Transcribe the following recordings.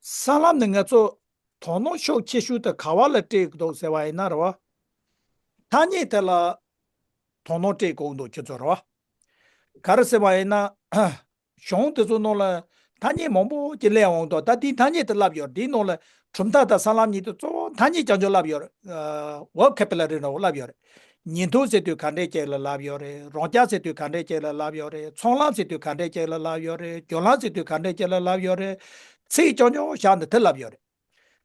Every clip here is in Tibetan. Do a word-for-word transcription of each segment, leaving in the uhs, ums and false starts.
ས་ལམ་ནི་ང་ཚོ་དོ་སྣང་ཤུགས་ཆེ་ཤོས་དེ་ག་བ་ལ་སྤྲད་འདུག་ཟེར་བ་ཡིན་ན་རེད་བ། ཐ་སྙད་དེ་ལ་དོ་སྣང་སྤྲད་དགོས་འདུག་ཁྱོད་ཚོ་རེད་བ། ག་རེ་ཟེར་བ་ཡིན་ན། གཞུང་དེ་ཚོ་ནང་ལ་ཐ་སྙད་མང་པོ་ཅིག་སླེབས་འོང་དུས། ད་དེའི་ཐ་སྙད་དེ་ལབ་ཡོད་རེད། དེའི་ནང་ལ་གྲུབ་མཐའ་དང་ས་ལམ་གཉིས་དེ་གཙོ་བོ་ཐ་སྙད་རྐྱང་རྐྱང་ལབ་ཡོད་རེད། ཝོ་ཁེ་བུ་ལ་རི་འདྲ་བོ་ལབ་ཡོད་རེད། ཉིན་ཐོ་ཟེར་དུས་ག་འདྲས་ཅིག་ལ་ལབ་ཡོད་རེད། རང་རྐྱ་ཟེར་དུས་ག་འདྲས་ཅིག་ལ་ལབ་ཡོད་རེད། ཚོང་ལམ་ཟེར་དུས་ག་འདྲས་ཅིག་ལ་ལབ་ཡོད་རེད། བརྒྱུད་ལམ་ཟེར་དུས་ག་འདྲས་ཅིག་ལ་ལབ་ཡོད་རེད། ཚིག་རྐྱང་རྐྱང་བཞག་ནས་དེ་ལབ་ཡོད་རེད།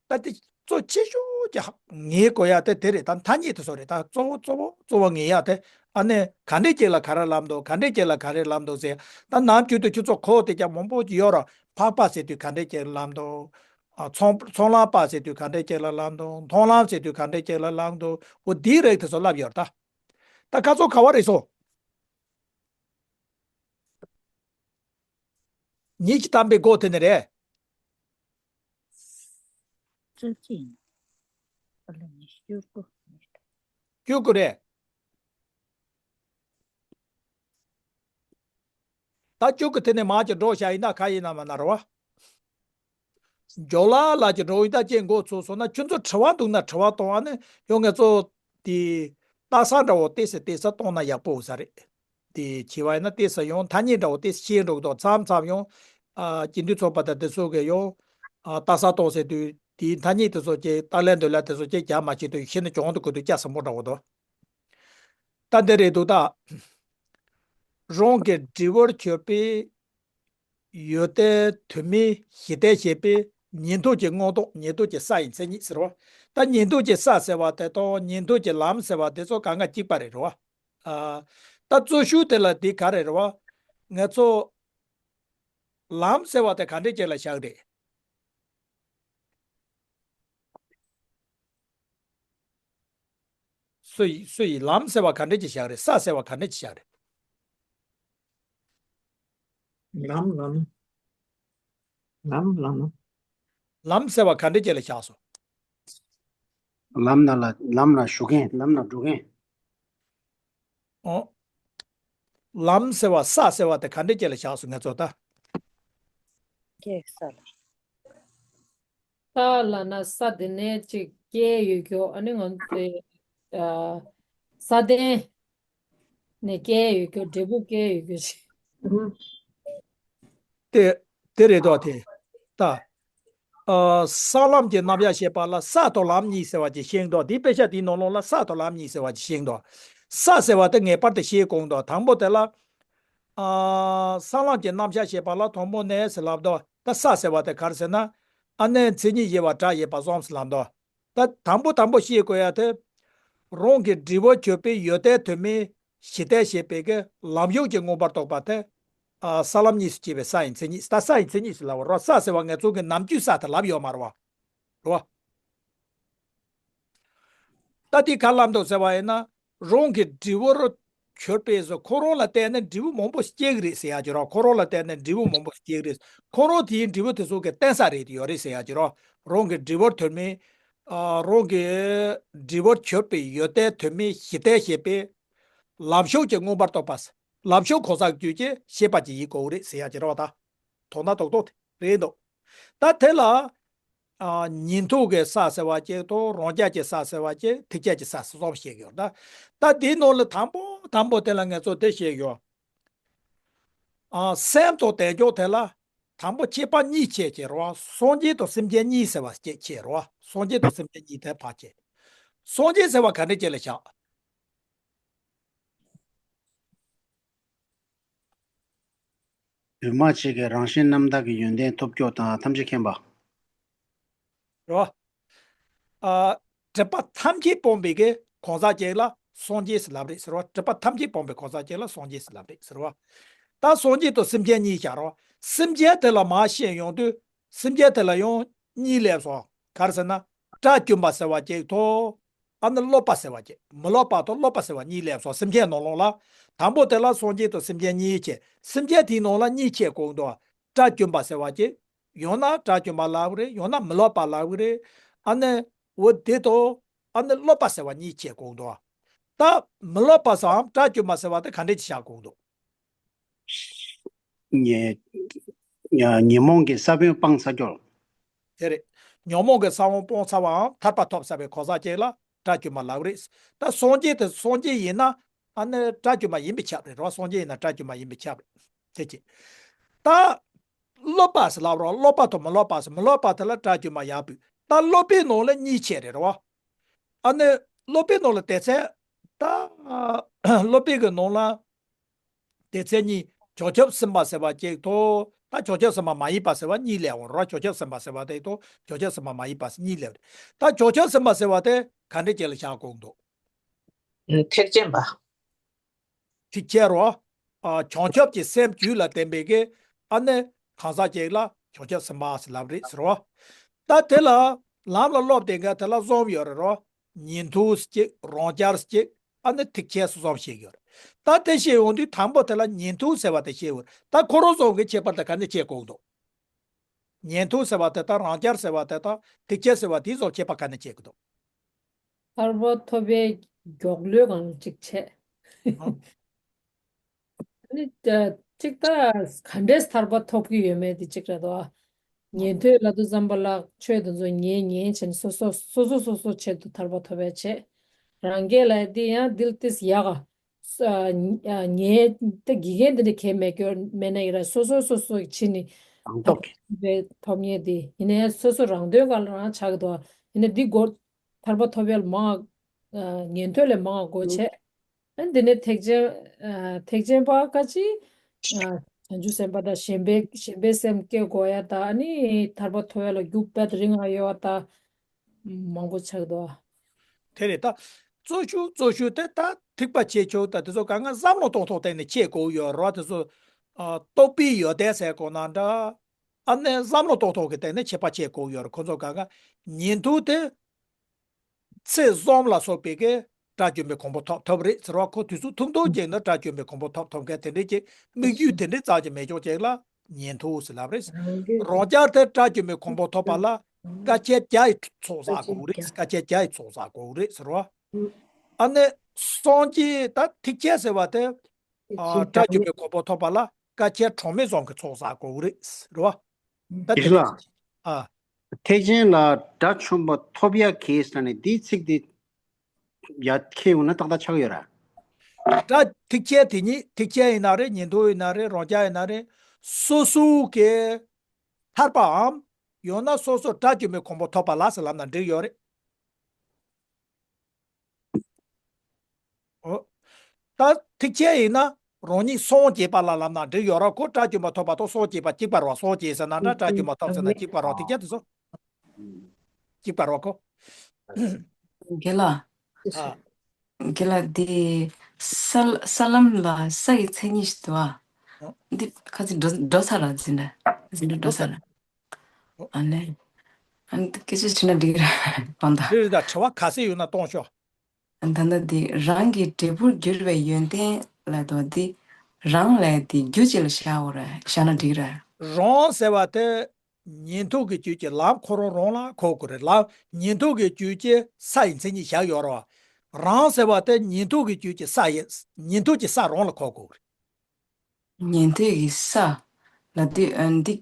ད་དེ་གཙོ་ཆེ་ཤོས་ཀྱི་ཧ་ངེས་དགོས་ཡ་དེ་དེ་རེད། ད་ཐ་སྙད་དེ་ཚོ་རེད། ད་གཙོ་བོ་གཙོ་བོ་གཙོ་བོ་ངེས་ཡ་དེ། ཨ་ནི་ག་འདྲས་ཅིག་ལ་ག་རེ་ལབ་འདུག་ག་འདྲས་ཅིག་ལ་ག་རེ་ལབ་འདུག་ཟེར། ད་ནམ་རྒྱུན་དུ་ཁྱོད་ཚོ་གོ་བསྡད་ཀྱང་མང་པོ་ཅིག་ཡོད་རེད། ཕག་པ་ཟེར་དུས་ག་འདྲས་ཅིག་ལ་ལབ་འདུག་ཨ། ཚོང་ཚོང་ལམ་པ་ཟེར་དུས་ག་འདྲས་ཅིག་ལ་ལབ་འདུག་མཐོང་ལམ་ཟེར་དུས་ག་འདྲས་ཅིག་ལ་ལབ་འདུག་འོ་དེའི་རིགས་དེ་ཚོ་ལབ་ཡོད་རེད་ད། ད་ཁ་ཚོ་ག་བ་རེད་སོང་། ཉིད་ཀྱིས་བཏང་པའི་སྒོ་དེ་ནི་རེད། སྤྱོད་ཀྱི་ཡིན། ཨ་ལ་ནི་སྤྱོད་སྒོ། སྤྱོད་སྒོ་རེད། ད་སྤྱོད་སྒོ་དེ་ནས་མར་གྱི་འགྲོ་བྱ་ཡིན་ན་ག་ཡིན་ན་མ་ན་རེད་བ། འཇོ་ལ་ལ་གྱི་འགྲོ་ཡིན་ད་ཅེས་འགོ་ཚུགས་སོང་ན། ཁྱོད་ཚོ་དྲི་བ་འདུག་ན་དྲི་བ་གཏོང་། ཨ་ནི་ཡང་ང་ཚོ་དེ་ལྟ་ས་འདྲ་བོ་ཏོག་ཙམ་ཏོག་ཙམ་གཏོང་ན་ཡག་པོ་ཡོད་ས་རེད། དེ་བྱས་པ་ཡིན་ན་ཏོག་ཙམ་ཡང་ཐ་སྙད་འདྲ་བོ་ཏོག་ཙམ་ཤེས་འགྲོ་གི་འདུག་མཚམས་མཚམས་ཡང་། ཨ། སྤྱི་འཐུས་ཚོགས་པ་དང་དེ་ཚོ་གི་ཡང་། ཨ། ལྟ་ས་གཏོང་ཟེར་དུས་དེའི་ཐ་སྙད་དེ་ཚོ་ཅིག་ལྟ་ལན་འདོད་ལན་དེ་ཚོ་ཅིག་རྒྱག་མ་བྱེད་དུས་ཤེས་ནི་གྱོང་དུ་གོ་དུས་སྐྱ་སྲིན་པོ་འདྲ་བོ་འདུག་ད་འདི་རེད་འདུག་ད། རང་གི་དྲི་བར་གྱུར་པའི་ཡོན་ཏན་དོན་མིན་ཞི་བསྟན་བྱེད་པའི་ཉན་ཐོས་ཀྱི་མངོན་རྟོགས། ཉན་ཐོས་ཀྱི་ས་ཡི་མཚན་ཉིད་ཟེར་བ། ད་ཉན་ཐོས་ཀྱི་ས་ཟེར་བ་དེ་དང་ཉན་ཐོས་ཀྱི་ལམ་ཟེར་བ་དེ་ཚོ་གང་ག་གཅིག་པ་རེད་རོ། ཨ། ད་གཙོ་ཤོས་དེ་ལ་དེ་ག་རེ་རེད་བ། ང་ཚོ་ལམ་ཟེར་བ་དེ་ག་འདྲས་ཅིག་ལ་བཞག་རེད། སུ་ཡི་སུ་ཡི་ལམ་ཟེར་བ་ག་འདྲས་ཅིག་བཞག་རེད། ས་ཟེར་བ་ག་འདྲས་ཅིག་བཞག་རེད། ལམ་ལམ། ལམ་ལམ། ལམ་ཟེར་བ་ག་འདྲས་ཅིག་ལ་བཞག་སོང་། ལམ་ན་ལ་ལམ་ན་ཞུགས་མཁན། ལམ་ན་འགྲོ་མཁན། ཨོ། ལམ་ཟེར་བ་ས་ཟེར་བ་དེ་ག་འདྲས་ཅིག་ལ་བཞག་སོང་ང་ཚོ་ད། ཀྱེ་ས་ལ། ས་ལབ་ན་ས་དེ་ནས་ཅིག་སྐྱེས་ཡོད་རྒྱུ། ཨ་ནི་ང་ཚོའི་ཨ་ས་གདན་ནས་སྐྱེས་ཡོད་རྒྱུ། འབྲས་བུ་སྐྱེས་ཡོད་རྒྱུ་ཞིག་དེ་དེ་རེད་དོ། དེ་ད་ཨ་ས་ལམ་གྱི་རྣམ་གཞག་བཤད་པ་ལ་ས་དང་ལམ་གཉིས་ཟེར་བ་ཅིག་བཤད་འདུག་དེའི་དཔེ་ཆ་དེའི་ནང་ལོགས་ལ་ས་དང་ལམ་གཉིས་ཟེར་བ་ཅིག་བཤད་འདུག་ས་ཟེར་བ་དེ་ངེས་པར་དུ་ཤེས་དགོས་འདུག་དང་པོ་དེ་ལ། ཨ། ས་ལམ་གྱི་རྣམ་གཞག་བཤད་པ་ལ་དང་པོ་ནས་ཟེར་ལབ་དོ། ད་ས་ཟེར་བ་དེ་ག་རེ་ཟེར་ན། ཨ་ནི་མཚན་ཉིད་བཞི་པ་སྒྲ་ཡོད་པ་བཟུང་ཟེར་ལབ་དོ། ད་དང་པོ་དང་པོ་ཤེས་དགོས་ཡ་དེ། རང་གི་འབྲས་བུར་གྱུར་པའི་ཡོན་ཏན་དོན་མིན་ཞི་བསྟན་བྱེད་པའི་གི་ལམ་ཞུགས་ཀྱི་མངོན་པར་རྟོགས་པ་དེ། ཨ། ས་ལམ་གཉིས་སུ་སྐྱེས་པའི་ས་ཡི་མཚན་ཉིད། ད་ས་ཡི་མཚན་ཉིད་ཟེར་ལབ་པ་རོ། ས་ཟེར་བ་ང་ཚོ་གི་ནམ་རྒྱུན་ས་དེ་ལབ་ཡོད་མ་རེད་བ། རེད་བ། ད་དེ་ག་ལབ་འདུག་ཟེར་བ་ཡིན་ན། རང་གི་འབྲས་བུར་གྱུར་པའི་སོ། ཁོ་རང་ལ་བརྟེན་ནས་འབྲས་བུ་མང་པོ་སྐྱེ་གི་རེད་ཟེར་ཡ་ཅིག་རེད། ཁོ་རང་ལ་བརྟེན་ནས་འབྲས་བུ་མང་པོ་སྐྱེ་གི་རེད། ཁོ་རང་དེའི་འབྲས་བུ་དེ་ཚོ་གི་བརྟེན་ས་རེད་ཡོད་རེད་ཟེར་ཡ་ཅིག་རེད། རང་གི་འབྲས་བུར་དོན་མིན། ཨ། རང་གི་འབྲས་བུར་གྱུར་པའི་ཡོན་ཏན་དོན་མིན་ཞི་བསྟན་བྱེད་པའི་ལམ་ཞུགས་ཀྱི་མངོན་པར་རྟོགས་པ། ལམ་ཞུགས་གང་ཟག་བརྒྱུད་ཀྱི་ཤེས་པ་ཅིག་ཡིན་དགོས་རེད་ཟེར་ཡ་ཅིག་རེད་བ། ད་དོན་དག་རྡོག་རྡོག་དེ་རེད་འདུག་ད་དེ་ལ། ཨ། ཉན་ཐོས་ཀྱི་ས་ཟེར་བ་ཅིག་དང་། རང་རྐྱ་གི་ས་ཟེར་བ་ཅིག་ཐེག་ཆད་ཀྱི་ས་ཟེར་གསུམ་བཤད་ཀྱི་ཡོད། ད་ད་དེའི་ནང་ལ་དང་པོ་དང་པོ་དེ་ལ་ང་ཚོ་དེ་བཤད་ཀྱི་ཡོད། ཨ། སེམས་དང་དལ་འབྱོར་དེ་ལ་དང་པོ་ཁྱད་པར་གཉིས་ཕྱེ་བྱས་རེད་བ། སངས་རྒྱས་དང་སེམས་ཅན་གཉིས་ཟེར་བ་ཅིག་ཕྱེ་རེད་བ། སངས་རྒྱས་དང་སེམས་ཅན་གཉིས་དེ་ཕར་ཕྱེ། སངས་རྒྱས་ཟེར་བ་ག་འདྲ་ཅིག་ལ་བཞག་འདུས་མ་བྱས་ཀྱི་རང་བཞིན་རྣམ་དག་གི་ཡོན་ཏན་ཐོབ་རྒྱུ་དང་ཐམས་ཅད་མཁྱེན་པ། རེད་བ། ཨ། སྒྲིབ་པ་ཐམས་ཅད་སྤངས་པའི་གི་གང་ཟག་ཅིག་ལ་སངས་རྒྱས་ཟེར་ལབ་རེད་ཟེར་བ། སྒྲིབ་པ་ཐམས་ཅད་སྤངས་པའི་གང་ཟག་ཅིག་ལ་སངས་རྒྱས་ཟེར་ལབ་རེད་ཟེར་བ། ད་སངས་རྒྱས་དང་སེམས་ཅན་གཉིས་བཞག་རེད་བ། སེམས་ཅན་དེ་ལ་མར་བཤད་ཡོང་དུས། སེམས་ཅན་དེ་ལ་ཡང་གཉིས་སླེབས་སོང་། ག་རེ་ཟེར་ན། དགྲ་བཅོམ་པ་ཟེར་བ་ཅིག་དང་། ཨ་ནི་སློབ་པ་ཟེར་བ་ཅིག་མི་སློབ་པ་དང་སློབ་པ་ཟེར་བ་གཉིས་སླེབས་སོང་། སེམས་ཅན་ནང་ལོགས་ལ། དང་པོ་དེ་ལ་སངས་རྒྱས་དང་སེམས་ཅན་གཉིས་ཕྱེ། སེམས་ཅན་དེའི་ནང་ལ་གཉིས་ཕྱེ་དགོས་འདུག་དགྲ་བཅོམ་པ་ཟེར་བ་ཅིག་ཡང་ན་དགྲ་བཅོམ་པ་ལབ་ཀྱི་རེད། ཡང་ན་མི་སློབ་པ་ལབ་ཀྱི་རེད། ཨ་ནི་འོ་དེ་དང་། ཨ་ནི་སློབ་པ་ཟེར་བ་གཉིས་ཕྱེ་དགོས་འདུག་ད་མི་སློབ་པ་སམ་དགྲ་བཅོམ་པ་ཟེར་བ་དེ་ག་འདྲ་ཅིག་བཞག་དགོས་འདུག་ཉེ་ཉེ་ཉོན་མོངས་ཀྱི་ས་བོན་སྤངས་ཚར་རྒྱུ། དེ་རེད། ཉོན་མོངས་ཀྱི་ས་བོན་སྤངས་ཚར་བའམ་ཐར་པ་ཐོབ་ཚར་བའི་གོ་ས་ཅིག་ལ་སྒྲ་སྒྱུ་མ་ལབ་རེད། ད་སངས་རྒྱས་དེ་སངས་རྒྱས་ཡིན་ན་ཨ་ནི་སྒྲ་སྒྱུ་མ་ཡིན་པས་ཁྱབ་རེད་རོ། སངས་རྒྱས་ཡིན་ན་སྒྲ་སྒྱུ་མ་ཡིན་པས་ཁྱབ་རེད། དེ་ཅི། ད་སློབ་པ་ཟེར་ལབ་རོ། སློབ་པ་དང་མི་སློབ་པ་ཟེར། མི་སློབ་པ་དེ་ལ་སྒྲ་སྒྱུ་མ་ཡག་པོས། ད་སློབ་པའི་ནང་ལ་གཉིས་ཕྱེ་རེད་རོ། ཨ་ནི་སློབ་པའི་ནང་ལ་དེ་ཚེ་ད་སློབ་པའི་གི་ནང་ལ་དེ་ཚེ་གཉིས། བྱང་ཆུབ་སེམས་དཔའ་ཟེར་བ་གཅིག་དང་། ད་བྱང་ཆུབ་སེམས་དཔའ་མ་ཡིན་པ་ཟེར་བ་གཉིས་ལས་འོང་རོ། བྱང་ཆུབ་སེམས་དཔའ་ཟེར་བ་དེ་དང་བྱང་ཆུབ་སེམས་དཔའ་མ་ཡིན་པ་གཉིས་ལས་འོང་། ད་བྱང་ཆུབ་སེམས་དཔའ་ཟེར་བ་དེ་ག་འདྲ་ཅིག་ལ་བཞག་དགོས་འདུག་ཐེག་ཆེན་པ། ཐེག་ཆེན་རོ། ཨ། བྱང་ཆུབ་ཀྱི་སེམས་རྒྱུད་ལ་ལྡན་པའི་གི་ཨ་ནི་གང་ཟག་ཅིག་ལ་བྱང་ཆུབ་སེམས་དཔའ་ཟེར་ལབ་རེད་ཟེར་རོ། ད་དེ་ལ་ལམ་ལ་སློབ་དེ་ག་དེ་ལ་གསུམ་ཡོད་རེད་རོ། ཉན་ཐོས་གཅིག་རང་རྒྱལ་གཅིག་ཨ་ནི་ཐེག་ཆེན་གསུམ་བཤད་ཡོད་རེད། ད་དེ་བཤད་ཡོང་དུས་དང་པོ་དེ་ལ་ཉན་ཐོས་ཟེར་བ་དེ་བཤད་ཡོད་རེད། ད་ཁོ་རང་གསུམ་གི་ཁྱད་པར་དེ་ག་ནས་ཕྱེ་དགོས་འདུག་ཉན་ཐོས་ཟེར་བ་དེ་དང་རང་རྒྱལ་ཟེར་བ་དེ་དང་ཐེག་ཆེན་ཟེར་བ་དེ་ཚོ་ཁྱད་པར་ག་ནས་ཕྱེ་གི་འདུག་ཐར་པ་ཐོབ་པའི་མགྱོགས་ལོས་གང་ལ་གཅིག་བྱས། ཨ་ནི་ད་གཅིག་ད་ག་འདྲས་ཐར་པ་ཐོབ་ཀྱི་ཡོད་མེད་དེ་གཅིག་རེད་དོ། ཉན་ཐོས་ལབ་དུས་ཙམ་པ་ལ་ཆོས་དེ་ཚོ་ཉན་ཉན་བྱས་ནས་སོ་སོ་སོ་སོ་སོ་སོ་ཆེད་དུ་ཐར་པ་ཐོབ་པའི་ཆེད། རང་རྒྱལ་ལབ་དེ་ཡང་འདི་ལ་ཏིས་ཡག་ག་ཨ། ཨ། ངའི་ད་དགེ་རྒན་དེ་འདྲ་གས་མེད་སྐྱོ་མེད་ན་ཡིན་ར། སོ་སསོ་སོ་སོ་ཕྱིན་ནས་རང་རྟོགས་ཀྱིས་ཐོབ་ངེས་དེ་ཡིན་ནའི་སོ་སོ་རང་དོན་ག་ལ་རང་ཆགས་ཀྱི་འདུག་ཡིན་ན་འདི་སྒོ་ཐར་པ་ཐོབ་ཡ་ལ་མང་། ཨ། ཉན་ཐོས་ལས་མང་སྒོ་ཕྱེ། ཨ། འདི་ནས་ཐེག་ཆེན། ཨ། ཐེག་ཆེན་པ་ཀ་ཅི། ཨ། བྱང་ཆུབ་སེམས་དཔའ་དང་ཞེན་པའི་ཞེན་པའི་སེམས་སྐྱེ་དགོས་ཡ་ད། ཨ་ནི་ཐར་པ་ཐོབ་ཡ་ལ་རྒྱུ་དཔེ་རིང་ང་ཡོད་ད། མང་པོ་ཆགས་འདུག་དེ་རེད་ད། གཙོ་ཤོས་གཙོ་ཤོས་དེ་ད་ཐེག་པ་ཆེ་ཆུང་ད་དེ་ཚོ་གང་ག་བསམ་བློ་གཏོང་ཐོག་སྟེང་ནས་ཕྱེ་དགོས་ཡོད་རེད་བ། དེ་ཚོ་ཨ། རྟོགས་པའི་ཡོན་ཏན་ཟེར་དགོས་ན་འདྲ། ཨ་ནི་བསམ་བློ་གཏོང་ཐོག་གི་སྟེང་ནས་ཁྱད་པར་ཕྱེ་དགོས་ཡོད་རེད། ཁོ་ཚོ་གང་ག་ཉན་ཐོས་དེ་ཚེ་གསུམ་ལ་སོགས་པའི་གི་དགྲ་བཅོམ་པའི་གོ་འཕང་ཐོབ་ཐུབ་རེད་ཟེར་བ། ཁོ་དུས་ཚོད་ཐུང་ཐུང་ཅིག་ནང་དགྲ་བཅོམ་པའི་གོ་འཕང་ཐོབ་ཐུབ་མཁན་དེ་འདྲའི་ཅིག་དམིགས་ཡུལ་དེ་འདྲའི་ཙམ་ཅིག་མེད་ཆོག་ཅིག་ལ་ཉན་ཐོས་ཟེར་ལབ་རེད། རང་རྒྱལ་དེ་དགྲ་བཅོམ་པའི་གོ་འཕང་ཐོབ་པ་ལ་དཀའ་སྤྱད་བརྒྱ་ཡི་ཚོགས་བསགས་དགོས་རེད། དཀའ་སྤྱད་བརྒྱ་ཡི་ཚོགས་བསགས་དགོས་རེད་ཟེར་བ། ཨ་ནི་སངས་རྒྱས་ད་ཐེག་ཆེན་ཟེར་བ་དེ་ཨ། དགྲ་བཅོམ་པའི་གོ་འཕང་ཐོབ་པ་ལ་དཀའ་སྤྱད་གྲངས་མེད་ཙམ་གྱི་ཚོགས་བསགས་དགོས་རེད་ཟེར་བ། ད་དེ་ལ་ཨ། ཐེག་ཆེན་ལ་དགྲ་བཅོམ་པ་ཐོབ་ཡ་གི་ས་ནས་འདིའི་ཚིག་འདི་ཡར་འཁྱེར་ཡོང་ན་ཏག་ཏག་ཆགས་ཡོད་ར། དགྲ་ཐེག་ཆེན་དེ་ཉིད་ཐེག་ཆེན་ཡིན་ན་རེད། ཉན་ཐོས་ཡིན་ན་རེད། རང་རྒྱལ་ཡིན་ན་རེད། སོ་སོའི་གི་ཐར་པའམ་ཡང་ན་སོ་སོ་དགྲ་བཅོམ་པའི་གོ་འཕང་ཐོབ་པ་ལ་ཟེར་ལབ་ན་འགྲིག་ཡོད་རེད། ཨོ། ད་ཐེག་ཆེན་ཡིན་ན་རང་ཉིད་སངས་རྒྱས་པ་ལ་ལབ་ན་འགྲིག་ཡོད་ར། ཁོ་དགྲ་བཅོམ་པ་ཐོབ་པ་དང་སངས་རྒྱས་པ་གཅིག་པ་རེད་བ། སངས་རྒྱས་ཟེར་ན་འདྲ། དགྲ་བཅོམ་པ་ཐོབ་ཟེར་ན་གཅིག་པ་རེད་བ། ཐེག་ཆེན་དེ་ཚོ་གཅིག་པ་རེད་བ་ཁོ། རྒན་ལགས། ཨ། རྒན་ལགས་འདི་ས་ས་ལམ་ལ་ས་ཡི་མཚན་ཉིད་ཞིག་འདུག་ཨ། འདི་ཁ་ཚིག་འགྲོ་འགྲོ་ས་ལ་འཛིན་གྲྭ་འཛིན་གྲྭ་འགྲོ་ས་ལ། ཨ་ནི། ཨ་ནི་སྐད་ཆ་དྲིས་ན་འགྲིག་གི་རེད་གང་ལྟར། འདི་རེད་ད། དྲི་བ་ག་ཚོད་ཡོད་ན་གཏོང་ཤོག་ད་ལྟ་འདི་རང་གི་འབྲས་བུར་གྱུར་པའི་ཡོན་ཏན་ལ་དོ་འདི་རང་ལས་འདི་རྒྱུ་ཅིག་ལ་བཞག་འོ་ར་བཞག་ན་འགྲིག་ར། རང་ཟེར་བ་དེ་ཉན་ཐོས་ཀྱི་རྒྱུད་ཀྱི་ལམ་ཁོ་རང་རང་ལ་གོ་དགོས་རེད། ལམ་ཉན་ཐོས་ཀྱི་རྒྱུད་ཀྱི་ས་ཡི་མཚན་ཉིད་བཞག་ཡོད་ར། རང་ཟེར་བ་དེ་ཉན་ཐོས་ཀྱི་རྒྱུད་ཀྱི་ས་ཡི་ཉན་ཐོས་ཀྱི་ས་རང་ལ་གོ་དགོས་རེད། ཉན་ཐོས་ཀྱི་ས་ལ་དེ་ཨ་འདི་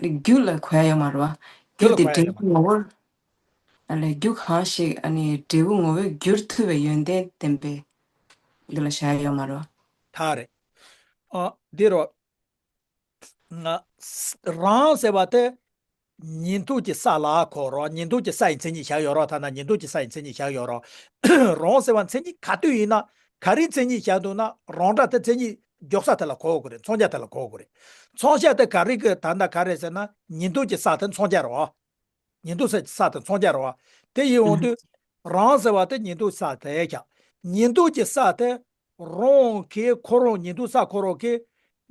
རྒྱུ་ལ་གོ་ཡ་ཡོད་མ་རེད་བ། རྒྱུ་རྒྱུ་ལ་དེ་གོ་ཡ་འབྲས་ཡོད་མ་བུ་ངོ་བོར། ཨ་ལས་རྒྱུ་གང་ཞིག་ཨ་ནི་འབྲས་བུ་ངོ་བོར་འགྱུར་ཐུབ་པའི་ཡོན་ཏན་ལྡན་པའི་འདི་ལ་བཞག་ཡ་ཡོད་མ་རེད་བ། ད་རེད། ཨ་འདི་རོ། ང་། རང་ཟེར་བ་དེ་ཉན་ཐོས་ཀྱི་ས་ལ་གོ་རོགས། ཉན་ཐོས་ཀྱི་ས་ཡི་མཚན་ཉིད་བཞག་ཡོད་རོགས། ཐ་ན་ཉན་ཐོས་ཀྱི་ས་ཡི་མཚན་ཉིད་བཞག་ཡོད་རོགས། རང་ཟེར་བ་མཚན་ཉིད་ག་དུས་ཡིན་ན་ག་རེའི་མཚན་ཉིད་བཞག་འདུག་ན་རང་སྒྲ་དེ་མཚན་ཉིད་འཇོག་ས་དེ་ལ་གོ་དགོས་རེད། མཚོན་བྱ་དེ་ལ་གོ་དགོས་རེད། མཚོན་བྱ་དེ་ག་རེ་གི་ད་ལྟ་ག་རེ་ཟེར་ན་ཉན་ཐོས་ཀྱི་ས་དེ་མཚོན་བྱ་རོ། ཉན་ཐོས་ས་ས་དེ་མཚོན་བྱ་རོ། དེ་ཡིན་འོང་དུས་རང་ཟེར་བ་དེ་ཉན་ཐོས་ས་དེ་ཡ། ཉན་ཐོས་ཀྱི་ས་དེ་རང་གི་ཁོ་རང་ཉན་ཐོས་ས་ཁོ་རང་གི་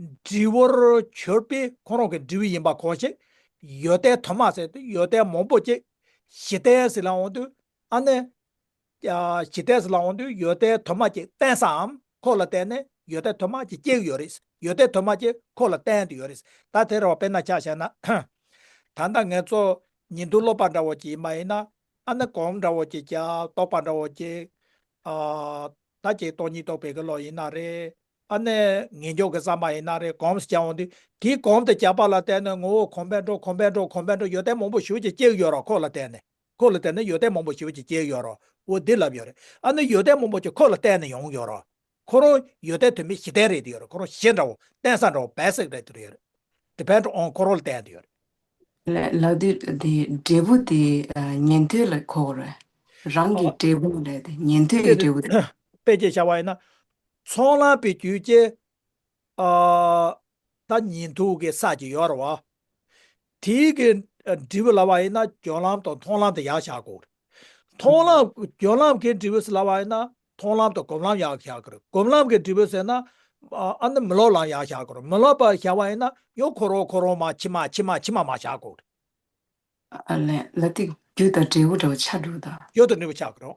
འབྲས་བུར་གྱུར་པའི་ཁོ་རང་གི་འབྲས་བུ་ཡིན་པ་གང་ཞིག་ཡོན་ཏན་དུ་མ་ཟེར་ཏེ་ཡོན་ཏན་མང་པོ་ཅིག་གཞི་རྟེན་ཟེར་ལ་འོང་དུས་ཨ་ནི། ཡ། གཞི་རྟེན་ཟེར་ལ་འོང་དུས་ཡོན་ཏན་དུ་མ་ཅིག་བརྟེན་སའམ་ཁོ་ལ་བརྟེན་ནས་ཡོན་ཏན་དུ་མ་ཅིག་སྐྱེ་གི་ཡོད་རེད། ཡོན་ཏན་དུ་མ་ཅིག་ཁོ་ལ་བརྟེན་དུ་ཡོད་རེད། ད་དེ་རེད་བ། དཔེར་ན་ཆ་བཞག་ན། ད་ལྟ་ངས་ཚོ་ཉན་ཐོས་སློབ་པ་འདྲ་བོ་ཅིག་ཡིན་པ་ཡིན་ན། ཨ་ནི་གོང་འདྲ་བོ་ཅིག་ཀྱང་རྟོགས་པ་འདྲ་བོ་ཅིག་ཨ། ད་ཅིག་སྟོང་ཉིད་རྟོགས་པའི་གི་བློ་ཡིན་ན་རེད། ཨ་ནི་ངེས་འབྱུང་གི་བསམ་པ་ཡིན་ན་རེད། གོམས་སུ་བྱ་འོང་དུས་དེའི་གོམས་དེ་བྱས་པ་ལ་བརྟེན་ནས་ངོ་བོ་གོམས་པས་འགྲོ། གོམས་པས་འགྲོ། གོམས་པས་འགྲོ། ཡོན་ཏན་མང་པོ་ཞེ་པོ་ཅིག་སྐྱེ་གི་ཡོད་རེད། ཁོག་ལ་བརྟེན་ནས། ཁོག་ལ་བརྟེན་ནས་ཡོན་ཏན་མང་པོ་ཞེ་པོ་ཅིག་སྐྱེ་གི་ཡོད་རེད། འོ་འདི་ལབ་ཡོད་རེད། ཨ་ནི་ཡོན་ཏན་མང་པོ་ཅིག་ཁོག་ལ་བརྟེན་ནས་ཡོང་གི་ཡོད་རེད། ཁོ་རང་ཡོན་ཏན་དོན་མེད་གཞི་རྟེན་རེད་དེ་ཡོད་རེད། ཁོ་རང་གཞི་འདྲ་བོ། རྟེན་ས་འདྲ་བོ། བེ་སིག་རེད་དེ་ཡོད་རེད། depend on ཁོ་རང་ལ་བརྟེན་དེ་ཡོད་རེད། ལ་ལ་དུས་དེ་འབྲས་བུ་དེ་ཨ་ཉན་ཐོས་ལ་གོ་དགོས་རེད། རང་གི་ཨ་འབྲས་བུ་རེད་དེ། ཉན་ཐོས་ཀྱི་འབྲས་བུ་དེ། དཔེ་ཅིག་བྱ་བ་ཡིན་ན། ཚོགས་ལམ་པའི་རྒྱུད་ཀྱི་ཨ་ད་ཉན་ཐོས་ཀྱི་ས་ཅིག་ཡོད་རེད་བ། དེའི་གི་འབྲས་བུ་ལབ་པ་ཡིན་ན་སྦྱོར་ལམ་དང་མཐོང་ལམ་དེ་ཡར་བཞག་དགོས་རེད། མཐོང་ལམ་སྦྱོར་ལམ་གྱི་འབྲས་བུ་ཟེར་ལབ་པ་ཡིན་ན་མཐོང་ལམ་དང་སྒོམ་ལམ་ཡར་བཞག་དགོས་རེད། སྒོམ་ལམ་གྱི་འབྲས་བུ་ཟེར་ན་ཨ་ནི་མི་སློབ་ལམ་ཡར་བཞག་དགོས་རེད། མི་སློབ་པ་བཞག་པ་ཡིན་ན་ཡང་ཁོ་རང་ཁོ་རང་མར་ཕྱི་མ་ཕྱི་མ་ཕྱི་མ་མར་བཞག་དགོས་རེད། ཨ་ལས་ལ་དེ་རྒྱུ་དང་འབྲས་བུ་འདྲ་བོ་ཆགས་འགྲོ་ད། རྒྱུ་དང་འབྲས་བུ་ཆགས་ཀྱི་རེད།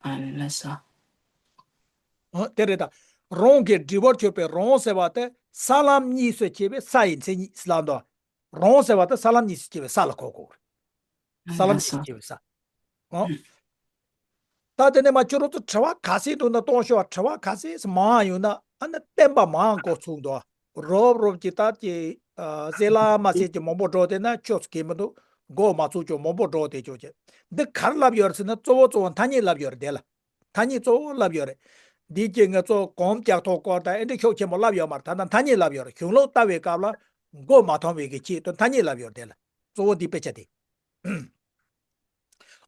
ཨ་ལས་སོ། ཨ་དེ་རེད་ད། རང་གི་འབྲས་བུར་གྱུར་པའི་རང་ཟེར་བ་དེ་ས་ལམ་གཉིས་སུ་སྐྱེ་བའི་ས་ཡི་མཚན་ཉིད་ཟེར་ལབ་འདུག་རང་ཟེར་བ་དེ་ས་ལམ་གཉིས་སུ་སྐྱེ་བའི་ས་ལ་གོ་དགོས་རེད། ས་ལམ་གཉིས་སུ་སྐྱེ་བའི་ས། ཨོ། ད་དེ་ནས་མ་ཁྱོད་རང་ཚོ་དྲི་བ་ག་ཚད་འདུག་ན་གཏོང་ཤོག་དྲི་བ་ག་ཚད་མང་ཡོད་ན་ཨ་ནི་བསྟན་པ་མང་འགོ་ཚུགས་འདུག་རོབ་རོབ་ཀྱི་ད་ཀྱི་ཨ་གསེར་ལ་མ་གསེར་གྱི་མང་པོ་འགྲོ་དེ་ན་ཆོས་སུ་གལ་མི་འདུག་མགོ་མ་ཚུགས་ཀྱང་མང་པོ་འགྲོ་དེ་ཆོག་ཀྱི། འདི་གར་ལབ་ཡོད་རེད་ཟེར་ན་གཙོ་བོ་གཙོ་བོ་ཐ་སྙད་ལབ་ཡོད་རེད་དེ་ལ། ཐ་སྙད་གཙོ་བོ་ལབ་ཡོད་རེད། འདི་ཀྱི་ང་ཚོ་གོམས་རྒྱག་ཐོག་སྐོར་དང་ཨེ་འདྲ་ཤུགས་ཆེན་པོ་ལབ་ཡོད་མ་རེད། ད་ལྟ་ཐ་སྙད་ལབ་ཡོད་རེད། གཞུང་ལུགས་ལྟ་བའི་སྐབས་ལ་མགོ་མ་ཐོན་པའི་གི་ཆེད་དུ་ཐ་སྙད་ལབ་ཡོད་རེད་དེ་ལ། གཙོ་བོ་འདི་དཔེ་ཆ་དེ།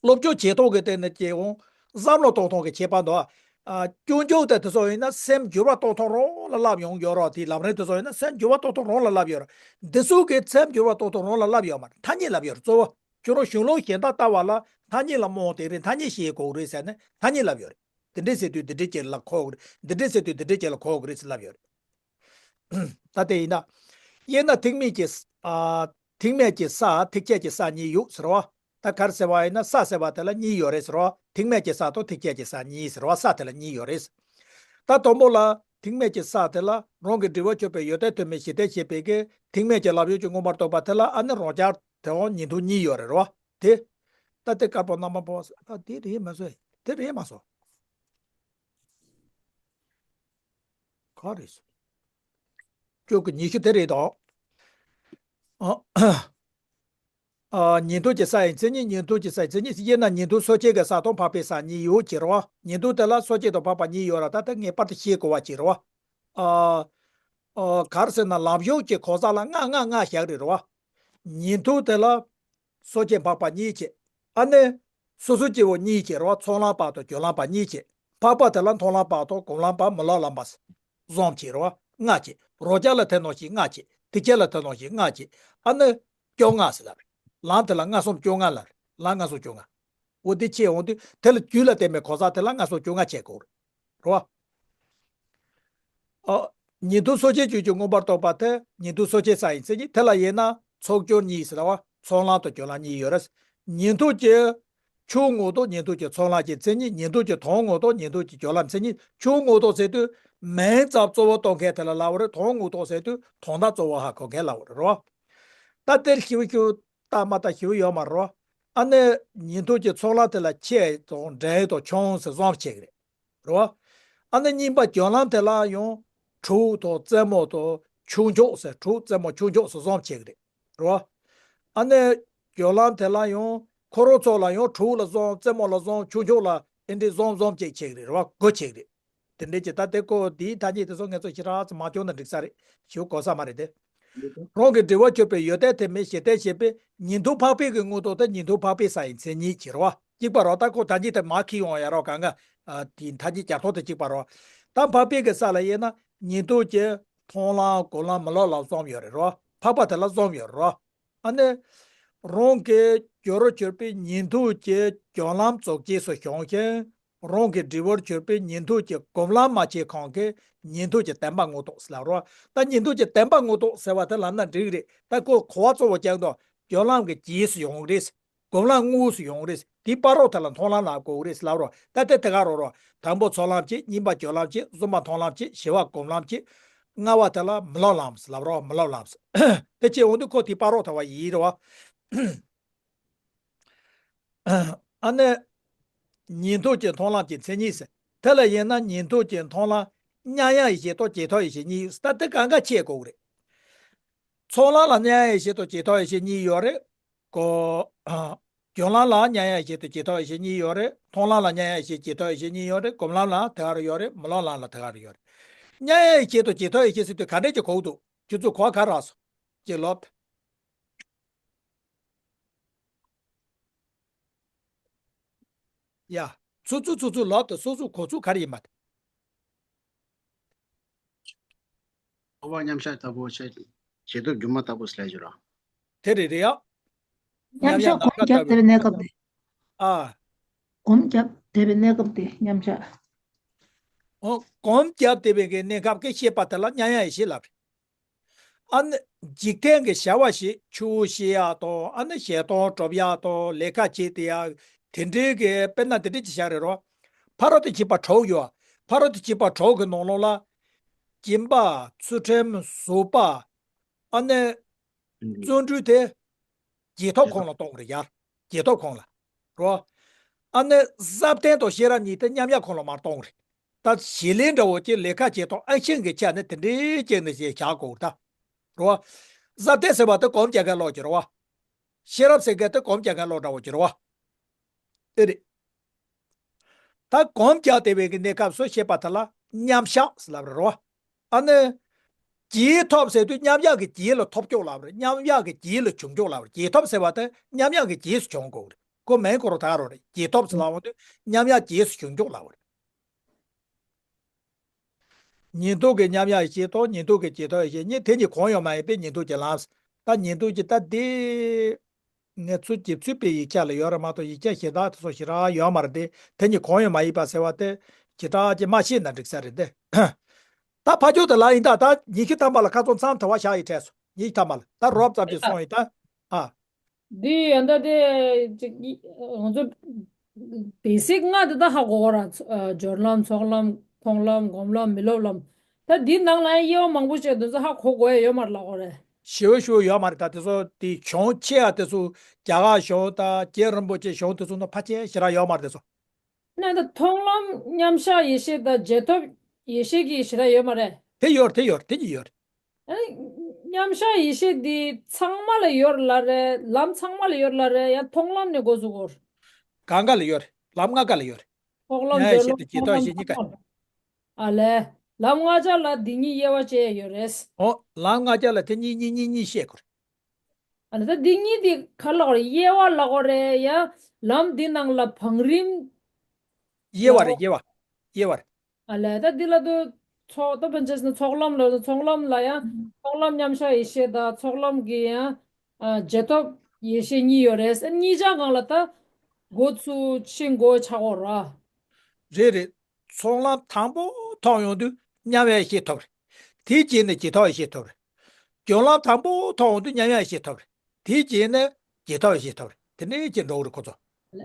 སློབ་སྦྱོང་བྱེད་ཐོག་གི་སྟེང་ནས་སྐྱེ་འོང་། བསམ་བློ་གཏོང་ཐོག་གི་ཁྱད་པར་འདུག་ཨ། སྐྱོན་བརྗོད་དེ་དེ་ཚོ་ཡིན་ན་སེམས་འགྱུར་བ་གཏོང་ཐོག་རང་ལ་ལབ་ཡོང་ཡོད་རོགས། དེའི་ལམ་རིམ་དེ་ཚོ་ཡིན་ན་སེམས་འགྱུར་བ་གཏོང་ཐོག་རང་ལ་ལབ་ཡོད་རོགས། འདི་ཚོ་གི་སེམས་འགྱུར་བ་གཏོང་ཐོག་རང་ལ་ལབ་ཡོད་མ་རེད། ཐ་སྙད་ལབ་ཡོད་རེད་གཙོ་བོ། ཁྱོད་རང་གཞུང་ལུགས་གཞན་དག་ལྟ་བ་ལ་ཐ་སྙད་ལ་རྨོངས་དེ་རེད། ཐ་སྙད་ཤེས་དགོས་རེད་ཟེར་ནས་ཐ་སྙད་ལབ་ཡོད་རེད། འདི་འདྲས་ཟེར་དུས་འདི་འདྲས་ཅིག་ལ་གོ་དགོས་རེད། འདི་འདྲས་ཟེར་དུས་འདི་འདྲས་ཅིག་ལ་གོ་དགོས་རེད་ཟེར་ལབ་ཡོད་རེད། ད་དེ་ཡིན་ན། དབྱེ་ན་ཐེག་དམན་གྱི་ས། ཨ། ཐེག་དམན་གྱི་ས་ཐེག་ཆད་ཀྱི་ས་གཉིས་ཡོད་ཟེར་བ། ད་ག་རེ་ཟེར་བ་ཡིན་ན་ས་ཟེར་བ་དེ་ལ་གཉིས་ཡོད་རེད་ཟེར་བ། ཐེག་དམན་གྱི་ས་དང་ཐེག་ཆད་ཀྱི་ས་གཉིས་ཟེར་བ། ས་དེ་ལ་གཉིས་ཡོད་རེད། ད་དང་པོ་ལ་ཐེག་དམན་གྱི་ས་དེ་ལ་རང་གི་འབྲས་བུར་གྱུར་པའི་ཡོན་ཏན་དོན་མེད་གཞི་རྟེན་བྱེད་པའི་གི་ཐེག་དམན་གྱི་ལམ་ཡུལ་གྱི་མངོན་པར་རྟོགས་པ་དེ་ལ་ཨ་ནི་རང་རྐྱ་དེའང་ཉན་ཐོས་གཉིས་ཡོད་རེད་རོ། དེ། ད་དེ་དཀར་པོ་རྣམ་པར་སྤོང་བ་ས། ད་དེ་རེད་མ་སོང་། དེ་རེད་མ་སོང་། ག་རེ་སོང་། བཅུ་དགུ་ཉི་ཤུ་དེ་རེད་དོ། ཨ། ཨ། ཉན་ཐོས་ཀྱི་ས་ཡི་མཚན་ཉིད། ཉན་ཐོས་ཀྱི་ས་ཡི་མཚན་ཉིད་དབྱེ་ན་ཉན་ཐོས་སོ་སྐྱེ་གི་ས་དང་འཕགས་པའི་ས་གཉིས་ཡོད་ཀྱི་རེད་བ། ཉན་ཐོས་དེ་ལ་སོ་སྐྱེ་དང་འཕགས་པ་གཉིས་ཡོད་ར། ད་ལྟ་ངེས་པར་དུ་ཤེས་དགོས་པ་ཅིག་རེད་བ། ཨ། ཨ། ག་རེ་ཟེར་ན་ལམ་ཞུགས་ཀྱི་གོ་ས་ལ་ལྔ་ལྔ་ལྔ་བཞག་རེད་རེད་བ། ཉན་ཐོས་དེ་ལ་སོ་སྐྱེ་འཕགས་པ་གཉིས་བྱས། ཨ་ནི། སོ་སོ་སྐྱེ་བོ་གཉིས་བྱས་རེད་བ། ཚོགས་ལམ་པ་དང་སྦྱོར་ལམ་པ་གཉིས་བྱས། འཕགས་པ་དེ་ལ་མཐོང་ལམ་པ་དང་སྒོམ་ལམ་པ་མི་སློབ་ལམ་པ་གསུམ་བྱས་རེད་བ། ལྔ་བྱས། རང་རྐྱ་ལ་དེ་ནང་བཞིན་ལྔ་བྱས། ཐེག་ཆད་ལ་དེ་ནང་བཞིན་ལྔ་བྱས། ཨ་ནི། བཅོ་ལྔ་ཟེར་ལབ་རེད། ལམ་དེ་ལ་ལྔ་གསུམ་བཅོ་ལྔ་ལབ་རེད། ལམ་ལྔ་གསུམ་བཅོ་ལྔ། འོ་དེ་བྱས་འོང་དུས་དེ་ལ་རྒྱུད་ལ་བརྟེན་པའི་གོ་ས་དེ་ལ་ལྔ་གསུམ་བཅོ་ལྔ་བྱེད་དགོས་རེད། རེད་བ། ཨ། ཉན་ཐོས་སོ་སྐྱེའི་རྒྱུད་ཀྱི་མངོན་པར་རྟོགས་པ་དེ་ཉན་ཐོས་སོ་སྐྱེའི་ས་ཡི་མཚན་ཉིད། དེ་ལ་དབྱེ་ན་ཚོགས་སྦྱོར་གཉིས་ཟེར་བ། ཚོགས་ལམ་དང་སྦྱོར་ལམ་གཉིས་ཡོད་རེད། ཉན་ཐོས་ཀྱི་ཆོས་མངོན་རྟོགས། ཉན་ཐོས་ཀྱི་ཚོགས་ལམ་གྱི་མཚན་ཉིད། ཉན་ཐོས་ཀྱི་དོན་མངོན་རྟོགས། ཉན་ཐོས་ཀྱི་སྦྱོར་ལམ་མཚན་ཉིད། ཆོས་མངོན་རྟོགས་ཟེར་དུས་མིང་ཙམ་གཙོ་བོ་གཏོང་མཁན་དེ་ལ་ལབ་པ་རེད། དོན་མངོན་རྟོགས་ཟེར་དུས་དོན་དག་གཙོ་བོ་ཧ་གོ་མཁན་ལབ་པ་རེད་རོ། ད་དེར་ཞིབ་ཞིབ་ལྟ་མ་ལྟ་ཞིབ་ཡོད་མ་རེད་རོ། ཨ་ནི་ཉན་ཐོས་ཀྱི་ཚོགས་ལམ་དེ་ལ་ཆེ་དང་འབྲིང་དང་ཆུང་ཟེར་གསུམ་བྱེད་ཀྱི་རེད། རེད་བ། ཨ་ནི་གཉིས་པ་སྦྱོར་ལམ་དེ་ལ་ཡང་དྲུག་དང་རྩེ་མོ་དང་ཆུང་ཆུང་ཟེར། དྲུག་རྩེ་མོ་ཆུང་ཆུང་ཟེར་གསུམ་བྱེད་ཀྱི་རེད། རེད་བ། ཨ་ནི་སྦྱོར་ལམ་དེ་ལ་ཡང་ཁོ་རང་ཚོ་ལ་ཡང་དྲུག་ལ་གསུམ། རྩེ་མོ་ལ་གསུམ། ཆུང་ཆུང་ལ་ཨེ་འདྲའི་གསུམ་གསུམ་བྱེད་བྱེད་ཀྱི་རེད། རེད་བ། དགུ་བྱེད་ཀྱི་རེད། དེ་འདྲའི་ཅིག་ད་དེ་ཀོ་དེའི་ཐ་སྙད་དེ་ཚོ་ངས་ཚོ་ཞེ་དྲག་ཙམ་མ་སྐྱོང་ན་འགྲིག་ས་རེད། ཞུ་དགོས་ས་མ་རེད་དེ། རང་གི་འབྲས་བུར་གྱུར་པའི་ཡོན་ཏན་དོན་མེད་གཞི་རྟེན་བྱེད་པའི་ཉན་ཐོས་འཕགས་པའི་གི་མངོན་རྟོགས་དེ་ཉན་ཐོས་འཕགས་པའི་ས་ཡི་མཚན་ཉིད་ཀྱི་རེད་བ། གཅིག་པ་རེད་བ། ད་ཁོ་ཐ་སྙད་དེ་མར་འཁྱེར་ཡོང་ཡ་རོགས་གང་ག་ཨ། དེའི་ཐ་སྙད་སྦྱར་ཐོག་དེ་གཅིག་པ་རེད་བ། ད་འཕགས་པའི་གི་ས་ལ་དབྱེ་ན་ཉན་ཐོས་ཀྱི་མཐོང་ལམ་སྒོམ་ལམ་མི་སློབ་ལམ་གསུམ་ཡོད་རེད་རོ། འཕགས་པ་དེ་ལ་གསུམ་ཡོད་རེད་རོ། ཨ་ནི། རང་གི་རྒྱུར་གྱུར་པའི་ཉན་ཐོས་ཀྱི་སྦྱོར་ལམ་རྫོགས་རྗེས་སུ་བྱུང་ཞིང་། རང་གི་འབྲས་བུར་གྱུར་པའི་ཉན་ཐོས་ཀྱི་སྒོམ་ལམ་མ་བྱས་གོང་གི་ཉན་ཐོས་ཀྱི་བདེན་པ་མངོན་རྟོགས་ཟེར་ལབ་རོ། ད་ཉན་ཐོས་ཀྱི་བདེན་པ་མངོན་རྟོགས་ཟེར་བ་དེ་ལབ་ན་འགྲིག་རེད། ད་ཁོ་གོ་བ་གཙོ་བོ་ཀྱང་དང་སྦྱོར་ལམ་གྱི་རྗེས་སུ་ཡོང་གི་རེད། སྒོམ་ལམ་དངོས་སུ་ཡོང་གི་རེད། དེའི་བར་རོ་དེ་ལ་མཐོང་ལམ་ལབ་དགོས་ཀྱི་རེད་ཟེར་ལབ་རོ། ད་དེ་དེ་ག་རོ་རོ། དང་པོ་ཚོགས་ལམ་བྱེད། གཉིས་པ་སྦྱོར་ལམ་བྱེད། གསུམ་པ་མཐོང་ལམ་བྱེད། བཞི་པ་སྒོམ་ལམ་བྱེད། ལྔ་པ་དེ་ལ་མི་སློབ་ལམ་ཟེར་ལབ་རོ། མི་སློབ་ལམ་ཟེར། དེ་བྱས་འོང་དུས་ཁོ་དེའི་བར་རོ་དེ་བ་ཡིན་རེད་བ། ཨ་ནི། ཉན་ཐོས་ཀྱི་མཐོང་ལམ་གྱི་མཚན་ཉིད་ཟེར། དེ་ལ་དབྱེ་ན་ཉན་ཐོས་ཀྱི་མཐོང་ལམ་ མཉམ་ཡངས་ཡེ་ཤེས་དང་བྱེ་ཐབས་ཡེ་ཤེས་གཉིས་ཡོད། ད་དེ་གང་ག་ཕྱེ་དགོས་ཀྱི་རེད། ཚོགས་ལམ་ལ་མཉམ་ཡངས་ཡེ་ཤེས་དང་བྱེ་ཐབས་ཡེ་ཤེས་གཉིས་ཡོད་རེད། ཀོ། སྦྱོར་ལམ་ལ་མཉམ་ཡངས་ཡེ་ཤེས་དང་བྱེ་ཐབས་ཡེ་ཤེས་གཉིས་ཡོད་རེད། མཐོང་ལམ་ལ་མཉམ་ཡངས་ཡེ་ཤེས་བྱེ་ཐབས་ཡེ་ཤེས་གཉིས་ཡོད་རེད། སྒོམ་ལམ་ལ་དེ་ག་རེ་ཡོད་རེད། མི་སློབ་ལམ་ལ་དེ་ག་རེ་ཡོད་རེད། མཉམ་ཡངས་ཡེ་ཤེས་དང་བྱེ་ཐབས་ཡེ་ཤེས་ཟེར་དུས་ག་འདྲས་ཅིག་གོ་གི་འདུག་ཁྱོད་ཚོས་གོ་ག་རག་སོང་། ཅིག་ལབ་དང་། ཡ། ཚུར་ཚུར་ཚུར་ཚུར་ལབ་དང་། སོ་སོ་གོ་ཚུལ་ག་རེ་ཡིན་པ་དེ། འཕོ་བ་མཉམ་གཞག་ལྟ་བུ་བྱས། བྱེད་ཐབས་སྒྱུ་མ་ལྟ་བུ་ཟེར་ལབ་ཀྱི་རེད། དེ་རེད་རེད་ཡ། མཉམ་གཞག་གོམས་བརྒྱབ་བསྡད་པའི་གནས་སྐབས་དེ། ཨ། གོམས་བརྒྱབ་བསྡད་པའི་གནས་སྐབས་དེ་མཉམ་གཞག་ཨོ། གོམས་བརྒྱབ་བསྡད་པའི་གི་གནས་སྐབས་ཀྱི་ཤེས་པ་དེ་ལ་མཉམ་ཡངས་ཡེ་ཤེས་ལབ་རེད། ཨ་ནི་འཇིག་རྟེན་གྱི་བྱ་བ་ཞིག་ཆུ་བོ་བཞེས་ཡག་དང་། ཨ་ནི་བཞེས་སྟོང་སྒྲུབ་ཡག་དང་། ལས་ཀ་བྱེད་བསྡད་ཡག་དེ་འདྲའི་གི་དཔེར་ན་དེ་འདྲའི་ཅིག་བཞག་རེད་རོ། ཕ་རོལ་ཏུ་ཕྱིན་པ་དྲུག་ཡོད། ཕ་རོལ་ཏུ་ཕྱིན་པ་དྲུག་གི་ནང་ལོགས་ལ། སྦྱིན་པ། ཚུལ་ཁྲིམས། བཟོད་པ། ཨ་ནི་བརྩོན་འགྲུས་དེ་བྱེད་ཐབས་ཁོངས་ལ་གཏོང་གི་རེད་ཡ། བྱེད་ཐབས་ཁོངས་ལ། རོ། ཨ་ནི་བསམ་གཏན་དང་ཤེས་རབ་གཉིས་དེ་མཉམ་གཞག་ཁོངས་ལ་མར་གཏོང་གི་རེད། ད་བྱེད་ལས་འདྲ་བོ་ཅིག་ལས་ཀ་བྱེད་སྟངས་ཨེག་ཤན་གྱི་ཆ་ནས་དེ་འདྲའི་ཅིག་ནས་ཅིག་བཞག་དགོས་ད། རོ། བསམ་གཏན་ཟེར་བ་དེ་གོམས་རྒྱག་མཁན་ལོག་གི་རེད་བ། ཤེས་རབ་ཟེར་མཁན་དེ་གོམས་རྒྱག་མཁན་ལོག་འདྲ་བོ་ཅིག་རེད་བ། དེ་རེད། ད་གོམས་རྒྱག་བསྡད་པའི་གི་གནས་སྐབས་སུ་ཤེས་པ་དེ་ལ་མཉམ་གཞག་ཟེར་ལབ་རེད་རོ། ཨ་ནི། བྱེད་ཐབས་ཟེར་དུས་མཉམ་གཞག་གི་རྗེས་ལ་ཐོབ་ཀྱོག་ལབ་རེད། མཉམ་གཞག་གི་རྗེས་ལ་བྱུང་ཀྱོག་ལབ་རེད། བྱེད་ཐབས་ཟེར་བ་དེ་མཉམ་གཞག་གི་རྗེས་སུ་བྱུང་དགོས་རེད། ཁོ་མིང་ཁོ་རང་དག་རོ་རེད། བྱེད་ཐབས་ཟེར་ལབ་དུས་མཉམ་གཞག་རྗེས་སུ་བྱུང་ཀྱོག་ལབ་རེད། ཉན་ཐོས་ཀྱི་མཉམ་གཞག་ཡེ་ཤེས་དང་། ཉན་ཐོས་ཀྱི་བྱེད་ཐབས་ཡེ་ཤེས་གཉིས། དེ་གཉིས་གང་ཡང་མ་ཡིན་པའི་ཉན་ཐོས་ཀྱི་ལམ། ད་ཉན་ཐོས་ཀྱི་ད་དེ། ངས་ཚུར་ཅིག་ཚུར་ཕར་ཡིག་ཆ་ལ་ཡོད་རེད་མ་གཏོགས་ཡིག་ཆ་གཞན་དག་དེ་ཚོ་ཞེ་དྲག་ཡོད་མ་རེད་དེ། དེ་གཉིས་གང་ཡང་མ་ཡིན་པ་ཟེར་བ་དེ་ཞེ་དྲག་ཅིག་མ་ཤེས་ན་འགྲིག་ས་རེད་དེ། ད་ཕར་ཕྱོགས་དེ་ལ་ཡིན་ད། ད་ཉི་ཤུ་ཐམ་པ་ལ་ཁ་སང་མཚམས་དེ་བ་བཞག་ཡིག་ཕྲད་སོང་། ཉི་ཤུ་ཐམ་པ་ལ་ད་རོབ་ཙམ་ཅིག་སོང་ཡིན་ད། ཨ། འདི་ཡོན་ད་དེ་ཅིག་ང་ཚོ་བེ་སིག་ལྔ་དེ་ད་ཧ་གོ་གོ་ར། སྦྱོར་ལམ། ཚོགས་ལམ། མཐོང་ལམ། སྒོམ་ལམ། མི་སློབ་ལམ། ད་འདི་ནང་ལ་དབྱེ་བ་མང་པོ་བྱས་དུས་ཚོད་ཧ་གོ་དགོས་ཡ་ཡོད་མ་རེད་ལབ་གོ་རེད། ཞེ་པོ་ཞེ་པོ་ཡོད་མ་རེད། ད་དེ་ཚོ་དེ་གཞུང་ཆེ་བ་དེ་ཚོ་རྒྱ་གར་གཞུང་དང་རྗེ་རིན་པོ་ཆེ་གཞུང་དེ་ཚོ་ནང་ཕལ་ཆེར་ཞེ་དྲག་ཡོད་མ་རེད་དེ་ཚོ། ན་ད་མཐོང་ལམ་མཉམ་གཞག་ཡེ་ཤེས་དང་རྗེས་ཐོབ་ཡེ་ཤེས་ཀྱི་ཞེ་དྲག་ཡོད་མ་རེད། དེ་ཡོད་རེད། དེ་ཡོད་རེད། དེ་གཉིས་ཡོད་རེད། ཨ་ནི་མཉམ་གཞག་ཡེ་ཤེས་འདི་ཚང་མ་ལ་ཡོད་རེད་ལབ་རེད། ལམ་ཚང་མ་ལ་ཡོད་རེད་ལབ་རེད། ཡང་མཐོང་ལམ་ནས་འགོ་ཚུགས་དགོས་རེད། གང་ག་ལ་ཡོད་རེད། ལམ་ལྔ་ཀ་ལ་ཡོད་རེད། ཚོགས་ལམ། མཉམ་གཞག་ཡེ་ཤེས་དང་རྗེས་ཐོབ་ཡེ་ཤེས་གཉིས་ཀ། ཨ་ལས། ལམ་ལྔ་ཆ་ལ་འདི་གཉིས་དབྱེ་བ་ཕྱེ་ཡོད་རེད། ཨོ། ལམ་ལྔ་ཆ་ལ་དེ་གཉིས་གཉིས་གཉིས་གཉིས་བཤད་དགོས་རེད། ཨ་ལས། ད་འདི་གཉིས་དེ་ག་ལ་གོ་རེད། དབྱེ་བ་ལ་གོ་རེད། ཡ། ལམ་འདི་ནང་ལ་བང་རིམ། དབྱེ་བ་རེད། དབྱེ་བ། དབྱེ་བ་རེད། ཨ་ལས། ད་འདི་ལ་དུ་ཚོགས། ད་ཕན་ཆད་ན་ཚོགས་ལམ་ལ། ཚོགས་ལམ་ལ་ཡང་མཐོང་ལམ་མཉམ་གཞག་ཡེ་ཤེས་དང་ཚོགས་ལམ་གྱི་ཡང་། ཨ། རྗེས་ཐོབ་ཡེ་ཤེས་གཉིས་ཡོད་རེད། གཉིས་ཆ་སྒང་ལ་ད་འགོ་ཚུགས་ཕྱིན་དགོས་ཆགས་གོ་ར། རེད་རེད། ཚོགས་ལམ་དང་པོ་ཐོབ་ཡོང་དུས་མཉམ་ཡངས་ཡེ་ཤེས་ཐོབ་རེད། དེའི་རྗེས་ནས་རྗེས་ཐོབ་ཡེ་ཤེས་ཐོབ་རེད། སྦྱོར་ལམ་དང་པོ་ཐོབ་ཡོང་དུས་མཉམ་ཡངས་ཡེ་ཤེས་ཐོབ་རེད། དེའི་རྗེས་ནས་རྗེས་ཐོབ་ཡེ་ཤེས་ཐོབ་རེད། དེ་ནས་ཅི་འགྲོ་གི་རེད་ཁོ་ཚོ།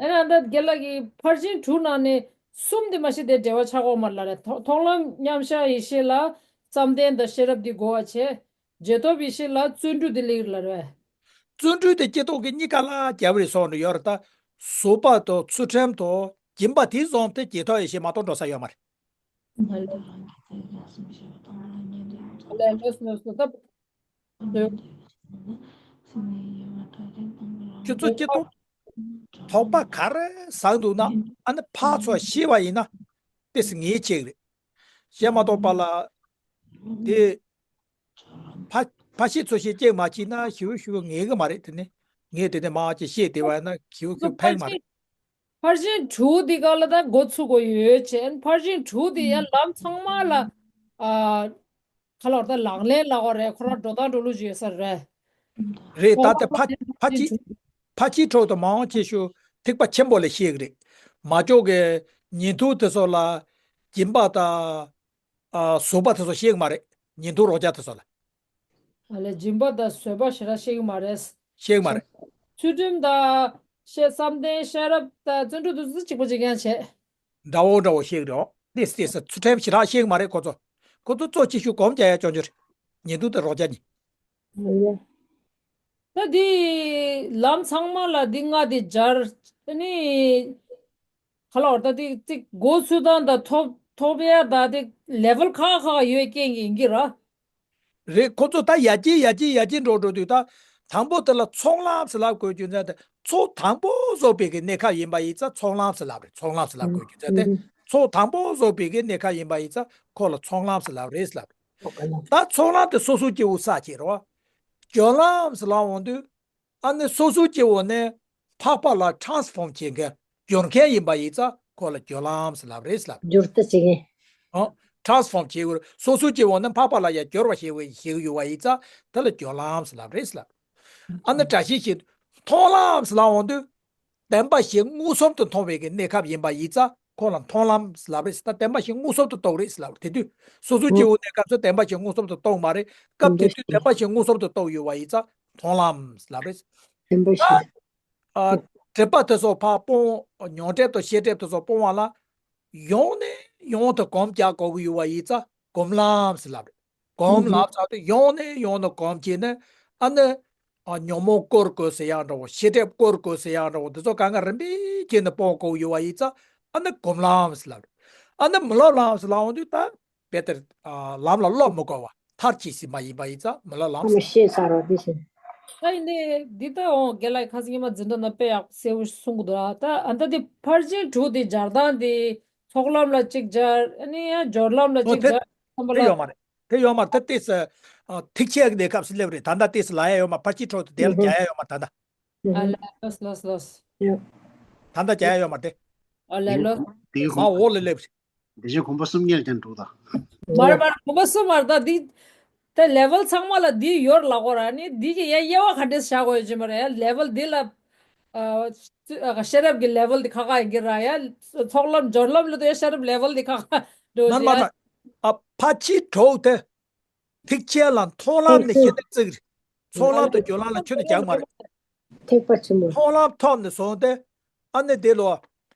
ཨ་ནི་ད་རྒན་ལགས་ཀྱིས་ཕར་ཕྱིན་དྲུག་ནང་ནས་གསུམ་དེ་མ་གཞི་དེ་འབྲེལ་བ་ཆགས་ཀྱི་ཡོད་མ་རེད་ལབ་རེད། མཐོང་ལམ་མཉམ་གཞག་ཡེ་ཤེས་ལ་བསམ་གཏན་དང་ཤེས་རབ་དེ་གོ་བ་བྱས། རྗེས་ཐོབ་ཡེ་ཤེས་ལ་བརྩོན་འགྲུས་དེ་སླེབས་ཀྱི་རེད་ལབ་རེད། བརྩོན་འགྲུས་དེ་སྐྱེ་སྟོབས་ཀྱི་གཉིས་ཀ་ལ་རྒྱབ་རེ་སོང་ནས་ཡོད་རེད། ད་བཟོད་པ་དང་ཚུལ་ཁྲིམས་དང་སྦྱིན་པ་དེ་བཟུང་སྟེ་རྗེས་ཐོབ་ཡེ་ཤེས་མ་གཏོགས་འགྲོ་ས་ཡོད་མ་རེད། ལགས་ལགས་སོ་སོ། ད་ཁྱོད་ཚོ་སྐྱེ་སྟོབས་དོགས་པ་ག་རེ་ཟ་འདུག་ན། ཨ་ནི་ཕར་ཚུར་ཤེས་པ་ཡིན་ན་ཏོག་ཙམ་ངེས་ཅིག་རེད། བཤད་མ་གཏོགས་པ་ལ་དེ་ཕ་ཕར་ཤེས་ཚུར་ཤེས་ཅིག་མ་བྱས་ན་ཞེ་པོ་ཞེ་པོ་ངེས་གི་མ་རེད། དེ་ནི་ངས་དེ་ནས་མར་ཅིག་བཤད་བསྡད་པ་ཡིན་ན་ཞེ་པོ་ཞེ་པོ་ཕན་གི་མ་རེད། ཕར་ཕྱིན་དྲུག་འདི་ག་ལ་ད་འགོ་ཚུགས་དགོས་ཡོད་ཅེ། ཕར་ཕྱིན་དྲུག་འདི་ཡང་ལམ་ཚང་མ་ལ། ཨ། ག་ལ་བར་ད་ལག་ལེན་ལ་གོ་རེད། ཁོ་རང་འགྲོ་སྟངས་འགྲོ་ལུགས་ཅིག་ཡོད་ས་རེད། རེད། ད་ལྟ་ཕ་ཕ་ཕྱིན་ཕ་ཕྱིན་དྲུག་དང་མང་ཆེ་ཤོས་ཐེག་པ་ཆེན་པོ་ལ་བཤད་གི་རེད། མ་ཅོག་གི་ཉན་ཐོས་དེ་ཚོ་ལ་སྦྱིན་པ་དང་། ཨ། བཟོད་པ་དེ་ཚོ་བཤད་གི་མ་རེད། ཉན་ཐོས་རང་རྐྱ་དེ་ཚོ་ལ། ཨ་ལས། སྦྱིན་པ་དང་བཟོད་པ་ཞེ་དྲག་བཤད་གི་མ་རེད། བཤད་གི་མ་རེད། ཚུལ་ཁྲིམས་དང་། ཤེས། བསམ་གཏན། ཤེས་རབ་དང་བརྩོན་འགྲུས་དེ་ཚོ་གཅིག་པ་གཅིག་རྐྱང་བྱས། འདྲ་བོ་འདྲ་བོ་བཤད་གི་རེད། ཏོག་ཙམ་ཏོག་ཙམ་ཚུལ་ཁྲིམས་ཞེ་དྲག་བཤད་གི་མ་རེད་ཁོ་ཚོ། ཁོ་ཚོ་གཙོ་ཆེ་ཤོས་སྒོམ་རྒྱག་ཡ་སྐྱོན་བརྗོད་རེད། ཉན་ཐོས་དང་རང་རྐྱ་གཉིས། ད་འདི་ལམ་ཚང་མ་ལ་འདི་ལྔ་དེ་སྦྱར། ཨ་ནི་ག་ལ་བར་ད་འདི་ཅིག་འགོ་ཚུགས་སྟངས་དང་ཐོབ་ ཚོགས་པའི་ད་དེ་ལེ་ཝལ་ཁག་ཁག་ཡོད་རྐྱེན་གྱིས་ཡིན་གྱི་ར། རེད། ཁོ་ཚོ་ད་ཡར་རྒྱས་ཡར་རྒྱས་ཡར་རྒྱས་འགྲོ་འགྲོ་དུས་ད་དང་པོ་དེ་ལ་ཚོགས་ལམ་ཟེར་ལབ་དགོས་རྒྱུ་མཚན་དེ། ཚོགས་དང་པོ་བཟོ་བའི་གི་གནས་སྐབས་ཡིན་པ་ཡིན་ཙང་ཚོགས་ལམ་ཟེར་ལབ་རེད། ཚོགས་ལམ་ཟེར་ལབ་དགོས་རྒྱུ་མཚན་དེ། ཚོགས་དང་པོ་བཟོ་བའི་གི་གནས་སྐབས་ཡིན་པ་ཡིན་ཙང་ཁོ་ལ་ཚོགས་ལམ་ཟེར་ལབ་རེད་ཟེར་ལབ་རེད། ད་ཚོགས་ལམ་དེ་སོ་སོ་སྐྱེ་བོ་ས་ཆེ་རེད་བ། སྦྱོར་ལམ་ཟེར་ལབ་འོང་དུས། ཨ་ནི་སོ་སོའི་སྐྱེ་བོ་ནི་འཕགས་པ་ལ་ཊ་རན་སི་ཕོམ་བྱེད་མཁན་སྦྱོར་མཁན་ཡིན་པ་ཡིན་ཙང་ཁོ་ལ་སྦྱོར་ལམ་ཟེར་ལབ་རེད་ཟེར་ལབ། སྦྱོར་ཏུ་བྱེད་མཁན། ཨོ། ཊ་རན་སི་ཕོམ་བྱེད་དགོས་རེད། སོ་སོའི་སྐྱེ་བོ་ནི་འཕགས་པ་ལ་ཡང་སྦྱོར་བ་བྱེད་དགོས་བྱེད་ཀྱི་ཡོད་པ་ཡིན་ཙང་དེ་ལ་སྦྱོར་ལམ་ཟེར་ལབ་རེད་ཟེར་ལབ། ཨ་ནི་བཀྲ་ཤིས་ཤེས་མཐོང་ལམ་ཟེར་ལབ་འོང་དུས། བདེན་པ་བཞི་མངོན་སུམ་དུ་མཐོང་བའི་གི་གནས་སྐབས་ཡིན་པ་ཡིན་ཙང་ཁོ་ལ་མཐོང་ལམ་ཟེར་ལབ་རེད་ཟེར། ད་བདེན་པ་བཞི་མངོན་སུམ་དུ་རྟོགས་རེད་ཟེར་ལབ་རེད། དེ་དུས་སོ་སོའི་སྐྱེ་བོ་གནས་སྐབས་སུ་བདེན་པ་བཞི་མངོན་སུམ་དུ་རྟོགས་མ་རེད། སྐབས་དེ་དུས་བདེན་པ་བཞི་མངོན་སུམ་དུ་རྟོགས་ཡོད་པ་ཡིན་ཙང་མཐོང་ལམ་ཟེར་ལབ་རེད། བདེན་པ་བཞི། ཨ། སྒྲིབ་པ་དེ་ཚོ་ཕར་སྤོང་། ཉོན་སྒྲིབ་དང་ཤེས་སྒྲིབ་དེ་ཚོ་སྤོང་བ་ལ། ཡང་ནས་ཡང་དུ་གོམས་རྒྱག་དགོས་ཀྱི་ཡོད་པ་ཡིན་ཙང་སྒོམ་ལམ་ཟེར་ལབ་རེད། སྒོམ་ལམ་ཟེར་དུས་ཡང་ནས་ཡང་དུ་གོམས་བྱས་ནས། ཨ་ནི། ཨ། ཉོན་མོངས་སྐོར་དགོས་ཟེར་ཡག་འདྲ་བོ། ཤེས་སྒྲིབ་སྐོར་དགོས་ཟེར་ཡག་འདྲ་བོ་འདི་ཚོ་གང་ག་རིམ་པས་བྱས་ནས་སྤོང་དགོས་ཀྱི་ཡོད་པ་ཡིན་ཙང་ཨ་ནི་སྒོམ་ལམ་ཟེར་ལབ་རེད། ཨ་ནི་མི་སློབ་ལམ་ཟེར་ལབ་འོང་དུས་ད། དཔེ་དེར། ཨ། ལམ་ལ་སློབ་མི་དགོས་པ། མཐར་ཕྱིན་ཟིན་པ་ཡིན་པ་ཡིན་ཙང་མི་སློབ་ལམ་ཨ་ནི་ཟེར། ཤེས་བྱ་རོ་འདི་བཞིན། ད་ཡིན་ནའི་འདི་ལྟ་འོང་རྒན་ལགས་ཁ་སང་ཉི་མ་འཛིན་གྲྭ་ནང་དཔེ་ཡག་གསལ་བོ་གསུང་གི་འདུག་ཨ། ད་ཨ་ད་འདི་ཕར་ཕྱིན་དྲུག་འདི་སྦྱར་སྟངས་འདི་ཚོགས་ལམ་ལ་གཅིག་སྦྱར། ཨ་ནི་ཡང་སྦྱོར་ལམ་ལ་གཅིག་སྦྱར། ཨོ་དེ། ཚང་མ་དེ་ལ། ཡོད་མ་རེད། དེ་ཡོད་མ་རེད། ད་ཏོག་ཙམ། ཨ། ཐིག་ཆད་ཀྱི་གནས་སྐབས་སུ་སླེབས་རེད། ད་ལྟ་ཏོག་ཙམ་ལབ་ཡ་ཡོད་མ། ཕར་ཕྱིན་དྲུག་དེ་དེ་ལ་སྦྱར་ཡ་ཡོད་མ་ད་ལྟ། ཨ་ལས། ལོས་ལོས་ལོས། ཡོད། ད་ལྟ་སྦྱར་ཡ་ཡོད་མ་དེ། ཨ་ལས་ལོས། དེའི་མ་འོག་ལ་སླེབས་རེད། དེ་བཞིན་གོམ་པ་གསུམ་ཉལ་ཀྱང་འགྲོ་དང་། མར་མར་གོམ་པ་གསུམ་མར་ད་འདི། ད་ལེ་ཝལ་ཚང་མ་ལ་འདི་ཡོད་ལ་གོ་ར་ནི་འདི་གི་ཡ་དབྱེ་བ་ག་འདྲས་བྱ་དགོས་ཡོད་ཅི་མ་རེད་ཡ། ལེ་ཝལ་འདི་ལ། ཨ། ཤེས་རབ་ཀྱི་ལེ་ཝལ་འདི་ཁ་ཁ་ཡིན་གྱི་ར་ཡ། ཚོགས་ལམ་སྦྱོར་ལམ་ལ་དུ་ཡ་ཤེས་རབ་ལེ་ཝལ་འདི་ཁ་ཁ་འགྲོ་མར་ཅི་མར་ཡ། མར། ཨ། ཕར་ཕྱིན་དྲུག་དེ། ཐིག་ཆད་ལ་མཐོང་ལམ་ནས་ཤེས་ནས་བརྩི་གི་རེད། ཚོགས་ལམ་དང་སྦྱོར་ལམ་ལ་ཁྱོན་ནས་སྦྱར་གི་མ་རེད། ཐེག་པ་ཆེན་པོ། མཐོང་ལམ་ཐོབ་ནས་བཟུང་སྟེ། ཨ་ནི་དེ་ལོ།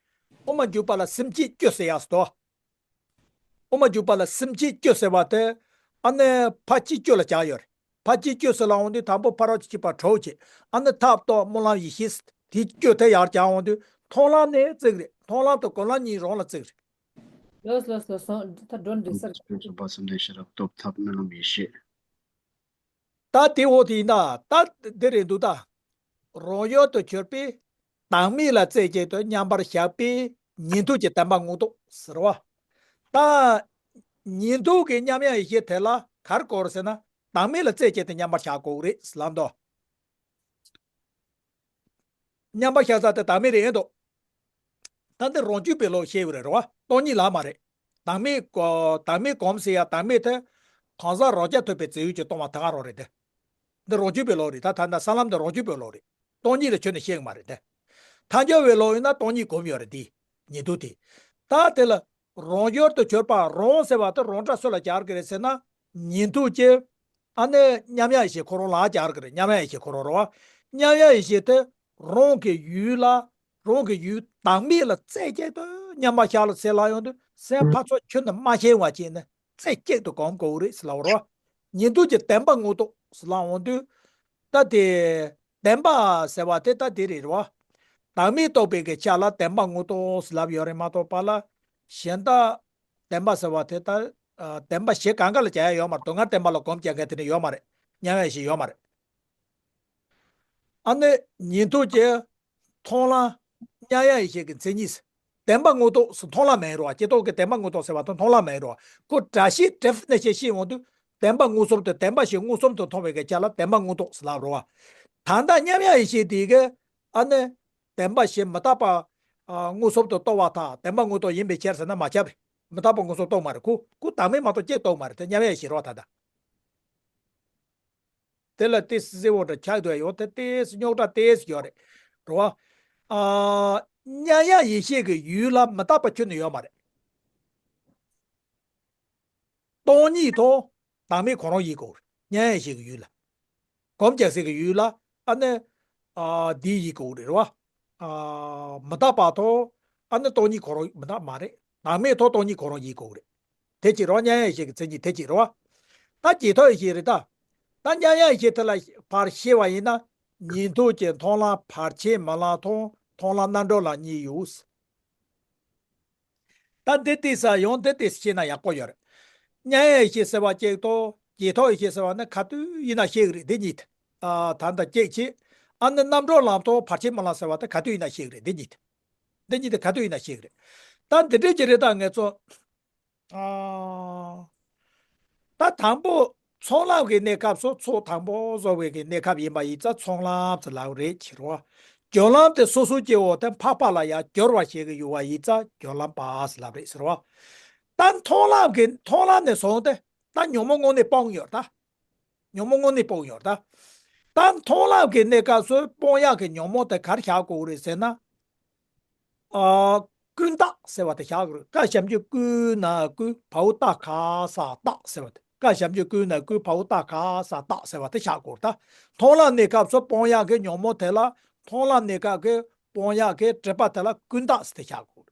དབུ་མ་འཇུག་པ་ལ་སེམས་བསྐྱེད་བཅུ་ཟེར་ཡག་སོ། དབུ་མ་འཇུག་པ་ལ་སེམས་བསྐྱེད་བཅུ་ཟེར་བ་དེ། ཨ་ནི་ཕར་ཕྱིན་བཅུ་ལ་སྦྱར་ཡོད་རེད། ཕར་ཕྱིན་བཅུ་ཟེར་ལ་འོང་དུས་དང་པོ་ཕ་རོལ་ཏུ་ཕྱིན་པ་དྲུག་བྱས། ཨ་ནི་ཐབས་རྟོགས་སྨོན་ལམ་ཡེ་ཤེས། དེ་བཅུ་དེ་ཡར་སྦྱར་འོང་དུས་མཐོང་ལམ་ནས་བརྩི་གི་རེད། མཐོང་ལམ་དང་སྒོམ་ལམ་གཉིས་རང་ལ་བརྩི་གི་རེད། ལོས་ལོས་ལོས་སོང་། ད་སྒྲོན་འདི་སར། སྤྱོད་ཚུགས་པ་སེམས་ལྡན་ཤེས་རབ་སྟོབས་ཐབས་སྨོན་ལམ་ཡེ་ཤེས། ད་དེ་འོ་དེ་ཡིན་ད། ད་འདི་རེད་འདུག་ད། རང་ཡུལ་དུ་གྱུར་པའི་བདག་མེད་ལ་རྩེ་གཅིག་ཏུ་མཉམ་པར་བཞག་པའི་ཉན་ཐོས་ཀྱི་བདེན་པ་མངོན་རྟོགས་ཟེར་བ། ད་ཉན་ཐོས་ཀྱི་མཉམ་ཡངས་ཡེ་ཤེས་དེ་ལ་ག་རེ་གོ་རེད་ཟེར་ན། བདག་མེད་ལ་རྩེ་གཅིག་ཏུ་མཉམ་པར་བཞག་དགོས་རེད་ཟེར་ལབ་འདུག། མཉམ་པར་བཞག་ས་དེ་བདག་མེད་རེད་ཨེ་འདུག། ད་འདི་རང་རྒྱུད་པའི་ལུགས་བཤད་ཡོད་རེད་རེད་བ། སྟོང་ཉིད་ལ་མ་རེད། བདག་མེད་གོ། བདག་མེད་སྒོམ་ཟེར་ཡ་བདག་མེད་དེ། གང་ཟག་རང་རྐྱ་ཐུབ་པའི་རྫས་ཡོད་ཀྱིས་སྟོང་བ་དེ་ག་རང་རེད་དེ། འདི་རང་རྒྱུད་པའི་ལུགས་རེད། ད་ད་ལྟ་ས་ལམ་འདི་རང་རྒྱུད་པའི་ལུགས་རེད། སྟོང་ཉིད་ལ་ཁྱོན་ནས་བཤད་ཀྱི་མ་རེད་དེ། ཐལ་འགྱུར་བའི་ལུགས་ཡིན་ན་སྟོང་ཉིད་སྒོམ་ཡོད་རེད་དེ། ཉན་ཐོས་དེ། ད་དེ་ལ། རང་ཡུལ་དུ་གྱུར་པ། རང་ཟེར་བ་དེ་རང་སྒྲ་སུ་ལ་སྦྱར་གི་རེད་ཟེར་ན། ཉན་ཐོས་ཀྱི། ཨ་ནི་མཉམ་ཡངས་ཡེ་ཤེས་ཁོ་རང་ལ་སྦྱར་གི་རེད། མཉམ་ཡངས་ཡེ་ཤེས་ཁོ་རང་རེད་བ། མཉམ་ཡངས་ཡེ་ཤེས་དེ་རང་གི་ཡུལ་ལ། རང་གི་ཡུལ་བདག་མེད་ལ་རྩེ་གཅིག་ཏུ་མཉམ་པར་བཞག་ལ་ཟེར་ལབ་ཡོང་དུས་སེམས་ཕར་ཚུར་ཁྱོན་ནས་མ་ཤེས་པ་བྱས་ནས་རྩེ་གཅིག་ཏུ་གོམས་དགོས་རེད་ཟེར་ལབ་པ་རེད་བ། ཉན་ཐོས་ཀྱི་བདེན་པ་མངོན་རྟོགས་ཟེར་ལབ་ཡོང་དུས། ད་དེ། བདེན་པ་ཟེར་བ་དེ་ད་དེ་རེད་རེད་བ། བདག་མེད་རྟོགས་པའི་གི་ཆ་ལ་བདེན་པ་མངོན་རྟོགས་ཟེར་ལབ་ཡོད་རེད་མ་གཏོགས་པ་ལ། གཞན་དག་བདེན་པ་ཟེར་བ་དེ་ད། ཨ། བདེན་པ་བཞི་གང་ག་ལ་སྦྱར་ཡ་ཡོད་མ་རེད། སྡུག་བསྔལ་བདེན་པ་ལ་སྒོམ་རྒྱག་མཁན་དེ་ནི་ཡོད་མ་རེད། མཉམ་ཡངས་ཡེ་ཤེས་ཡོད་མ་རེད། ཨ་ནི་ཉན་ཐོས་ཀྱི་མཐོང་ལམ། མཉམ་ཡངས་ཡེ་ཤེས་ཀྱི་མཚན་ཉིད། བདེན་པ་མངོན་རྟོགས་སུ་མཐོང་ལམ་མེད་རོ། སྐྱེ་སྟོབས་ཀྱི་བདེན་པ་མངོན་རྟོགས་ཟེར་བ་དང་མཐོང་ལམ་མེད་རོ། ཁོ་བཀྲ་ཤིས་ཌེ་ཕི་ནེ་ཤན་ཤེས་འོང་དུས་བདེན་པ་མངོན་སུམ་དུ། བདེན་པ་བཞི་མངོན་སུམ་དུ་མཐོང་བའི་གི་ཆ་ལ་བདེན་པ་མངོན་རྟོགས་ཟེར་ལབ་རོ། ད་ལྟ་མཉམ་ཡངས་ཡེ་ཤེས་དེ་གི། ཨ་ནི། བདེན་པ་བཞི་མི་རྟག་པ། ཨ། མངོན་སུམ་དུ་རྟོགས་པ་དང་བདེན་པ་མངོན་རྟོགས་ཡིན་པའི་ཕྱིར་ཟེར་ན་མ་ཁྱབ་པས། མི་རྟག་པ་མངོན་སུམ་རྟོགས་མ་རེད་ཁོ། ཁོ་བདག་མེད་མ་གཏོགས་གཅིག་རྟོགས་མ་རེད། དེ་མཉམ་ཡངས་ཡེ་ཤེས་རོ་ད་ལྟ། དེ་ལ་ཏོག་ཙམ་བརྗེ་པོ་འདྲ་ཆགས་འདུག་ཡོད་དེ། ཏོག་ཙམ་རྙོག་དྲ་ཏོག་ཙམ་ཡོད་རེད། རེད་བ། ཨ། མཉམ་ཡངས་ཡེ་ཤེས་ཀྱི་ཡུལ་ལ་མི་རྟག་པ་ཁྱོན་ནས་ཡོད་མ་རེད། སྟོང་ཉིད་དང་བདག་མེད་ཁོ་རང་ཡིན་དགོས་རེད། མཉམ་ཡངས་ཡེ་ཤེས་ཀྱི་ཡུལ་ལ། སྒོམ་རྒྱག་སའི་གི་ཡུལ་ལ། ཨ་ནི། ཨ། འདི་ཡིན་དགོས་རེད། རེད་བ། ཨ། མི་རྟག་པ་དང་། ཨ་ནི་སྟོང་ཉིད་ཁོ་རང་མི་རྟག་མ་རེད། བདག་མེད་དང་སྟོང་ཉིད་ཁོ་རང་ཡིན་དགོས་རེད། དེ་གཅིག་རེད་བ། མཉམ་ཡངས་ཡེ་ཤེས་ཀྱི་མཚན་ཉིད་དེ་གཅིག་རེད་བ། ད་རྗེས་ཐོབ་ཡེ་ཤེས་རེད་ད། ད་མཉམ་ཡངས་ཡེ་ཤེས་དེ་ལ་ཕར་ཤེས་པ་ཡིན་ན། ཉན་ཐོས་ཀྱི་མཐོང་ལམ་ཕར་ཕྱིན་མི་ལམ་དང་མཐོང་ལམ་རྣམ་གྲོལ་ལམ་གཉིས་ཡོད། ད་འདི་ཏོག་ཙམ་ཡང་འདི་ཏོག་ཙམ་ཤེས་ན་ཡག་པོ་ཡོད་རེད། མཉམ་ཡེ་ཤེས་ཟེར་བ་གཅིག་དང་རྗེས་ཐོབ་ཡེ་ཤེས་ཟེར་བ་ནི་ག་དུས་ཡིན་ན་ཤེས་ཀྱི་རེད། འདི་གཉིས་དེ། ཨ། ད་ལྟ་གཅིག་བྱས། ཨ་ནི་རྣམ་གྲོལ་ལམ་དང་བར་ཆད་སྨོན་ལམ་ཟེར་བ་དེ་ག་དུས་ཡིན་ན་ཤེས་ཀྱི་རེད། འདི་གཉིས་དེ། འདི་གཉིས་དེ་ག་དུས་ཡིན་ན་ཤེས་ཀྱི་རེད། ད་འདི་འདྲས་ཀྱི་རེད། ད་ངས་ཚོ། ཨ། ད་དང་པོ་ཚོགས་ལམ་གྱི་གནས་སྐབས་སུ་ཚོགས་དང་པོ་བཟོ་བའི་གི་གནས་སྐབས་ཡིན་པ་ཡིན་ཙང་ཚོགས་ལམ་ཟེར་ལབ་རེད་ཁྱེད་རོ། སྦྱོར་ལམ་དེ་སོ་སོ་སྐྱེ་བོ་དེ་འཕགས་པ་ལ་ཡང་སྦྱོར་བ་བྱེད་ཀྱི་ཡོད་པ་ཡིན་ཙང་སྦྱོར་ལམ་པ་ཟེར་ལབ་རེད་ཟེར་བ། ད་མཐོང་ལམ་གྱི་མཐོང་ལམ་ནས་བཟུང་སྟེ་ད་ཉོན་མོངས་དངོས་གནས་སྤོང་ཡོད་ད། ཉོན་མོངས་དངོས་གནས་སྤོང་ཡོད་ད། ད་མཐོང་ལམ་གྱི་གནས་སྐབས་སུ་སྤོང་ཡག་གི་ཉོན་མོངས་དེ་ག་རེ་བཞག་དགོས་རེད་ཟེར་ན། ཨ། ཀུན་བརྟགས་ཟེར་བ་དེ་བཞག་དགོས་རེད། ཀ་ཞབས་ཀྱུ་ཀུ་ན་ཀུ་བའོ་ཏ་ག་ས་བརྟགས་ཟེར་བ་དེ། ཀ་ཞབས་ཀྱུ་ཀུ་ན་ཀུ་བའོ་ཏ་ག་ས་བརྟགས་ཟེར་བ་དེ་བཞག་དགོས་རེད་ད། མཐོང་ལམ་གནས་སྐབས་སུ་སྤོང་ཡག་གི་ཉོན་མོངས་དེ་ལ། མཐོང་ལམ་གནས་སྐབས་ཀྱི་སྤོང་ཡག་གི་སྒྲིབ་པ་དེ་ལ་ཀུན་བརྟགས་ཟེར་དེ་བཞག་དགོས་རེད།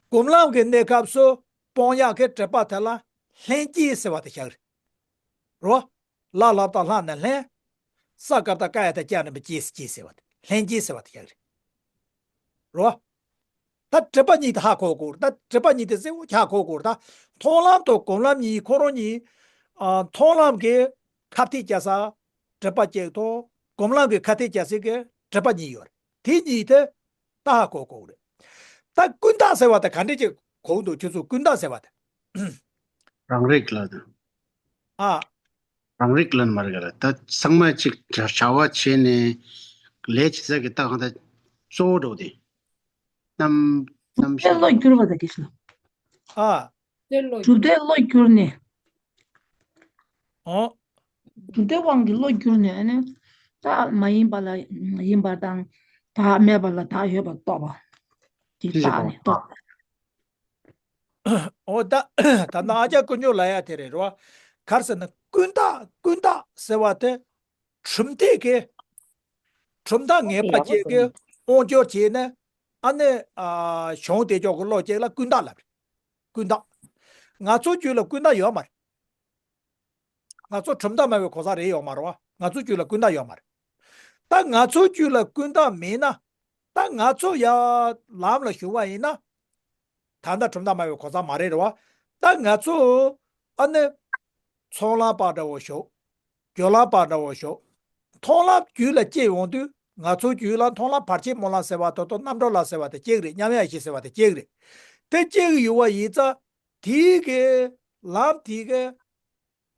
སྒོམ་ལམ་གྱི་གནས་སྐབས་སུ་སྤོང་ཡག་གི་སྒྲིབ་པ་དེ་ལ་ལྷན་སྐྱེས་ཟེར་བ་དེ་བཞག་རེད། རོ། ལ་ལ་བཏགས་ལྷ་ནས་ལྷན། ས་ག་བཏགས་སྐ་ཡ་བཏགས་སྐྱ་རྣམ་པའི་སྐྱེས་སུ་སྐྱེས་ཟེར་བ་དེ། ལྷན་སྐྱེས་ཟེར་བ་དེ་བཞག་རེད། རོ། ད་སྒྲིབ་པ་གཉིས་དེ་ཧ་གོ་དགོས་རེད། ད་སྒྲིབ་པ་གཉིས་དེ་གསལ་པོ་ཧ་གོ་དགོས་རེད། ད་མཐོང་ལམ་དང་སྒོམ་ལམ་གཉིས་ཁོ་རང་གཉིས། ཨ། མཐོང་ལམ་གྱི་ཁ་གཏད་བཅག་ས་སྒྲིབ་པ་གཅིག་དང་སྒོམ་ལམ་གྱི་ཁ་གཏད་བཅག་སའི་གི་སྒྲིབ་པ་གཉིས་ཡོད་རེད། དེ་གཉིས་དེ་ད་ཧ་གོ་དགོས་རེད། ད་ཀུན་བརྟགས་ཟེར་བ་དེ་ག་འདྲས་ཅིག་གོ་གི་འདུག་ཁྱོད་ཚོ་ཀུན་བརྟགས་ཟེར་བ་དེ། རང་རིག་ལ། ཨ། རང་རིག་ལ་མ་རེད་ག་ལ། ད་ཚང་མ་གཅིག་བྱ་བྱ་བ་བྱས་ནས་ལས་བྱེད་ས་གི་ད་གང་ལྟར་གཙོ་བོ་འགྲོ་དེ། རྣམ་རྣམ་དེ་བློ་བསྒྱུར་བ་དང་གི་ཞིག་ལ། ཨ། དེ་བློ་གྲུབ་བསྒྱུར། དེ་བློ་བསྒྱུར་ནས། ཨོ། གྲུབ་དེ་དབང་གི་བློ་བསྒྱུར་ནས་ཨ་ནི། བདག་མ་ཡིན་པ་ལ་ཡིན་པ་དང་། བདག་མེད་པ་ལ་བདག་ཡོད་པར་རྟོགས་པ། དེ་ཅི་ཞིག་བརྟགས་ནས་རྟོགས་པ། འོ་ད། ད་ནང་ཨ་ཅག་ཀུན་སྤྱོད་ལ་ཡ་དེ་རེད་རོ། ག་རེ་ཟེར་ན་ཀུན་བརྟགས་ཀུན་བརྟགས་ཟེར་བ་དེ། གྲུབ་མཐས་ཀྱི། གྲུབ་མཐའ་ངེས་པ་ཅན་གྱི་དབང་སྒྱུར་བྱས་ནས་ཨ་ནི། ཨ། གཞུང་དེ་ཅོག་གི་བློ་ཅིག་ལ་ཀུན་བརྟགས་ལབ་རེད། ཀུན་བརྟགས། ང་ཚོའི་རྒྱུད་ལ་ཀུན་བརྟགས་ཡོད་མ་རེད། ང་ཚོ་གྲུབ་མཐའ་སྨྲ་བའི་གོ་ས་རེད་ཡོད་མ་རེད་བ། ང་ཚོའི་རྒྱུད་ལ་ཀུན་བརྟགས་ཡོད་མ་རེད། ད་ང་ཚོའི་རྒྱུད་ལ་ཀུན་བརྟགས་མེད་ན། ད་ང་ཚོ་ཡར་ལམ་ལ་ཞུགས་པ་ཡིན་ན། ད་ལྟ་གྲུབ་མཐའ་སྨྲ་བའི་གོ་ས་མ་རེད་རེད་བ། ད་ང་ཚོ་ཨ་ནི་ཚོགས་ལམ་པ་འདྲ་བོ་ཞོག་སྦྱོར་ལམ་པ་འདྲ་བོ་ཞོག་མཐོང་ལམ་རྒྱུད་ལ་སྐྱེ་ཡོང་དུས་ང་ཚོའི་རྒྱུད་ལ་མཐོང་ལམ་བར་ཆད་སྨོན་ལམ་ཟེར་བ་དེ་དང་རྣམ་གྲོལ་ལམ་ཟེར་བ་དེ་སྐྱེ་གི་རེད། མཉམ་ཡེ་ཤེས་ཟེར་བ་དེ་སྐྱེ་གི་རེད། དེ་སྐྱེ་གི་ཡོད་པ་ཡིན་ཙང་དེའི་གི་ལམ་དེའི་གི་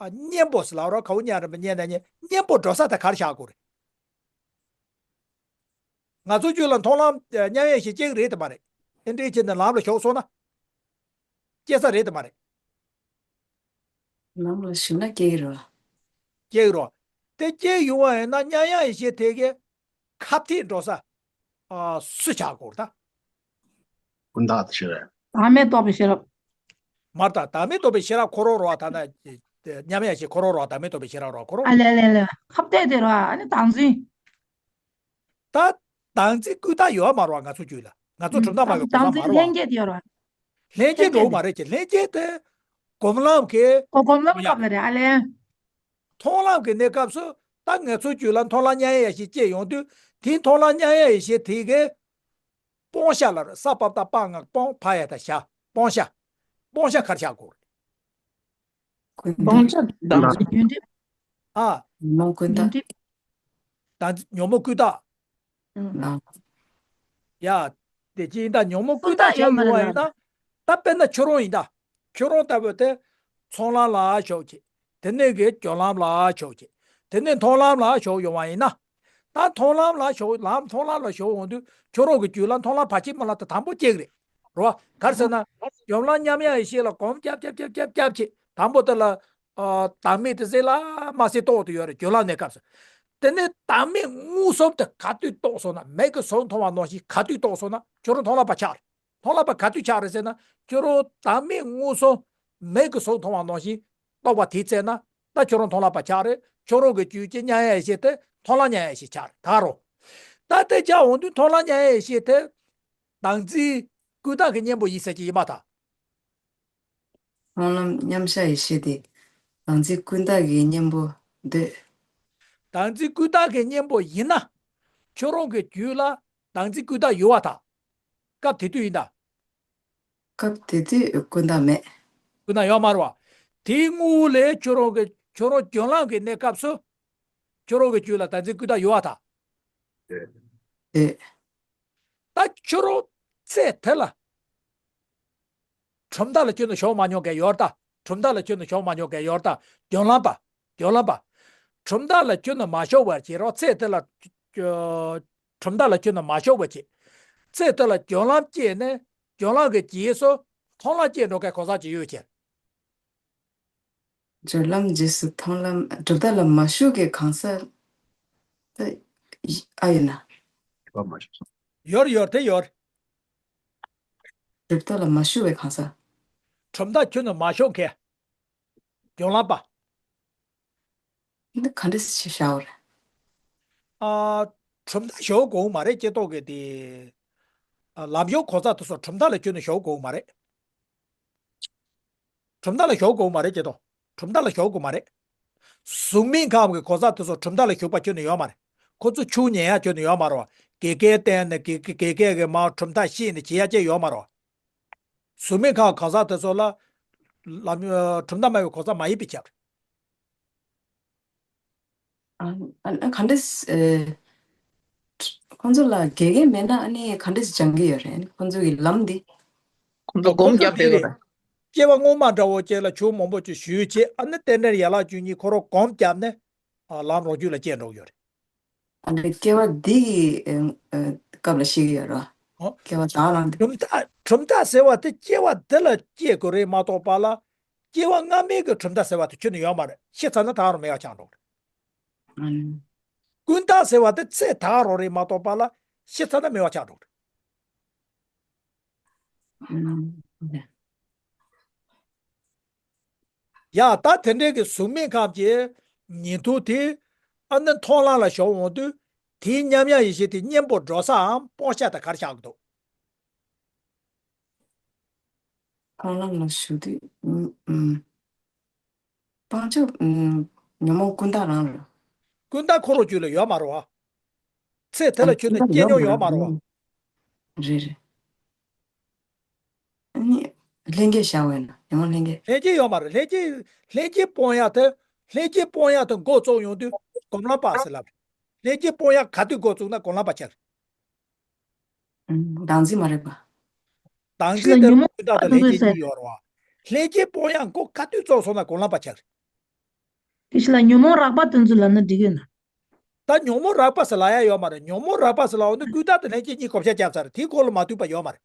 ཨ། གཉེན་པོ་ཟེར་ལབ་རོགས། ག་བོ་གཉེན་རེད་པ། གཉེན་དང་གཉེན་གཉེན་པོ་འགྲོ་ས་དེ་ག་རེ་བཞག་དགོས་རེད། ང་ཚོ་རྒྱུད་ལ་མཐོང་ལམ་མཉམ་ཡེ་ཤེས་སྐྱེ་གི་རེད་དམ་མ་རེད། ཨེ་འདྲས་བྱས་ནས་ལམ་ལ་ཞུགས་སོང་ན། སྐྱེ་ས་རེད་དམ་མ་རེད། ལམ་ལ་ཞུགས་ན་སྐྱེ་གི་རེད་བ། སྐྱེ་གི་རེད། དེ་སྐྱེ་ཡོང་བ་ཡིན་ན་མཉམ་ཡེ་ཤེས་དེ་གི་ཁ་གཏད་འགྲོ་ས། ཨ། སུ་ཆགས་དགོས་ད། ཀུན་བརྟགས་ཤེས་རབ། བདག་མེད་རྟོགས་པའི་ཤེས་རབ། མ་རེད་ད། བདག་མེད་རྟོགས་པའི་ཤེས་རབ་ཁོ་རང་རེད་བ། ད་ནི་མཉམ་ཡེ་ཤེས་ཁོ་རང་རེད་བ། བདག་མེད་རྟོགས་པའི་ཤེས་རབ་རེད་བ་ཁོ་རང་། ཨ་ལེ་ལེ་ལེ། ཁ་གཏད་དེ་རེད་བ། ཨ་ནི་བདག་འཛིན། ད་བདག་འཛིན་ཀུན་བརྟགས་ཡོད་མ་རེད་བ། ང་ཚོ་རྒྱུད་ལ། ང་ཚོ་གྲུབ་མཐའ་སྨྲ་བའི་གོ་ས་མ་རེད་བ། ལྷན་སྐྱེས་དེ་ཡོད་རེད་བ། ལྷན་སྐྱེས་འགྲོ་གི་མ་རེད་ཀྱི། ལྷན་སྐྱེས་དེ་སྒོམ་ལམ་གྱི། སྒོམ་ལམ་སྐབས་ལ་རེད། ཨ་ལེ། མཐོང་ལམ་གྱི་གནས་སྐབས་སུ་ད་ང་ཚོའི་རྒྱུད་ལ་མཐོང་ལམ་མཉམ་ཡེ་ཤེས་སྐྱེ་ཡོང་དུས། དེ་མཐོང་ལམ་མཉམ་ཡེ་ཤེས་དེ་གི་སྤོང་བྱ་ལ་རེད། ས་པ་བཏགས་སྤ་ང་སྤོང་། ཕ་ཡ་བཏགས་ཕྱ། སྤོང་བྱ། སྤོང་བྱ་ག་རེ་བྱ་དགོས་རེད། ཀུན་སྤོང་བྱ་བདག་འཛིན། ཉོན་སྒྲིབ། ཨ། ཉོན་མོངས་ཀུན་བརྟགས། ཉོན་སྒྲིབ། བདག་འཛིན་ཉོན་མོངས་ཀུན་བརྟགས། ཨ། ཡ། དེ་ཅི་ཡིན་ད། ཉོན་མོངས་ཀུན་བརྟགས་བྱས་ཡོང་བ་ཡིན་ན། ད་དཔེར་ན་ཁྱོད་རང་ཡིན་ད། ཁྱོད་རང་ལྟ་བུ་དེ་ཚོགས་ལམ་ལ་ཞུགས་བྱས། དེ་ནས་གི་སྦྱོར་ལམ་ལ་ཞུགས་བྱས། དེ་ནས་མཐོང་ལམ་ལ་ཞུགས་ཡོང་བ་ཡིན་ན། ད་མཐོང་ལམ་ལ་ཞུགས། ལམ་མཐོང་ལམ་ལ་ཞུགས་ཡོང་དུས་ཁྱོད་རང་གི་རྒྱུད་ལ་མཐོང་ལམ་བར་ཆད་སྨོན་ལམ་དེ་དང་པོ་སྐྱེ་གི་རེད། རེད་བ། ག་རེ་ཟེར་ན། སྦྱོར་ལམ་མཉམ་ཡེ་ཤེས་ལ་སྒོམ་རྒྱབ་རྒྱབ་རྒྱབ་རྒྱབ་རྒྱབ་བྱས། དང་པོ་དེ་ལ། ཨ། བདག་མེད་དེ་གསལ་ལ་མ་གསལ་རྟོགས་ཏེ་ཡོད་རེད། སྦྱོར་ལམ་གནས་སྐབས་སུ། དེ་ནས་བདག་མེད་མངོན་སུམ་དེ་ག་དུས་རྟོགས་སོང་ན། མིག་གིས་གཟུགས་མཐོང་བ་ནང་བཞིན་ག་དུས་རྟོགས་སོང་ན་ཁྱོད་རང་མཐོང་ལམ་པ་ཆགས་རེད། མཐོང་ལམ་པ་ག་དུས་ཆགས་རེད་ཟེར་ན། ཁྱོད་རང་བདག་མེད་མངོན་སུམ་མིག་གིས་གཟུགས་མཐོང་བ་ནང་བཞིན་རྟོགས་པ་དེ་བཙལ་ན། ད་ཁྱོད་རང་མཐོང་ལམ་པ་ཆགས་རེད། ཁྱོད་རང་གི་རྒྱུད་ཀྱི་མཉམ་ཡེ་ཤེས་དེ་མཐོང་ལམ་མཉམ་ཡེ་ཤེས་ཆགས་རེད། ད་རུང་། ད་དེ་ཆགས་འོང་དུས་མཐོང་ལམ་མཉམ་ཡེ་ཤེས་དེ་བདག་འཛིན་ཀུན་བརྟགས་ཀྱི་གཉེན་པོ་ཡིན་ཟེར་གྱི་ཡིན་པ་དང་། མཐོང་ལམ་མཉམ་གཞག་ཡེ་ཤེས་དེ་བདག་འཛིན་ཀུན་བརྟགས་ཀྱི་གཉེན་པོ་འདོད། བདག་འཛིན་ཀུན་བརྟགས་ཀྱི་གཉེན་པོ་ཡིན་ན། ཁྱོད་རང་གི་རྒྱུད་ལ་བདག་འཛིན་ཀུན་བརྟགས་ཡོད་པ་དང་། སྐབས་དེ་དུས་ཡིན་ད། སྐབས་དེ་དུས་ཀུན་བརྟགས་མེད། ཀུན་བརྟགས་ཡོད་མ་རེད་བ། དེའི་དངོས་པོ་ལས་ཁྱོད་རང་གི་ཁྱོད་རང་རྒྱུན་ལམ་གྱི་གནས་སྐབས་སུ། ཁྱོད་རང་གི་རྒྱུད་ལ་ད་འཛིན་ཀུན་བརྟགས་ཡོད་བ་ད། ཨེ། ད་ཁྱོད་རང་ཚེ་དེ་ལ། གྲུབ་མཐའ་ལ་ཁྱོད་ནི་ཞུགས་མ་མྱོང་མཁན་ཡོད་ད། གྲུབ་མཐའ་ལ་ཁྱོད་ནི་ཞུགས་མ་མྱོང་མཁན་ཡོད་ད། རྒྱུན་ལམ་པ། རྒྱུན་ལམ་པ། གྲུབ་མཐའ་ལ་ཁྱོད་ནི་མ་ཞུགས་པར་བྱེད་རོགས་ཚེ་དེ་ལ། གྲུབ་མཐའ་ལ་ཁྱོད་ནི་མ་ཞུགས་པར་བྱེད། ཚེ་དེ་ལ་རྒྱུན་ལམ་སྐྱེས་ནས་རྒྱུན་ལམ་གྱི་རྗེས་སུ་མཐོང་ལམ་སྐྱེས་འགྲོ་མཁན་གང་ཟག་ཅིག་ཡོད་ཀྱི། སྦྱོར་ལམ་རྗེས་སུ་མཐོང་ལམ་གྲུབ་མཐའ་ལ་མ་ཞུགས་ཀྱི་གང་ཟག་དེ་ཨ་ཡིན་ན། ཡོད་ཡོད་དེ་ཡོད། གྲུབ་མཐའ་ལ་མ་ཞུགས་པའི་གང་ཟག་གྲུབ་མཐའ་ཁྱོད་ནི་མ་ཞུགས་མཁན། རྒྱུན་ལམ་པ། འདི་ག་འདྲ་ཞིག་བྱ་བ་རེད། ཨ། གྲུབ་མཐའ་ཞུགས་དགོས་མ་རེད་ཀྱེ་ཏོག་གི་དེ། ཨ། ལམ་ཞུགས་གང་ཟག་དེ་ཚོ་གྲུབ་མཐའ་ལ་ཁྱོད་ནི་ཞུགས་དགོས་མ་རེད། གྲུབ་མཐའ་ལ་ཞུགས་དགོས་མ་རེད་ཀྱེ་ཏོག་གྲུབ་མཐའ་ལ་ཞུགས་དགོས་མ་རེད། གཟུགས་མེད་ཁམས་ཀྱི་གང་ཟག་དེ་ཚོ་གྲུབ་མཐའ་ལ་ཞུགས་པ་ཁྱོད་ནི་ཡོད་མ་རེད། ཁོ་ཚོ་ཆོས་ཉན་ཡ་ཁྱོད་ནི་ཡོད་མ་རེད། དགེ་རྒན་བསྟེན་ནས་དགེ་དགེ་རྒན་གྱི་མར་གྲུབ་མཐའ་ཤེས་ནས་བྱེད་ཡ་ཅིག་ཡོད་མ་རེད། གཟུགས་མེད་ཁམས་གང་ཟག་དེ་ཚོ་ལ། ལམ། གྲུབ་མཐའ་མེད་པའི་གང་ཟག་མ་ཡིན་པའི་ཕྱིར། ཨ། ཨ། ག་འདྲས། ཨེ། ཁོང་ཚོ་ལ་དགེ་རྒན་མེད་ན་ཨ་ནི་ག་འདྲས་སྦྱང་གི་ཡོད་རེད། ཁོང་ཚོ་གི་ལམ་འདི། ཁོང་ཚོ་སྒོམ་རྒྱབ་བསྡད་ཡོད་རེད། སྐྱེ་བ་སྔོན་མ་འདྲ་བོ་ཅིག་ལ་ཆོས་མང་པོ་ཅིག་ཞུས་བྱས་ཨ་ནི་རྟེན་འབྲེལ་ཡན་ལག་བཅུ་གཉིས་ཁོ་རང་སྒོམ་བརྒྱབ་ནས། ཨ། ལམ་རང་རྒྱུད་ལ་སྐྱེས་འགྲོ་གི་ཡོད་རེད། ཨ་ནི་སྐྱེ་བ་འདི་གི། ཨེ། ཨེ། སྐབས་ལ་ཤེས་ཀྱི་ཡོད་རེད་བ། ཨོ། སྐྱེ་བ་དག་རང་དེ། གྲུབ་མཐའ་གྲུབ་མཐའ་ཟེར་བ་དེ་སྐྱེ་བ་འདི་ལ་སྐྱེ་དགོས་རེད་མ་གཏོགས་པ་ལ། སྐྱེ་བ་སྔ་མའི་གི་གྲུབ་མཐའ་ཟེར་བ་དེ་ཁྱོན་ནས་ཡོད་མ་རེད། ཤི་ཚར་ན་ད་རུང་མེད་པ་ཆགས་འགྲོ་གི་རེད། ཨ་ནི། ཀུན་བརྟགས་ཟེར་བ་དེ་ཚེ་ད་རུང་རེད་མ་གཏོགས་པ་ལ་ཤི་ཚར་ན་མེད་པ་ཆགས་འགྲོ་གི་རེད། ཨ་ནི། ཡ། ད་དེ་འདྲའི་གི་གཟུགས་མེད་ཁམས་ཀྱི་ཉིང་འདུག་དེ་ཨ་ནི་མཐོང་ལམ་ལ་ཞུགས་འོང་དུས་དེའི་མཉམ་ཡངས་ཡེ་ཤེས་དེ་གཉེན་པོར་འགྲོ་སའམ་སྤོང་བྱ་དེ་ག་རེ་ཆགས་ཀྱི་འདུག་མཐོང་ལམ་ལ་ཞུགས་དུས། ཨུམ། ཨུམ། སྤང་བྱ། ཨུམ། ཉོན་མོངས་ཀུན་བརྟགས་རང་རེད། ཀུན་བརྟགས་ཁོ་རང་རྒྱུད་ལ་ཡོད་མ་རེད་བ། ཚེ་དེ་ལ་ཁྱོད་ནི་སྐྱེས་མྱོང་ཡོད་མ་རེད་བ། རེད་རེད། ཨ་ནི། ལྷན་སྐྱེས་བྱ་བས་ན་ཉོན་མོངས་ལྷན་སྐྱེས། ལྷན་སྐྱེས་ཡོད་མ་རེད། ལྷན་སྐྱེས་ལྷན་སྐྱེས་སྤོང་ཡག་དེ། ལྷན་སྐྱེས་སྤོང་ཡག་དེ་འགོ་བཙུགས་ཡོང་དུས་སྒོམ་ལམ་པ་ཟེར་ལབ་རེད། ལྷན་སྐྱེས་སྤོང་ཡག་ག་དུས་འགོ་བཙུགས་ན་སྒོམ་ལམ་པ་ཆགས་རེད། ཨུམ། བདག་འཛིན་མ་རེད་པ། བདག་འཛིན་དེ་ཉོན་མོངས་ཀུན་བརྟགས་དང་ལྷན་སྐྱེས་གཉིས་ཡོད་རེད་བ། ལྷན་སྐྱེས་སྤོང་ཡག་འགོ་ག་དུས་བཙུགས་སོང་ན་སྒོམ་ལམ་པ་ཆགས་རེད། དེ་ཕྱི་ལ་ཉོན་མོངས་རགས་པ་དེ་ཚོ་ལབ་ན་འགྲིག་གི་ན། ད་ཉོན་མོངས་རགས་པ་ཟེར་ལབ་ཡ་ཡོད་མ་རེད། ཉོན་མོངས་རགས་པ་ཟེར་ལབ་འོ་ན་ཀུན་བརྟགས་དང་ལྷན་སྐྱེས་གཉིས་བགོ་བཤའ་བརྒྱབ་ཚར། དེའི་སྐོར་ལ་མ་ཐུག་པ་ཡོད་མ་རེད།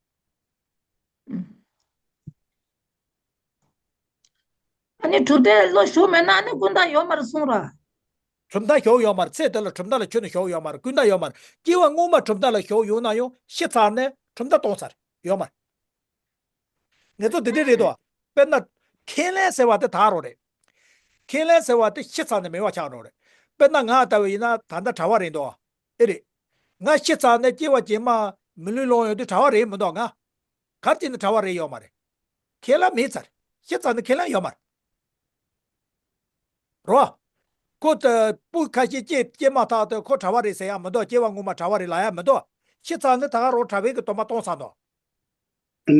ཨ་ནི་གྲུབ་མཐའ་ལ་ཞུགས་མེད་ན་ཨ་ནི་ཀུན་བརྟགས་ཡོད་མ་རེད་གསུངས་ར། གྲུབ་མཐའ་ཞུགས་ཡོད་མ་རེད། ཚེ་འདི་ལ་གྲུབ་མཐའ་ལ་ཁྱོན་ནས་ཞུགས་ཡོད་མ་རེད། ཀུན་བརྟགས་ཡོད་མ་རེད། སྐྱེ་བ་སྔོན་མ་གྲུབ་མཐའ་ལ་ཞུགས་ཡོད་ན་ཡང་ཤི་ཚར་ནས་གྲུབ་མཐའ་སྟོངས་ཚར་ཡོད་མ་རེད། ངེད་ཚོ་འདི་འདྲས་རེད་དོ། དཔེར་ན། ཁས་ལེན་ཟེར་བ་དེ་དག་རང་རེད། ཁས་ལེན་ཟེར་བ་དེ་ཤི་ཚར་ནས་མེད་པ་ཆགས་རང་རེད། དཔེར་ན་ང་ལྟ་བུ་ཡིན་ན་ད་ལྟ་གྲྭ་པ་རེད་འདུག་ཨེ་རེད། ང་ཤི་ཚར་ནས་སྐྱེ་བ་རྗེས་མ་མི་ལུས་ལོངས་ཡོང་དུས་གྲྭ་པ་རེད་མི་འདུག་ང་། གར་བྱས་ནས་གྲྭ་པ་རེད་ཡོད་མ་རེད། ཁས་ལེན་མེད་ཚར། ཤི་ཚར་ནས་ཁས་ལེན་ཡོད་མ་རེད། རོ། ཁོ་ད་སྤུ་ཁ་ཤས་སྐྱེ་སྐྱེས་མ་ཐག་ཏུ་ཁོ་གྲྭ་པ་རེད་ཟེར་ཡ་མི་འདུག་སྐྱེ་བ་སྔོན་མ་གྲྭ་པ་རེད་ལབ་ཡ་མི་འདུག་ཤི་ཚར་ནས་ད་ག་རང་གྲྭ་པའི་གི་སྡོམ་པ་སྟོངས་ཚར་འདུག་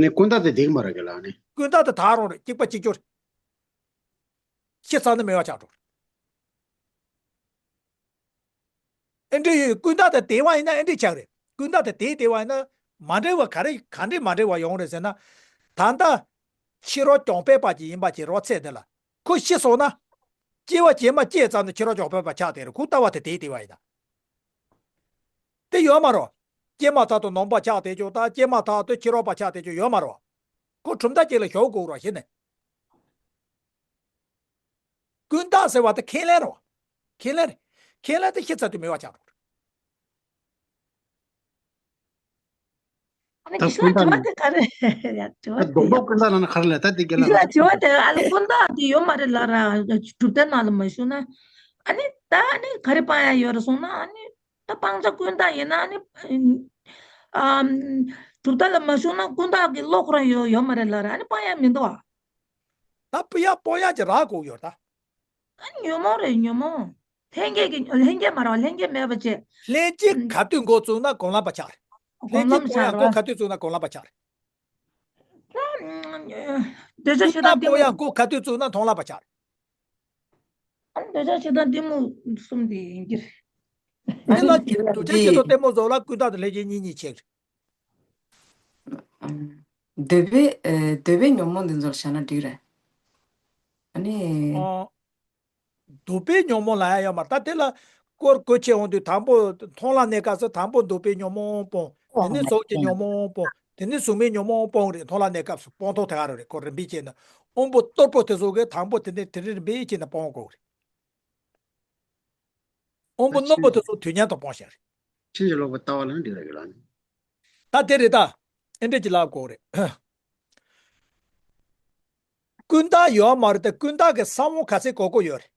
ནི་ཀུན་བརྟགས་དེ་འགྲིག་མ་རེད་གི་ལ་ནི། ཀུན་བརྟགས་དེ་དག་རང་རེད། གཅིག་པ་གཅིག་གྱུར། ཤི་ཚར་ནས་མེད་པ་ཆགས་འགྲོ། ཨེ་འདྲ་ཡོད། ཀུན་བརྟགས་དེ་དེ་བ་ཡིན་ན་ཨེ་འདྲ་ཆགས་རེད། ཀུན་བརྟགས་དེ་དེ་དེ་བ་ཡིན་ན་མ་འདྲ་བ་ག་རེ་ག་འདྲ་མ་འདྲ་བ་ཡོང་རེད་ཟེར་ན། ད་ལྟ་ཕྱི་རོལ་གྱོང་སྤེལ་པ་ཅིག་ཡིན་པ་ཅིག་རོ་ཚད་དེ་ལ། ཁོ་ཤི་སོང་ན། སྐྱེ་བ་རྗེས་མ་སྐྱེས་ཙམ་དུ་ཕྱི་རོལ་གྱོང་སྤེལ་པ་ཆགས་བསྡད་རེད། ཁོ་ལྟ་བ་དེ་དེ་དེ་བ་ཡིན་ན། དེ་ཡོད་མ་རེད། སྐྱེས་མ་ཐག་ཏུ་ནོར་པ་ཆགས་བསྡད་ཆོག་ད་སྐྱེས་མ་ཐག་ཏུ་ཕྱི་རོལ་པ་ཆགས་བསྡད་ཆོག་ཡོད་མ་རེད། ཁོ་གྲུབ་མཐའ་གཅིག་ལ་ཞུགས་དགོས་རེད་ཤི་ནས། ཀུན་བརྟགས་ཟེར་བ་དེ་ཁས་ལེན་རེད། ཁས་ལེན་རེད། ཁས་ལེན་དེ་ཤི་ཚར་དུས་མེད་པ་ཆགས་འགྲོ། ཨ་ནི་ད་ཁྱེད་ཀུན་ལ་དྲི་བ་བརྟགས་དེ་ག་རེ། ཡ་དྲི་བ་ད་དེ་སྡོམ་པ་ཀུན་བརྟགས་ལབ་ན་ག་རེ་ལབ་ད་དེ་རྒན་ལགས། ཁྱེད་ལ་དྲི་བ་དེ་ཨ་ལ་ཀུན་བརྟགས་དེ་ཡོད་མ་རེད་ལ་ར། གྲུབ་མཐའ་ནང་ལ་མ་ཞུགས་ན། ཨ་ནི་ད་ཨ་ནི་ག་རེ་སྤང་ཡ་ཡོད་རེད་སོང་ན་ཨ་ནི་ད་སྤང་བྱ་ཀུན་བརྟགས་ཡིན་ན་ཨ་ནི། ཨམ། གྲུབ་མཐའ་ལ་མ་ཞུགས་ན་ཀུན་བརྟགས་ཀྱི་བློ་ཁོ་རང་ཡོད་ཡོད་མ་རེད་ལ་ར། ཨ་ནི་སྤང་ཡ་མི་འདུག་ཨ། ད་སྤང་ཡ་སྤང་ཡ་ཅིག་རག་དགོས་ཡོད་ད། ཨ་ཉོན་མོངས་རེད་ཉོན་མོངས། ལྷན་སྐྱེས་ཀྱི་ལྷན་སྐྱེས་མ་རེད་བ། ལྷན་སྐྱེས་མེད་པ་བྱས། ལྷན་སྐྱེས་ག་དུས་འགོ་བཙུགས་ན་སྒོམ་ལམ་པ་ཆགས་རེད། ལྷན་སྐྱེས་སྤོང་ཡག་འགོ་ག་དུས་བཙུགས་ན་སྒོམ་ལམ་པ་ཆགས་རེད། འདོད་ཆགས་ཞེ་སྡང་གཏི་མུག་ཡང་ཁོ་ག་དུས་བཙུགས་ན་མཐོང་ལམ་པ་ཆགས། ཨ་ནི་འདོད་ཆགས་ཞེ་སྡང་གཏི་མུག་གསུམ་དེ་ཡིན་གྱི་རེད། དེ་ལ་འདོད་ཆགས་ཞེ་སྡང་གཏི་མུག་ཚོ་ལ་ཀུན་བཏགས་དང་ལྷན་སྐྱེས་གཉིས་གཉིས་ཕྱེ་གི་རེད། འདོད་པའི་ཨ་འདོད་པའི་ཉོན་མོངས་འདི་ཚོ་ལ་བཞག་ན་འགྲིག་རེད། ཨ་ནི། ཨ། འདོད་པའི་ཉོན་མོངས་ལ་ཡང་ཡོད་མ་རེད། ད་དེ་ལ་སྐོར་བཀོད་ཆེ་འོང་དུས་དང་པོ་མཐོང་ལམ་གནས་སྐབས་སུ་དང་པོ་འདོད་པའི་ཉོན་མོངས་སྤོང་། དེ་ནས་གཟུགས་ཀྱི་ཉོན་མོངས་སྤོང་། དེ་ནས་གཟུགས་མེད་ཉོན་མོངས་སྤོང་རེད། མཐོང་ལམ་གནས་སྐབས་སུ་སྤོང་ཐོག་དེ་ག་རེ་རེད། ཁོ་རིམ་པས་བྱས་ན་དབང་པོ་རྟུལ་པོ་དེ་ཚོ་གིས་དང་པོ་དེ་ནས་དེ་རིམ་པས་བྱས་ནས་སྤོང་དགོས་རེད། དབང་པོ་རྣོན་པོ་དེ་ཚོ་དུས་མཉམ་དུ་སྤོང་བྱ་རེད། ཕྱིན་ཅི་ལོག་པའི་ལྟ་བ་ལ་འགྲིག་རེད་ལ། ད་དེ་རེད། ད་ཨེ་འདྲས་ཀྱི་ལབ་དགོས་རེད། ཀུན་བཏགས་ཡོད་མ་རེད་དེ། ཀུན་བཏགས་ཀྱི་ས་བོན་ག་ཚད་གོ་གི་ཡོད་རེད།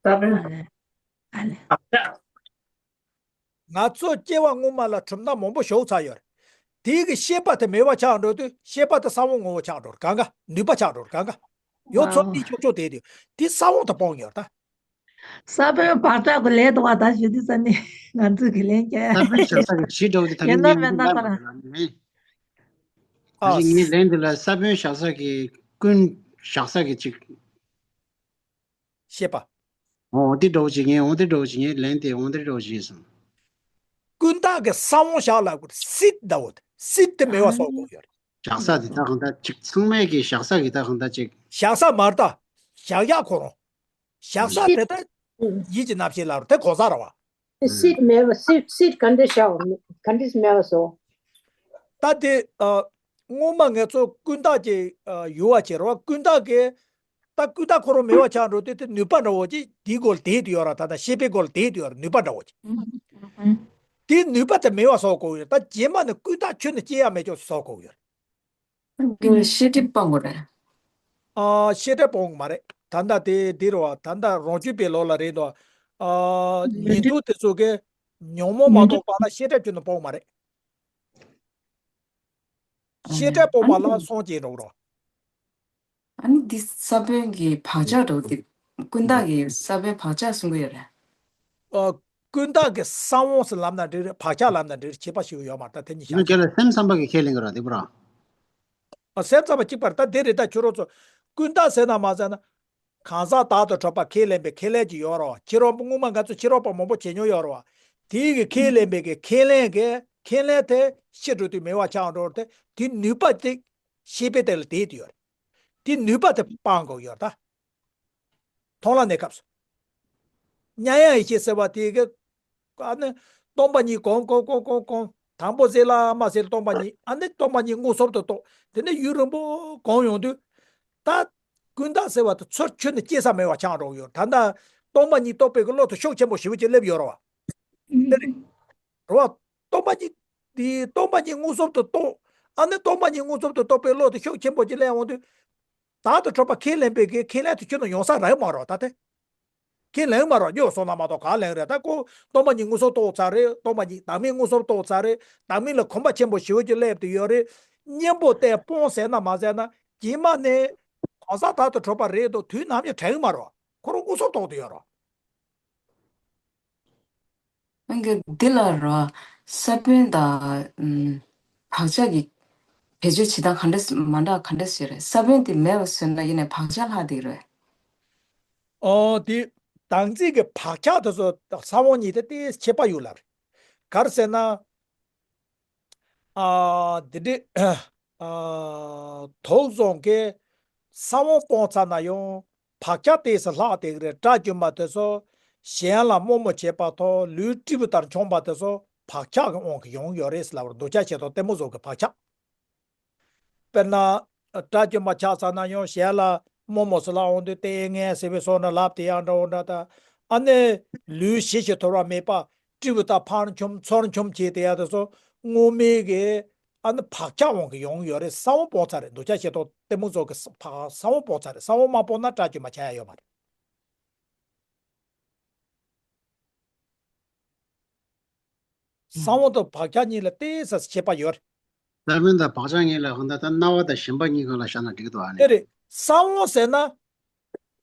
ས་བོན། ཨ་ནི། ང་ཚོ་སྐྱེ་བ་སྔོན་མ་ལ་གྲུབ་མཐའ་མང་པོ་ཞུགས་ཚར་ཡོད་རེད། དེའི་གི་ཤེས་པ་དེ་མེད་པ་ཆགས་འགྲོ་དུས་ཤེས་པ་དེ་ས་བོན་ངོ་བོ་ཆགས་འགྲོ་རེད། གང་ག་ནུས་པ་ཆགས་འགྲོ་རེད། གང་ག་ཡོད་ཚོད་ཨ་ནི་ཆོག་ཆོག་དེ་དེ་དེ་ས་བོན་དེ་སྤོང་ཡོད་རེད་ད། ས་བོན་བག་ཆགས་ཀྱི་ལས་དང་བ་ད་ཞུ་དུས་ས་ནི་ང་ཚོས་ཀྱི་ལན་རྒྱག་ཡ་ས་བོན་བཞག་ས་གི་གཞི་འདྲ་བོ་དེ་ད་ཡིན་ན་གིན་མིན་ན་ཁོ་རང་། ད་ཨ། ཅིག་ངའི་ལན་དེ་ལ་ས་བོན་བཞག་ས་གི་ཀུན་བཞག་ས་གི་ཅིག་ཤེས་པ། འོ་དེ་འདྲ་བོ་ཅིག་ངས་འོ་དེ་འདྲ་བོ་ཅིག་ངའི་ལན་དེ་འོ་དེ་འདྲ་བོ་ཅིག་ཡིན་སོང་། ཀུན་བཏགས་ཀྱི་ས་བོན་བཞག་ལ་ཀུར་སིད་འདྲ་བོ་དེ་སིད་དེ་མེད་པ་བཟོ་དགོས་ཡོད་རེད། བཞག་ས་དེ་ད་གང་ལྟར་ཅིག་ཚང་མས་ཀྱི་བཞག་ས་གི་ད་གང་ལྟར་ཅིག་བཞག་ས་མ་རེད་ད། བཞག་ཡག་ཁོ་རང་། བཞག་ས་དེ་ད་ཡིད་ཀྱི་རྣམ་ཤེས་ལ་རུ་དེ་གོ་ས་ར་བ། སིད་མེད་པ་སིད་སིད་ག་འདྲ་ཤའོ་ག་འདྲ་མེད་པ་བཟོ། ད་དེ་ཨ། སྔོན་མ་ངས་ཚོ་ཀུན་བཏགས་ཀྱི་ཨ། ཡུལ་བ་བྱེད་རོགས། ཀུན་བཏགས་ཀྱི་ད་ཀུན་བཏགས་ཁོ་རང་མེད་པ་ཆགས་འགྲོ་དུས་དེ་ནུས་པ་འདྲ་བོ་ཅིག་དེའི་སྒོ་ལ་དེད་དུ་ཡོད་ར། ད་ད་ཤེས་པའི་སྒོ་ལ་དེད་དུ་ཡོད་ར། ནུས་པ་འདྲ་བོ་ཅིག་དེའི་ནུས་པ་དེ་མེད་པ་བཟོ་དགོས་ཡོད། ད་རྗེས་མ་ནས་ཀུན་བཏགས་ཁྱོན་ནས་སྐྱེ་ཡ་མེད་ཅོག་བཟོ་དགོས་ཡོད། འདི་ལ་ཤེས་སྒྲིབ་སྤང་དགོས་རེད། ཨ། ཤེས་སྒྲིབ་སྤོང་གི་མ་རེད། ད་ལྟ་དེ་འདི་རུ་བ་ད་ལྟ་རང་རྒྱུད་པའི་ལོ་ལ་རེད་དོ། ཨ། ཉན་ཐོས་དེ་ཚོ་གིས་ཉོན་མོངས་མ་གཏོགས་པ་ལ་ཤེས་སྒྲིབ་ཀྱི་ནི་སྤོང་མ་རེད། ཤེས་སྒྲིབ་སྤོང་བ་ལ་སངས་རྒྱས་འགྲོ་རོགས། ཨ་ནི་འདི་ས་བོན་གྱི་བག་ཆགས་འགྲོ་དེ་ཀུན་བཏགས་ཀྱི་ས་བོན་བག་ཆགས་གསུང་གི་ཡོད་རེད། ཨ། ཀུན་བཏགས་ཀྱི་ས་བོན་ཟེར་ལབ་ན་འགྲིག་རེད། བག་ཆགས་ལབ་ན་འགྲིག་རེད། ཁྱད་པར་ཞིག་ཡོད་མ་རེད། ད་དེ་གཉིས་ཡིན་ན་ཁྱེད་ལ་སེམས་ཙམ་པ་གིས་ཁས་ལེན་གི་རེད་དེ་པོ་ར། ཨ། སེམས་ཙམ་པ་གཅིག་པར་ད་དེ་རེད། ད་ཁྱོད་རང་ཚོ་ཀུན་བཏགས་ཟེར་ན་མ་ཟེར་ན། གང་ཟག་བདག་ཏུ་གྲུབ་པ་ཁས་ལེན་པའི་ཁས་ལེན་གྱི་ཡོད་རེད་བ། ཕྱི་རོལ་པ་སྔོན་མ་ང་ཚོ་ཕྱི་རོལ་པ་མང་པོ་བྱེད་མྱོང་ཡོད་རེད་བ། དེའི་གི་ཁས་ལེན་པའི་གི་ཁས་ལེན་གི་ཁས་ལེན་དེ་ཤི་འགྲོ་དུས་མེད་པ་ཆགས་འགྲོ་རེད་དེ། དེ་ནུས་པ་དེ་ཤེས་པའི་སྟེང་ལ་དེད་དུ་ཡོད་རེད། དེ་ནུས་པ་དེ་སྤང་དགོས་ཡོད་རེད་ད། མཐོང་ལམ་གནས་སྐབས་སུ། མྱ་ངན་ཡེ་ཤེས་ཟེར་བ་དེ་གི། ཨ་ནི་སྟོང་པ་ཉིད་གང་གང་གང་གང་གང་དང་པོ་ཟེར་ལ་མ་ཟེར་སྟོང་པ་ཉིད། ཨ་ནི་སྟོང་པ་ཉིད་མངོན་སུམ་དུ་རྟོགས། དེ་ནས་ཡུན་རིང་པོ་གང་ཡོང་དུས། ད་ཀུན་བཏགས་ཟེར་བ་དེ་ཚུར་ཁྱོན་ནས་སྐྱེ་ས་མེད་པ་ཆགས་འགྲོ་གི་ཡོད། ད་ལྟ་སྟོང་པ་ཉིད་རྟོགས་པའི་གི་བློ་དེ་ཤུགས་ཆེན་པོ་ཞེ་པོ་ཅིག་སླེབས་ཡོད་རེད་བ། དེ་རེད། རེད་བ། སྟོང་པ་ཉིད། དེ་སྟོང་པ་ཉིད་མངོན་སུམ་དུ་རྟོགས། ཨ་ནི་སྟོང་པ་ཉིད་མངོན་སུམ་དུ་རྟོགས་པའི་བློ་དེ་ཤུགས་ཆེན་པོ་ཅིག་སླེབས་འོང་དུས། བདག་ཏུ་གྲུབ་པ་ཁས་ལེན་པའི་གི་ཁས་ལེན་དེ་ཁྱོན་ནས་ཡོང་ས་རག་མ་རེད་ད་དེ། ཁས་ལེན་མ་རེད། སྐྱོ་སོང་ན་མ་གཏོགས་ག་ལེན་རེད། ད་ཁོ་སྟོང་པ་ཉིད་མངོན་སུམ་རྟོགས་ཚར་རེད། སྟོང་པ་ཉིད་བདག་མེད་མངོན་སུམ་རྟོགས་ཚར་རེད། བདག་མེད་ལ་གོམས་པ་ཆེན་པོ་ཞེ་པོ་ཅིག་སླེབས་ཏེ་ཡོད་རེད། གཉེན་པོ་དེ་སྤོང་ཟེར་ན་མ་ཟེར་ན་རྗེས་མ་ནས་གང་ཟག་བདག་ཏུ་གྲུབ་པ་རེད་དོ། དུས་ནམ་ཡང་དྲན་གི་མ་རེད། ཁོ་རང་མངོན་སུམ་རྟོགས་ཏེ་ཡོད་རེད། ཨང་གི་འདི་ལ་རོ། ས་བོན་དང་། ཨམ། བག་ཆགས་ཀྱི་བེད་སྤྱོད་བྱེད་སྟངས་ག་འདྲ་མ་འདྲ་ག་འདྲ་ཞིག་རེད། ས་བོན་དེ་མེད་པ་བཟོས་ན་ཡིན་ནའི་བག་ཆགས་ལྷག་བསྡད་རེད། ཨོ་དེ། བདག་འཛིན་གྱི་བག་ཆགས་དེ་ཚོ་ས་བོན་གཉིས་དེ་དེ་ཁྱད་པར་ཡོད་ལབ་རེད། ག་རེ་ཟེར་ན། ཨ། འདི་འདྲའི། ཨ། དུག་བཟང་གི་ས་བོན་སྤོང་ཚར་ན་ཡང་བག་ཆགས་དེ་ས་ལྷག་དེ་གི་རེད། དགྲ་བཅོམ་པ་དེ་ཚོ་གཞན་ལ་དམོད་མོ་བྱེད་པ་དང་ལུས་སྤྲེའུ་ལྟར་མཆོངས་པ་དེ་ཚོ་བག་ཆགས་ཀྱི་དབང་གིས་ཡོང་ཡོད་རེད་ཟེར་ལབ་རེད། འདོད་ཆགས་ཞེ་སྡང་གཏི་མུག་སོགས་ཀྱི་བག་ཆགས། དཔེར་ན། དགྲ་བཅོམ་པ་ཆགས་ཚར་ན་ཡང་གཞན་ལ་དམོད་མོ་ཟེར་ལ་འོང་དུས་ལྟས་ངན་ཟེར་བའི་སོགས་ནི་ལབ་དེ་ཡང་འདྲ་བོ་འདྲ་ད། ཨ་ནི་ལུས་ཞི་ཞིང་དུལ་བ་མེད་པ། སྤྲེའུ་ལྟར་ཕར་མཆོངས་ཚུར་མཆོངས་བྱས་དེ་ཡ་དེ་ཚོ་སྔོན་མའི་གི་ཨ་ནི་བག་ཆགས་དབང་གིས་ཡོང་ཡོད་རེད། ས་བོན་སྤོང་ཚར་རེད། འདོད་ཆགས་ཞེ་སྡང་གཏི་མུག་སོགས་ཀྱི་ས་བོན་སྤོང་ཚར་རེད། ས་བོན་མ་སྤོང་ན་དགྲ་བཅོམ་པ་ཆགས་ཡ་ཡོད་མ་རེད། ས་བོན་དང་བག་ཆགས་གཉིས་ལ་ཏོག་ཙམ་ཁྱད་པར་ཡོད་རེད། ས་བོན་དང་བག་ཆགས་གཉིས་ལ་གང་ལྟར་ད་སྣང་བ་དང་ཞེན་པ་གཉིས་སྒང་ལ་བཞག་ན་འགྲིག་གི་འདུག་ཨ་ནི། དེ་རེད། ས་བོན་ཟེར་ན།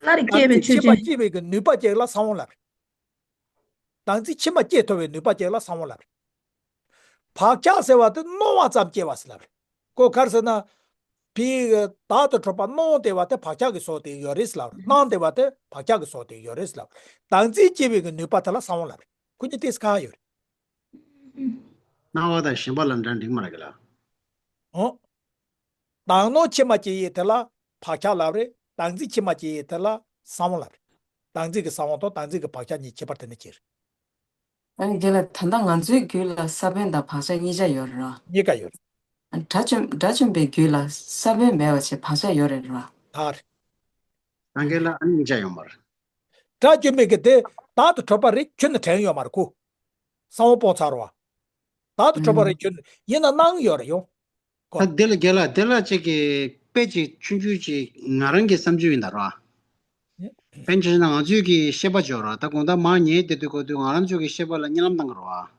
སླར་སྐྱེ་བའི་ཆོས་ཅན། བདག་འཛིན་ཕྱི་མ་སྐྱེ་བའི་གི་ནུས་པ་ཅིག་ལ་ས་བོན་ལབ་རེད། བདག་འཛིན་ཕྱི་མ་སྐྱེ་ཐུབ་པའི་ནུས་པ་ཅིག་ལ་ས་བོན་ལབ་རེད། བག་ཆགས་ཟེར་བ་དེ་སྣང་བ་ཙམ་སྐྱེ་བ་ཟེར་ལབ་རེད། ཁོ་ག་རེ་ཟེར་ན། ཕའི་བདག་ཏུ་གྲུབ་པ་སྣང་བདེ་བ་དེ་བག་ཆགས་ཀྱི་ཟོག་དེ་ཡོད་རེད་ལབ་རེད། སྣང་བདེ་བ་དེ་བག་ཆགས་ཀྱི་ཟོག་དེ་ཡོད་རེད་ལབ་རེད། བདག་འཛིན་སྐྱེ་བའི་གི་ནུས་པ་དེ་ལ་གསང་བ་ལབ་རེད། ཁོ་གཉིས་ཏོག་ཙམ་ཁ་ཡོད་རེད། སྣང་བ་དང་ཞེན་པ་ལ་འདྲ་འགྲིག་མ་རེད་གི་ལ། ཨོ། བདག་སྣང་ཕྱི་མ་སྐྱེ་ཡི་དེ་ལ་བག་ཆགས་ལབ་རེད། བདག་འཛིན་ཕྱི་མ་སྐྱེ་ཡི་དེ་ལ་གསང་བ་ལབ་རེད། བདག་འཛིན་གྱི་གསང་བ་དང་བདག་འཛིན་གྱི་བག་ཆགས་གཉིས་ཁྱད་པར་དེ་ནས་ཕྱེ་རེད། ཨ་ནི་དེ་ལ་ད་ལྟ་ང་ཚོའི་རྒྱུད་ལ་ས་བོན་དང་བག་ཆགས་གཉིས་ཆ་ཡོད་རེད་ར། གཉིས་ཀ་ཡོད་རེད། དགྲ་བཅོམ་དགྲ་བཅོམ་པའི་རྒྱུད་ལ་ས་བོན་མེད་པ་བྱས་བག་ཆགས་ཡོད་རེད་ར། ད་རེད། སངས་རྒྱས་ལ་ཨ་ནི་གཉིས་ཆ་ཡོད་མ་རེད། དགྲ་བཅོམ་པའི་གི་དེ་བདག་ཏུ་གྲུབ་པ་རེད། ཁྱོན་ནས་དྲན་ཡོད་མ་རེད་ཁོ། གསང་བ་སྤོང་ཚར་བ། བདག་ཏུ་གྲུབ་པ་རེད། ཁྱོན་ཡིན་ན་སྣང་ཡོད་རེད་ཡོང་། ད་དེ་ལ་རྒན་ལགས་དེ་ལ་ཅིག་གི་དཔེ་ཅིག་ཆུང་ཆུང་ཅིག་ང་རང་གི་བསམ་ཚུལ་ཡིན་ད་ར། དཔེ་ཆ་བཞག་ན་ང་ཚོས་ཀྱི་ཤེས་པ་ཅིག་ཡོད་ར། ད་དགོང་དག་མར་ཉལ་བསྡད་དུས་གོ་དུས་ང་རང་ཚོ་གི་ཤེས་པ་ལ་གཉིད་ལམ་བཏང་གི་རེད་བ།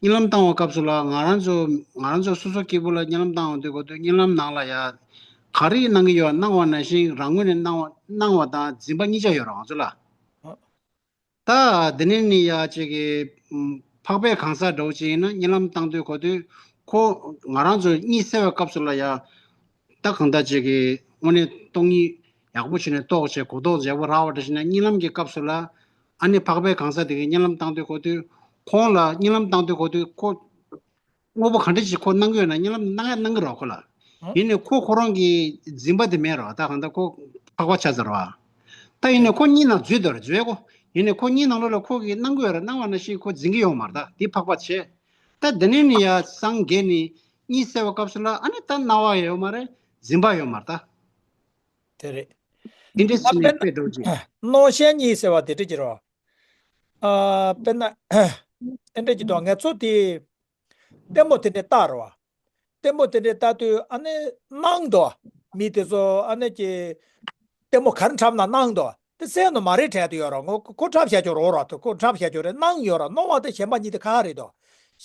གཉིད་ལམ་བཏང་བའི་སྐབས་སུ་ལ་ང་རང་ཚོ་ང་རང་ཚོ་སོ་སོ་སྐྱེ་བོ་ལ་གཉིད་ལམ་བཏང་བ་དུས་གོ་དུས་གཉིད་ལམ་ནང་ལ་ཡ་ག་རེ་སྣང་གི་ཡོད་སྣང་བ་ནང་བཞིན་རང་ངོས་ནས་སྣང་བ་སྣང་བ་དང་འཛིན་པ་གཉིས་ཆ་ཡོད་ར་ང་ཚོ་ལ། ད་དེ་ནས་ནི་ཡ་ཅིག་གི་ཨམ་འཕགས་པའི་གང་ཟག་འདྲ་བོ་ཅིག་ཡིན་ན་གཉིད་ལམ་བཏང་དུས་གོ་དུས་ཁོ་ང་རང་ཚོ་གཉིད་སད་པའི་སྐབས་སུ་ལ་ཡ་ད་གང་ལྟར་ཅིག་གི་དངོས་གནས་སྟོང་ཉིད་ཡག་པོ་བྱས་ནས་རྟོགས་བྱས་གོ་རྟོགས་ཡག་པོ་རག་པ་འདྲ་བྱས་ན་གཉིད་ལམ་གྱི་སྐབས་སུ་ལ་ཨ་ནི་འཕགས་པའི་གང་ཟག་དེ་གི་གཉིད་ལམ་བཏང་དུས་གོ་དུས་ཁོང་ལ་གཉིད་ལམ་བཏང་དུས་གོ་དུས་ཁོ་དངོས་པོ་ག་འདྲ་ཞིག་ཁོ་སྣང་གི་ཡོད་ན་གཉིད་ལམ་སྣང་ཡ་སྣང་གི་རེད་ཁོ་ལ། ཡིན་ནའི་ཁོ་ཁོ་རང་གི་འཛིན་པ་དེ་མེད་རོ། ད་གང་ལྟར་ཁོ་འཕགས་པ་ཆགས་ཚར་བ། ད་ཡིན་ནའི་ཁོ་གཉིད་ནང་འཛུལ་འདུག་རེད་འཛུལ་ཡ་ཁོ། ཡིན་ནའི་ཁོ་གཉིད་ནང་ལོགས་ལ་ཁོ་གི་སྣང་གི་ཡོད་རེད་སྣང་བ་ནང་བཞིན་ཁོ་འཛིན་གི་ཡོད་མ་རེད། ད་དེ་འཕགས་པ་བྱས། ད་དེ་ནས་ནི་ཡ་སངས་རྒྱས་ནི་གཉིད་སད་པའི་སྐབས་སུ་ལ་ཨ་ནི་ད་སྣང་བ་ཡོད་མ་རེད་འཛིན་པ་ཡོད་མ་རེད་ད། དེ་རེད། འདི་འདྲ་ཞིག་ནས་དཔེ་འགྲོ་ཅིག་སྣང་ཞེན་གཉིས་ཟེར་བ་དེ་འདྲ་ཅིག་རེད་བ། ཨ་དཔེར་ན་ཨེ་འདྲ་ཅིག་འདུག་ང་ཚོ་དེ་ལྟད་མོ་དེ་འདྲ་ལྟ་རེད་བ། ལྟད་མོ་དེ་འདྲ་ལྟ་དུས་ཨ་ནི་སྣང་འདུག་མི་དེ་ཚོ་ཨ་ནི་ཀྱི་ལྟད་མོ་ག་རེ་འཁྲབ་ན་སྣང་འདུག་དེ་གསལ་ནོ་མ་རེད་དྲན་དུ་ཡོད་རེད། ངོ་ཁོ་འཁྲབ་བཞག་ཆོག་རོགས་ར་དུ་ཁོ་འཁྲབ་བཞག་ཆོག་རེད་སྣང་ཡོད་ར་སྣང་བ་དེ་ཞེན་པ་གཉིས་དེ་ག་རེད་དོ།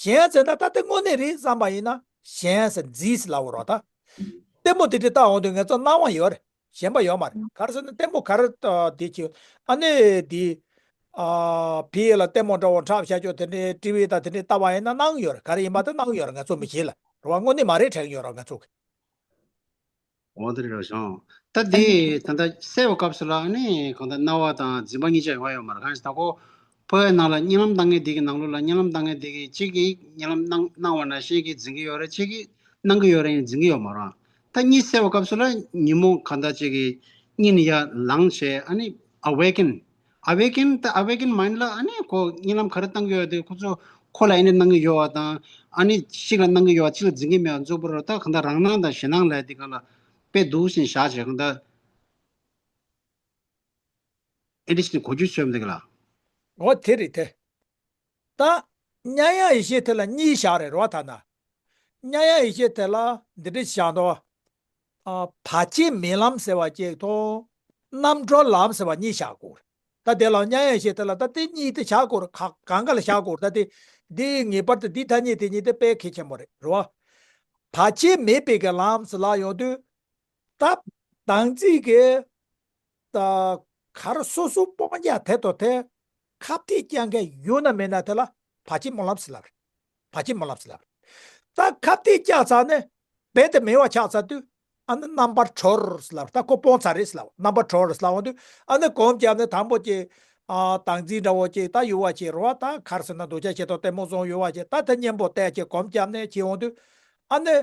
ཞེན་ཟེར་ན་ད་དེ་དངོས་གནས་རེད་བསམ་པ་ཡིན་ན་ཞེན་ཟེར་འཛིན་ཟེར་ལབ་རོགས་ད། ལྟད་མོ་དེ་འདྲ་ལྟ་འོང་དུས་ང་ཚོ་སྣང་བ་ཡོད་རེད། ཞེན་པ་ཡོད་མ་རེད། ག་རེ་ཟེར་ན་ལྟད་མོ་ག་རེ་ལྟ་དེ་ཅི་ཨ་ནི་དེ་ཨ་ཕི་ཡེ་ལ་ལྟད་མོ་འདྲ་བོ་འཁྲབ་བཞག་ཆོག་དེ་འདྲའི་ཊི་ཝི་དང་དེ་འདྲའི་ལྟ་བ་ཡིན་ན་སྣང་ཡོད་རེད། ག་རེ་ཡིན་པ་དེ་སྣང་ཡོད་རེད། ང་ཚོ་མི་ཤེས་ལ་རེད་བ། དངོས་གནས་མ་རེད་དྲན་ཡོད་རེད་ང་ཚོ་གི། འོ་དེ་རེད་བྱུང་། ད་དེ་ད་ལྟ་གསལ་བའི་སྐབས་སུ་ལ་ཨ་ནི་གང་ལྟར་སྣང་བ་དང་འཛིན་པ་གཉིས་ཆ་ཡོང་བ་ཡོད་མ་རེད། གང་ཞིག་ད་ཁོ་ཕོ་བའི་ནང་ལ་གཉིད་ལམ་བཏང་མཁན་དེ་གི་ནང་ལོགས་ལ་གཉིད་ལམ་བཏང་མཁན་དེ་གི་གཅིག་གིས་གཉིད་ལམ་སྣང་སྣང་བ་ནང་བཞིན་གྱི་འཛིན་གྱི་ཡོད་རེད། གཅིག་གིས་སྣང་གི་ཡོད་རེད་འཛིན་གྱི་ཡོད་མ་རེད། ད་གཉིད་སད་པའི་སྐབས་སུ་ལ་ཉིན་མོ་གང་ལྟར་གཅིག་གིས་གཉིད་ནི་ཡར་ལངས་བྱས་ཨ་ནི་ཨ་ཝེ་ཀེན། ཨ་ཝེ་ཀེན་ད་ཨ་ཝེ་ཀེན་མའིན་ལ་ཨ་ནི་ཁོ་གཉིད་ལམ་ག་རེ་བཏང་གི་ཡོད་དེ་ཁོ་ཚོ་ཁོ་ལ་ཨ་ནི་སྣང་གི་ཡོད་པ་དང་ཨ་ནི་གཅིག་ལ་སྣང་གི་ཡོད་པ་གཅིག་ལ་འཛིན་གྱི་མེད་པ་གཙོ་བོ་རེད། ད་གང་ལྟར་རང་སྣང་དང་གཞན་སྣང་ལབ་དེ་གང་ལ་དཔེ་འདུག་བཞིན་བཞག་བྱས་གང་ལྟར། ཨེ་འདྲ་ཞིག་གོ་རྒྱུ་བྱོས་མི་འདུག་ལ། འོ་དེ་རེད་དེ། ད་མྱ་ངན་ཡེ་ཤེས་དེ་ལ་གཉིས་བཞག་རེད་རོ། ད་ན་མྱ་ངན་ཡེ་ཤེས་དེ་ལ་འདི་འདྲ་བཞག་འདུག་ཨ་བར་ཆད་མེད་ལམ་ཟེར་བ་གཅིག་དང་རྣམ་གྲོལ་ལམ་ཟེར་བ་གཉིས་བཞག་དགོས་རེད། ད་དེ་ལ་མྱ་ངན་ཡེ་ཤེས་དེ་ལ་ད་དེ་གཉིས་དེ་བཞག་དགོས་རེད། ག་གང་ག་ལ་བཞག་དགོས་རེད། ད་དེ་འདི་ངེས་པར་དུ་འདི་ཐ་སྙད་དེ་གཉིས་དེ་དཔེ་གལ་ཆེན་པོ་རེད་རོ། བར་ཆད་མེད་པའི་གི་ལམ་ཟེར་ལ་ཡོང་དུས། ད་བདག་འཛིན་གྱི་ད་གར་སོ་སོ་སྤོང་རྒྱག་དེ་དོ་དེ་ཁ་གཏད་བཅག་མཁན་ཡོད་ན་མེད་ན་དེ་ལ་བར་ཆད་སྨོན་ལམ་ཟེར་ལབ་རེད། བར་ཆད་སྨོན་ལམ་ཟེར་ལབ་རེད། ད་ཁ་གཏད་བཅག་ཚར་ནས་རྦད་དེ་མེད་པ་ཆགས་ཚར་དུས་ཨ་ནི་རྣམ་པར་གྲོལ་ཟེར་ལབ་རེད། ད་ཁོ་སྤོང་ཚར་རེད་ཟེར་ལབ་རྣམ་པར་གྲོལ་ཟེར་ལབ་འོང་དུས་ཨ་ནི་སྒོམ་བརྒྱབ་ནས་དང་པོ་ཅིག་ཨ་བདག་འཛིན་འདྲ་བོ་ཅིག་ད་ཡོད་པ་ཅིག་རེད་བ། ད་གར་ཟེར་ན་འདོད་ཆགས་ཞེ་སྡང་གཏི་མུག་གསུམ་ཡོད་པ་ཅིག་ད་དེ་གཉེན་པོ་བལྟས་ཅིག་སྒོམ་བརྒྱབ་ནས་ཅིག་འོང་དུས་ཨ་ནི།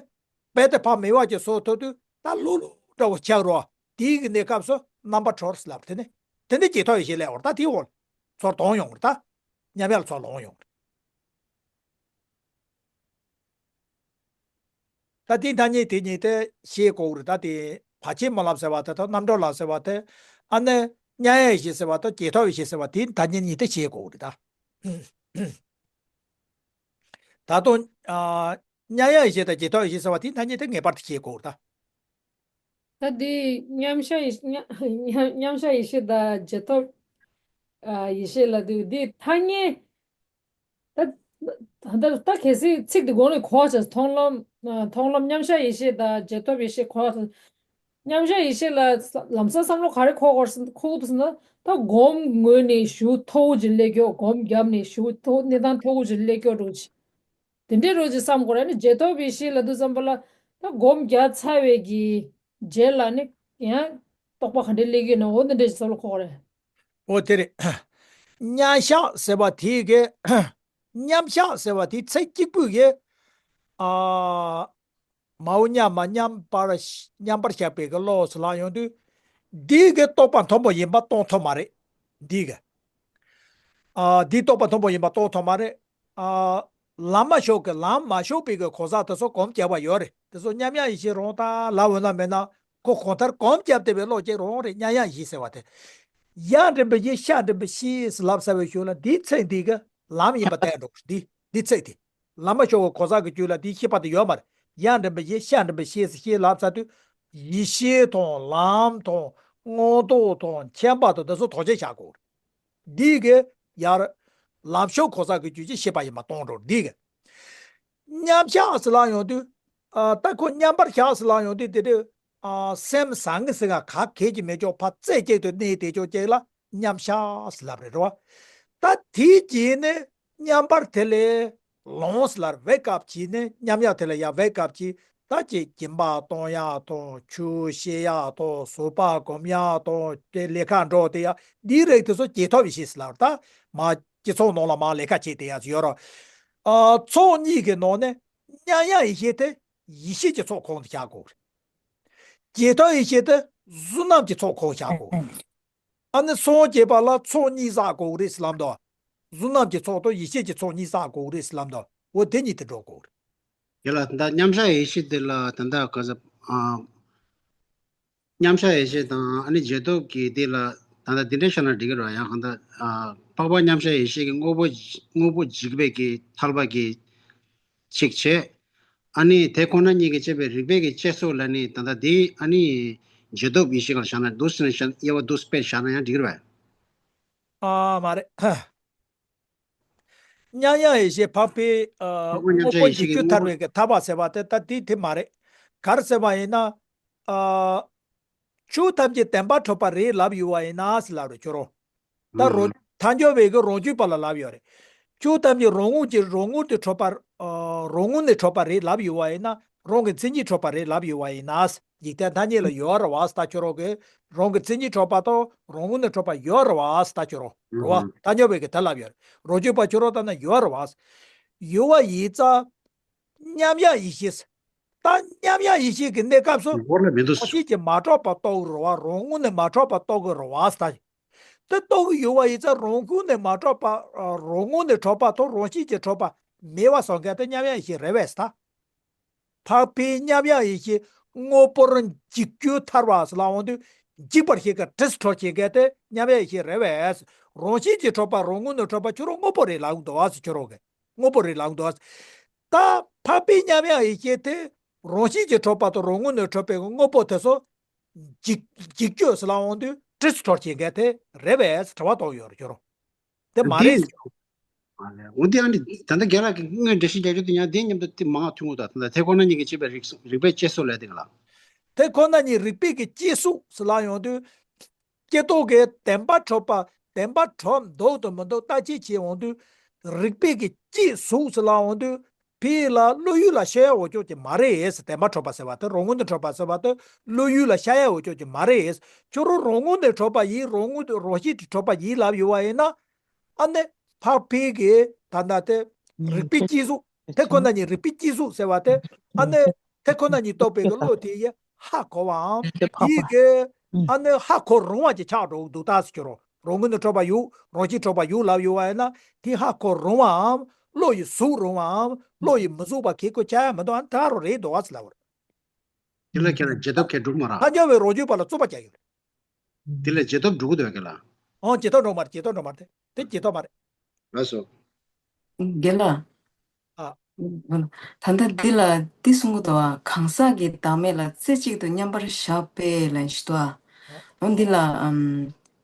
རྦད་དེ་ཕར་མེད་པ་ཅིག་བཟོ་ཐུབ་དུས་ད་ལྷུག་ལྷུག་འདྲ་བོ་ཆགས་རོགས། དེའི་གི་གནས་སྐབས་སུ་རྣམ་པར་གྲོལ་ལབ་དེ་ནི་དེ་ནི་ཇེ་ཐོབ་ཡེ་ཤེས་སླེབས་འོང་ད་དེའི་འོག་ཚུར་ལྡང་ཡོང་རེད། ད་མཉམ་ཡར་ཚུར་ལོང་ཡོང་རེད། ད་དེའི་ཐ་སྙད་དེ་གཉིས་དེ་ཤེས་དགོས་རེད། ད་དེ་བར་ཆད་སྨོན་ལམ་ཟེར་བ་དེ་དང་རྣམ་གྲོལ་ལམ་ཟེར་བ་དེ་ཨ་ནི་མྱ་ངན་ཡེ་ཤེས་ཟེར་བ་དང་ཇེ་ཐོབ་ཡེ་ཤེས་ཟེར་བ་དེའི་ཐ་སྙད་གཉིས་དེ་ཤེས་དགོས་རེད་ད། ད་དུང་ཨ། མྱ་ངན་ཡེ་ཤེས་དང་ཇེ་ཐོབ་ཡེ་ཤེས་ཟེར་བ་དེའི་ཐ་སྙད་དེ་ངེས་པར་དུ་ཤེས་དགོས་རེད་ད། ད་འདི་མཉམ་བཞག་ཡེ་ཤེས་མཉམ་མཉམ་བཞག་ཡེ་ཤེས་དང་རྗེས་ཐོབ་ཨ་ཡེ་ཤེས་ལབ་དུས་འདི་ཐ་སྙད་ད་ད་ད་གལ་སྲིད་ཚིག་འདི་གོང་ནས་གོ་བ་ཆགས་མཐོང་ལམ་མཐོང་ལམ་མཉམ་བཞག་ཡེ་ཤེས་དང་རྗེས་ཐོབ་ཡེ་ཤེས་གོ་བ་མཉམ་བཞག་ཡེ་ཤེས་ལ་ལམ་སང་བསམ་བློ་ག་རེ་འཁོར་དགོས་འཁོར་དགོས་ཟེར་ན་ད་སྒོམ་ངོས་ནས་ཞུ་མཐོ་བོ་ཅིག་སླེབས་ཀྱོག་སྒོམ་བརྒྱབ་ནས་ཞུ་མཐོ་གནས་སྟངས་མཐོ་བོ་ཅིག་སླེབས་ཀྱོག་འགྲོ་ཅིག་དེ་འདྲའི་རོ་ཅིག་བསམ་དགོས་ར་ནི་རྗེས་ཐོབ་ཡེ་ཤེས་ལབ་དུས་ཙམ་པ་ལ་ད་ ད་སྒོམ་རྒྱག་ཚར་བའི་གི་རྗེས་ལ་ནི་ཡང་རྟོགས་པ་ག་འདྲ་སླེབས་ཀྱི་ཡོད་ན། འོ་འདི་འདྲ་ཞིག་བསམ་བློ་འཁོར་བ་རེད། འོ་དེ་རེད། མཉམ་བཞག་ཟེར་བ་དེ་གི། མཉམ་བཞག་ཟེར་བ་དེ་ཚིག་གཅིག་པུས་གི། ཨ། མའོ་མཉམ་མ་མཉམ་པར་མཉམ་པར་བཞག་པའི་གི་བློ་ཟེར་ལབ་ཡོང་དུས། འདི་གི་རྟོགས་པ་མཐོན་པོ་ཡིན་པ་མཐོང་ཐུབ་མ་རེད། འདི་གི། ཨ། འདི་རྟོགས་པ་མཐོན་པོ་ཡིན་པ་མཐོང་ཐུབ་མ་རེད། ཨ། ལམ་མ་ཞུགས་ཀྱི་ལམ་མ་ཞུགས་པའི་གི་གོ་ས་དེ་ཚོ་སྒོམ་རྒྱག་པ་ཡོད་རེད། དེ་ཚོ་མཉམ་ཡང་ཡེ་ཤེས་རང་དང་ལབ་འོས་ན་མེད་ན། ཁོ་གང་ལྟར་སྒོམ་རྒྱབ་བསྡད་པའི་བློ་སྐྱེ་རང་རེད། མཉམ་ཡང་ཡེ་ཤེས་ཟེར་བ་དེ། ཡང་འདྲེན་པའི་ཡེ་ཤེས་འདྲེན་པའི་ཤེས་ལབ་ཟེར་བའི་ཤུགས་ལ་འདིའི་ཚིག་འདི་གི་ལམ་ཡིན་པ་བསྟན་འགྲོ་གི་རེད། འདི་འདི་ཚིག་དེ། ལམ་མ་ཞུགས་ཀྱི་གོ་ས་གི་རྒྱུད་ལ་འདིའི་ཤེས་པ་དེ་ཡོད་མ་རེད། ཡང་འདྲེན་པའི་ཡེ་ཤེས་འདྲེན་པའི་ཤེས་ཟེར་ཤེས་ལབ་ཚར་དུས། ཡེ་ཤེས་དང་ལམ་དང་མངོན་རྟོགས་དང་མཁྱེན་པ་དང་དེ་ཚོ་དོགས་གཅོད་བྱ་དགོས་རེད། འདི་གི་ཡར་ལམ་ཞུགས་གོ་ས་གི་རྒྱུད་ཀྱི་ཤེས་པ་ཡིན་པ་སྟོན་འགྲོ། འདི་གི་མཉམ་བཞག་ཟེར་ལབ་ཡོང་དུས། ཨ། ད་ཁོ་མཉམ་པར་བཞག་ཟེར་ལབ་ཡོང་དུས་དེ་དུས། ཨ། སེམས་བཟང་ངན་ཟེར་ག་ག་གེ་ཅིག་མེད་ཅོག་ཕར་རྩེ་གཅིག་ཏུ་གནས་བསྡད་ཅོག་ཅིག་ལ་མཉམ་བཞག་ཟེར་ལབ་རེད། རེད་བ། ད་དེའི་རྗེས་ནས་མཉམ་པར་དེ་ལས་ལོངས་ལ་བེག་ཨབ་བྱས་ནས། མཉམ་ཡག་དེ་ལ་ཡང་བེག་ཨབ་བྱས། ད་ཅིག་སྦྱིན་པ་གཏོང་ཡག་དང་། ཆོས་བཤད་ཡག་དང་། བཟོད་པ་སྒོམ་ཡག་དང་། དེ་ལས་ཀ་འགྲོ་དེ་ཡག་འདིའི་རིགས་དེ་ཚོ་བྱེད་ཐབས་ཡེ་ཤེས་ཟེར་ལབ། ད་མ་སྤྱི་ཚོགས་ནང་ལ་མ་ལས་ཀ་བྱེད་དེ་ཡག་ཡོད་ར། ཨ། ཚོགས་གཉིས་ཀྱི་ནང་ནས་མཉམ་ཡག་ཡེ་ཤེས་དེ་ཡེ་ཤེས་ཀྱི་ཚོགས་ཁོངས་སུ་བཞག་དགོས་རེད། བྱེད་ཐབས་ཡེ་ཤེས་དེ་བསོད་ནམས་ཀྱི་ཚོགས་ཁོངས་སུ་བཞག་དགོས་རེད། ཨ་ནི་སངས་རྒྱས་པ་ལ་ཚོགས་གཉིས་བསགས་དགོས་རེད་ཟེར་ལབ་འདུག་བསོད་ནམས་ཀྱི་ཚོགས་དང་ཡེ་ཤེས་ཀྱི་ཚོགས་གཉིས་བསགས་དགོས་རེད་ཟེར་ལབ་འདུག་འོ་དེ་གཉིས་དེ་འགྲོ་དགོས་རེད། དེ་ལ་ད་མཉམ་བཞག་ཡེ་ཤེས་དེ་ལ་ད་ལྟ་ག་ཟེར། ཨ། མཉམ་བཞག་ཡེ་ཤེས་དང་། ཨ་ནི་རྗེས་ཐོབ་ཀྱི་དེ་ལ་ད་ལྟ་འདི་འདྲ་བཤད་ན་འགྲིག་གི་རེད། ཡང་གང་ལྟར། ཨ། འཕགས་པ་མཉམ་བཞག་ཡེ་ཤེས་ཀྱི་དངོས་པོ་དངོས་པོ་འཇིག་པའི་གི་ཐལ་བ་གི་གཅིག་བྱས། ཨ་ནི་དེ་ཁོ་ན་ཉིད་ཀྱིས་བྱས་པའི་རིགས་པས་ཀྱི་དཔྱད་གཟུགས་ལ་ནི། ད་ལྟ་དེ་ཨ་ནི་རྗེས་ཐོབ་ཡེ་ཤེས་སྒང་ལ་བཞག་ན། འདུག་སེ་བཞག་ན། དབྱེ་བ་འདུག་སེ་བྱས་བཞག་ན་ཡང་འགྲིག་གི་རེད་པས། ཨ། མ་རེད། མཉམ་ཡག་ཡེ་ཤེས་འཕགས་པའི། ཨ། འཕགས་པ་མཉམ་དངོས་པོ་བཞག་ཡེ་ཤེས་འཇིག་ཀྱང་རྒྱུ་ཐལ་བའི་གི་ཐལ་བ་ཟེར་བ་དེ་ད་དེ་དེ་མ་རེད། ག་རེ་ཟེར་བ་ཡིན་ན། ཨ། ཆོས་ཐམས་ཅད་བདེན་པར་གྲུབ་པ་རེད་ལབ་ཡོད་པ་ཡིན་ན་ཟེར་ལབ་རེད། ཁྱོད་རང་། ད་རོ། ཐལ་འགྱུར་བའི་གི་རང་རྒྱུད་པ་ལ་ལབ་ཡོད་རེད། ཆོས་ཐམས་ཅད་རང་ངོས་ཀྱི་རང་ངོས་ནས་གྲུབ་པ། ཨ། རང་ངོས་ནས་གྲུབ་པ་རེད་ལབ་ཡོད་པ་ཡིན་ན། རང་གི་མཚན་ཉིད་གྲུབ་པ་རེད་ལབ་ཡོད་པ་ཡིན་ན། འཇིག་རྟེན་ཐ་སྙད་ལ་ཡོད་རེད་བ་ཟེར། ད་ཁྱོད་རང་གི་རང་གི་མཚན་ཉིད་གྲུབ་པ་དང་རང་ངོས་ནས་གྲུབ་པ་ཡོད་རེད་བ་ཟེར། ད་ཁྱོད་རང་རེད་བ། ཐལ་འགྱུར་བའི་གི་དེ་ལབ་ཡོད་རེད། རང་རྒྱུད་པ་ཁྱོད་རང་ལྟ་ན་ཡོད་རེད་བ་ཟེར། ཡོད་པ་ཡིན་ཙང་། མཉམ་ཡག་ཡེ་ཤེས། ད་མཉམ་ཡག་ཡེ་ཤེས་ཀྱི་གནས་སྐབས་སུ་འཁོར་ལ་མི་འདུག་རང་བཞིན་གྱིས་མ་གྲུབ་པ་རྟོགས་ཀྱི་རེད་བ། རང་ངོས་ནས་མ་གྲུབ་པ་རྟོགས་ཀྱི་རེད་བ་ཟེར། ད་དེ་རྟོགས་ཀྱི་ཡོད་པ་ཡིན་ཙང་། རང་ངོས་ནས་མ་གྲུབ་པ། རང་ངོས་ནས་གྲུབ་པ་དང་རང་བཞིན་གྱིས་གྲུབ་པ་མེད་པ་བཟོ་མཁན་དེ་མཉམ་ཡག་ཡེ་ཤེས་རེད་པས་ཟེར། འཕགས་པའི་མཉམ་ཡག་ཡེ་ཤེས་དངོས་པོར་འཇིག་རྒྱུ་ཐལ་བ་ཟེར་ལབ་ཡོང་དུས། འཇིག་པར་བྱེད་མཁན་དྲིས་འཕྲོ་བྱེད་མཁན་དེ་མཉམ་ཡག་ཡེ་ཤེས་རེད་པས། རང་བཞིན་གྱིས་གྲུབ་པ་རང་ངོས་ནས་གྲུབ་པ་ཁྱོད་རང་དངོས་པོ་རེད་ལབ་འདུག་བ་ཟེར། ཁྱོད་རང་གིས་དངོས་པོ་རེད་ལབ་འདུག་བ་ཟེར། ད་འཕགས་པའི་མཉམ་ཡག་ཡེ་ཤེས་དེ་རང་བཞིན་གྱིས་གྲུབ་པ་དང་རང་ངོས་ནས་གྲུབ་པའི་དངོས་པོ་དེ་ཚོ་འཇིག་འཇིག་རྒྱུ་ཟེར་ལབ་ཡོང་དུས་དྲིས་འཕྲོ་བྱེད་མཁན་དེ་རེད་པས་དྲི་བ་གཏོང་ཡོད་རེད། ཁྱོད་རང་། དེ་མ་རེད། འདི། མ་རེད། འོ་དེ་ཨ་ནི་ད་ལྟ་རྒན་ལགས་ཀྱིས་སྔོན་འགྲེལ་བཤད་རྒྱག་རྒྱུ་དེ་ཡང་དེ་མཉམ་དུ་དེ་མང་བ་ཐུག་འོང་། ད་ད་ལྟ་དེ་ཁོ་ན་ཉིད་ཀྱིས་བྱས་པའི་རིགས། རིགས་པས་དཔྱད་གཟུགས་ལབ་དེ་ག་ལ། དེ་ཁོ་ན་ཉིད་རིགས་པས་ཀྱི་དཔྱད་གཟུགས་ཟེར་ལབ་ཡོང་དུས། སྐྱེ་སྟོབས་ཀྱི་བདེན་པར་གྲུབ་པ། བདེན་པར་གྲུབ་འདུག་དང་མི་འདུག་བརྟག་དཔྱད་བྱེད་ཡོང་དུས། རིགས་པས་ཀྱི་དཔྱད་གཟུགས་ཟེར་ལབ་ཡོང་དུས། ཕ་གི་ལ་བློ་ཡུལ་ལ་ཤར་ཡག་འོ་ཅོག་ཅིག་མ་རེད། བདེན་པར་གྲུབ་པ་ཟེར་བ་དེ། རང་ངོས་ནས་གྲུབ་པ་ཟེར་བ་དེ་བློ་ཡུལ་ལ་ཤར་ཡག་འོ་ཅོག་ཅིག་མ་རེད། ཁྱོད་རང་རང་ངོས་ནས་གྲུབ་པ་ཡིན། རང་ངོས་རང་བཞིན་གྱིས་གྲུབ་པ་ཡིན་ལབ་ཡོད་པ་ཡིན་ན། ཨ་ནི་འཕགས་པའི་གི་ད་ལྟ་དེ་རིགས་པའི་དཔྱད་གཟུགས། དེ་ཁོ་ན་ཉིད་རིགས་པའི་དཔྱད་གཟུགས་ཟེར་བ་དེ། ཨ་ནི་དེ་ཁོ་ན་ཉིད་རྟོགས་པའི་གི་བློ་དེ་ཡིས་ཧ་གོ་བའམ། དེ་ཡི་གི་ཨ་ནི་ཧ་གོ་རུང་བ་ཅིག་ཆགས་འགྲོ་འདུག་ད་ཟེར། ཁྱོད་རང་རང་ངོས་ནས་གྲུབ་པ་ཡོད། རང་བཞིན་གྲུབ་པ་ཡོད་ལབ་ཡོད་པ་ཡིན་ན། དེ་ཧ་གོ་རུང་བའམ། བློ་ཡིས་གཟུགས་རུང་བའམ། བློ་ཡིས་མི་གཟུགས་པ་གི་ཁོ་ཆགས་ཡག་མི་འདུག་ཨ་ནི་ད་རུང་རེད་འདུག་བ་ཟེར་ལབ་པ་རེད། དེ་ལ་ཁྱེད་རང་རྗེས་ཐོབ་གས་འགྲུབ་མ་རེད། ཐལ་འགྱུར་བའི་རང་རྒྱུད་པ་ལ་རྩོད་པ་རྒྱག་ཡོད་རེད། དེ་ལ་རྗེས་ཐོབ་འགྲུབ་ཀྱི་འདུག་གས་ལ། ཨོ། རྗེས་ཐོབ་འགྲུབ་མ་རེད། རྗེས་ཐོབ་འགྲུབ་མ་རེད། དེ་རྗེས་ཐོབ་མ་རེད། ལགས་སོ། རྒན་ལགས། ཨ། ད་ལྟ་འདི་ལ་འདི་གསུང་གི་འདུག་བ། གང་ཟག་གི་བདག་མེད་ལ་རྩེ་གཅིག་ཏུ་མཉམ་པར་བཞག་པས་ལབ་ཞིག་འདུག་བ། ཨོ། འདི་ལ་ཨམ།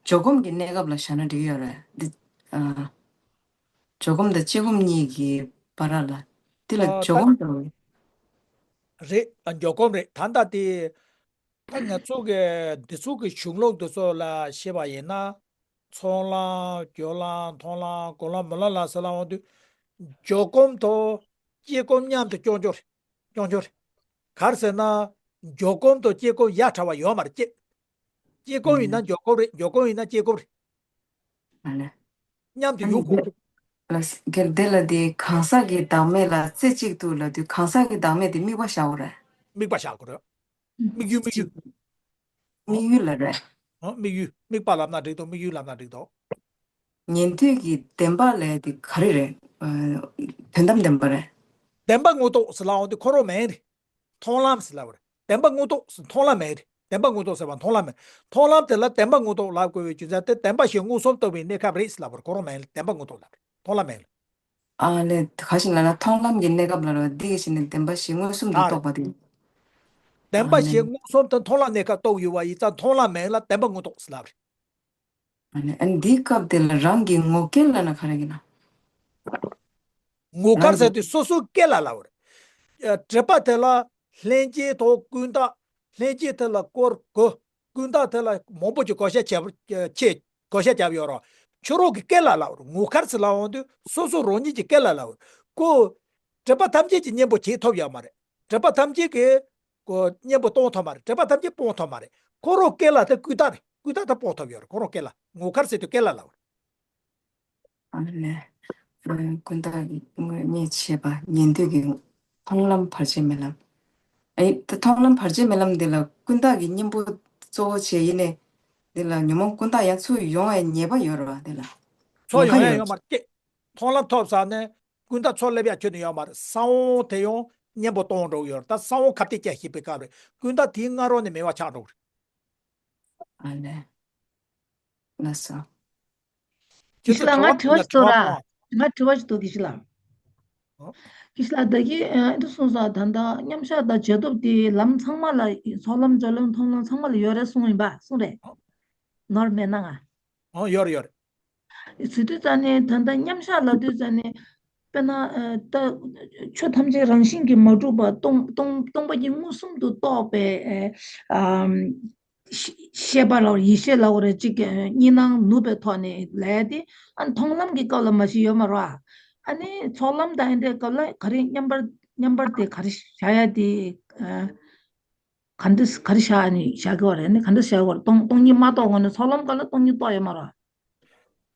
འཇོག་སྒོམ་གྱི་གནས་སྐབས་ལ་བཞག་ན་འགྲིག་གི་ཡོད་རེད། འདི། ཨ། འཇོག་སྒོམ་དང་དཔྱད་སྒོམ་གཉིས་ཀྱི་བར་ལ། འདི་ལ་ཨ། འཇོག་ད་སྒོམ་དང་། རེད། ཨ། འཇོག་སྒོམ་རེད། ད་ལྟ་དེ། ད་ང་ཚོ་གི་འདི་ཚོ་གི་གཞུང་ལུགས་འདི་ཚོ་ལ་བཤད་པ་ཡིན་ན། ཚོགས་ལམ། སྦྱོར་ལམ། མཐོང་ལམ། སྒོམ་ལམ། སྨོན་ལམ་ལ་ཟེར་ལབ་ཡོང་དུས། འཇོག་སྒོམ་དང་དཔྱད་སྒོམ་མཉམ་དུ་སྐྱོང་རྒྱུ་རེད། སྐྱོང་རྒྱུ་རེད། ག་རེ་ཟེར་ན། འཇོག་སྒོམ་དང་བསྐྱེད་སྒོམ་ཡ་བྲལ་བ་ཡོད་མ་རེད་ཅེས། བསྐྱེད་སྒོམ་ཡིན་ན་འཇོག་སྒོམ་རེད། འཇོག་སྒོམ་ཡིན་ན་བསྐྱེད་སྒོམ་རེད། ཨ་ལས། མཉམ་དུ་ཨ་ནི་ཡོད་དགོས། ལ་སྐལ་དེ་ལ་དེ་གང་ཟག་གི་བདག་མེད་ལ་རྩེ་གཅིག་ཏུ་ལབ་དུས་གང་ཟག་གི་བདག་མེད་དེ་དམིགས་པ་བཞག་དགོས་རེད། དམིགས་པ་བཞག་དགོས་རེད། དམིགས་ཡུལ་དམིགས་ཡུལ། དམིགས་ཡུལ་ལ་རེད། ཨོ། དམིགས་ཡུལ། དམིགས་པ་ལབ་ན་འགྲིག་འདུག་དམིགས་ཡུལ་ལབ་ན་འགྲིག་འདུག་ཉན་ཐོས་ཀྱི་བདེན་པ་ལས་དེ་ག་རེ་རེད། ཨ། དོན་དམ་བདེན་པ་རེད། བདེན་པ་དངོས་རྟོགས་ཟེར་ལབ་ཡོང་དུས་ཁོ་རང་མིང་རེད། མཐོང་ལམ་ཟེར་ལབ་པ་རེད། བདེན་པ་དངོས་རྟོགས་ཟེར་མཐོང་ལམ་མིང་རེད། བདེན་པ་དངོས་རྟོགས་ཟེར་བ་མཐོང་ལམ་མིང་། མཐོང་ལམ་དེ་ལ་བདེན་པ་དངོས་རྟོགས་ལབ་དགོས་པའི་རྒྱུ་མཚན་དེ་བདེན་པ་བཞི་མངོན་སུམ་རྟོགས་པའི་གནས་སྐབས་རེད་ཟེར་ལབ་པ་རེད། ཁོ་རང་མིང་ལ་བདེན་པ་དངོས་རྟོགས་ལབ་རེད། མཐོང་ལམ་མིང་ལ། ཨ་ལས། ག་ཞིག་ལབ་ན་མཐོང་ལམ་གྱི་གནས་སྐབས་ལ་རོ། འདི་གི་ཞིག་ནི་བདེན་པ་བཞི་མངོན་སུམ་དུ་རྟོགས་པ་དེ། བདེན་པ་བཞི་མངོན་སུམ་དུ་མཐོང་ལམ་གནས་སྐབས་རྟོགས་ཡོད་པ་ཡིན་ཙང་མཐོང་ལམ་མིང་ལ་བདེན་པ་དངོས་རྟོགས་ཟེར་ལབ་རེད། ཨ་ནི་ཨ་ནི་འདིའི་སྐབས་དེ་ལ་རང་གི་ངོ་སྐལ་ལབ་ན་ག་རེ་ཡིན་ན། ངོ་སྐལ་ཟེར་དུས་སོ་སོའི་སྐལ་ལ་ལབ་རེད། སྒྲིབ་པ་དེ་ལ་ལྷན་སྐྱེས་དང་ཀུན་བཏགས། ལྷན་སྐྱེས་དེ་ལ་བཀོད་དགོས། ཀུན་བཏགས་དེ་ལ་མང་པོ་ཅིག་བགོ་བཤའ་བྱས་ཆེ་བགོ་བཤའ་བརྒྱབ་ཡོད་རེད། ཁྱོད་རང་གི་སྐལ་ལ་ལབ་རེད། ངོ་སྐལ་ཟེར་ལབ་ཡོང་དུས་སོ་སོ་རང་ཉིད་ཀྱི་སྐལ་ལ་ལབ་རེད། ཁོ་སྒྲིབ་པ་ཐམས་ཅད་ཀྱི་གཉེན་པོ་བྱེད་ཐུབ་ཡོད་མ་རེད། སྒྲིབ་པ་ཐམས་ཅད་ཀྱི་གཉེན་པོ་གཏོང་ཐུབ་མ་རེད། སྒྲིབ་པ་ཐམས་ཅད་སྤོང་ཐུབ་མ་རེད། ཁོ་རང་སྐལ་ལ་དེ་ཀུན་བཏགས་རེད། ཀུན་བཏགས་དེ་སྤོང་ཐུབ་ཡོད་རེད། ཁོ་རང་སྐལ་ལ། ངོ་སྐལ་ཟེར་དུས་སྐལ་ལ་ལབ་རེད། ཨ་ནི། ཀུན་བཏགས་དངོས་རྙེད་བྱེད་པ་ཉན་ཐོས་ཀྱི་མཐོང་ལམ་བར་ཆད་མེད་ལམ། ཨེ། ད་མཐོང་ལམ་བར་ཆད་མེད་ལམ་འདི་ལ་ཀུན་བཏགས་ཀྱི་གཉེན་པོ་གཙོ་བོ་བྱས་ཡིན་ནའི། འདི་ལ་ཉོན་མོངས་ཀུན་བཏགས་ཡང་ཚུར་ཡོང་བའི་ཉེས་པ་ཡོད་རེད་བ། འདི་ལ་ཚུར་ཉེན་ཁ་ཡོང་ཡ་ཡོད་ཡོད་མ་རེད། མཐོང་ལམ་ཐོབ་ཚར་ནས་ཀུན་བཏགས་ཚུར་སླེབས་ཡ་ཁྱོན་ནས་ཡོད་མ་རེད། གསང་བ་དེ་ཡང་གཉེན་པོ་གཏོང་འགྲོ་གི་ཡོད་རེད། ད་གསང་བ་ཁ་གཏད་བཅག་ཤེས་པའི་སྐབས་རེད། ཀུན་བཏགས་དེའི་སྔ་རོལ་ནས་མེད་པ་ཆགས་འགྲོ་གི་རེད། ཨ་ལས། ལགས་སོ། དགེ་བཤེས་ལགས། ང་དྲི་བ་ཞིག་འདུག་ར། ང་དྲི་བ་ཞིག་འདུག་དགེ་བཤེས་ལགས། ཨོ། དགེ་བཤེས་ལགས། ད་གིན་ཨ་འདི་གསུངས་སོང་། ད་ལྟ་མཉམ་གཞག་དང་བྱེད་ཐབས་དེ་ལམ་ཚང་མ་ལ། ཚོགས་ལམ་སྦྱོར་ལམ་མཐོང་ལམ་ཚང་མ་ལ་ཡོད་རེད་གསུངས་ཡིན་པ། གསུངས་རེད། ཨོ། ནོར་མེད་ན་ང་། ཨོ། ཡོད་རེད། ཡོད་རེད། ཟེར་དུས་ཙ་ནས་ད་ལྟ་མཉམ་གཞག་ལབ་དུས་ཙ་ནས། དཔེར་ན་ཨ་ད་ཆོས་ཐམས་ཅད་རང་བཞིན་གྱིས་མ་གྲུབ་པ་སྟོང་སྟོང་སྟོང་པ་ཉིད་མངོན་སུམ་དུ་རྟོགས་པའི་ཨ་ཨམ། ཤེས་པ་ལ་ཡེ་ཤེས་ལབ་དགོས་རེད། གཅིག་གཉིས་སྣང་ནུབ་པའི་ཐོག་ནས་ལབ་ཡ་དེ། ཨ་མཐོང་ལམ་གྱི་སྐབས་ལ་མ་གཞི་ཡོད་མ་རེད་བ། ཨ་ནི་ཚོགས་ལམ་དང་ཨེ་འདྲའི་སྐབས་ལ་ག་རེ་མཉམ་པར་མཉམ་པར་དེ་ག་རེ་བཞག་ཡ་དེ། ཨ་ག་འདྲ་ག་རེ་བཞག་ནས་བཞག་གི་བ་རེད། ཨ་ནི་ག་འདྲ་བཞག་གི་བ་རེད། སྟོང་སྟོང་ཉིད་མ་རྟོགས་གོང་ནས་ཚོགས་ལམ་སྐབས་ལ་སྟོང་ཉིད་རྟོགས་ཡོད་མ་རེད་བ།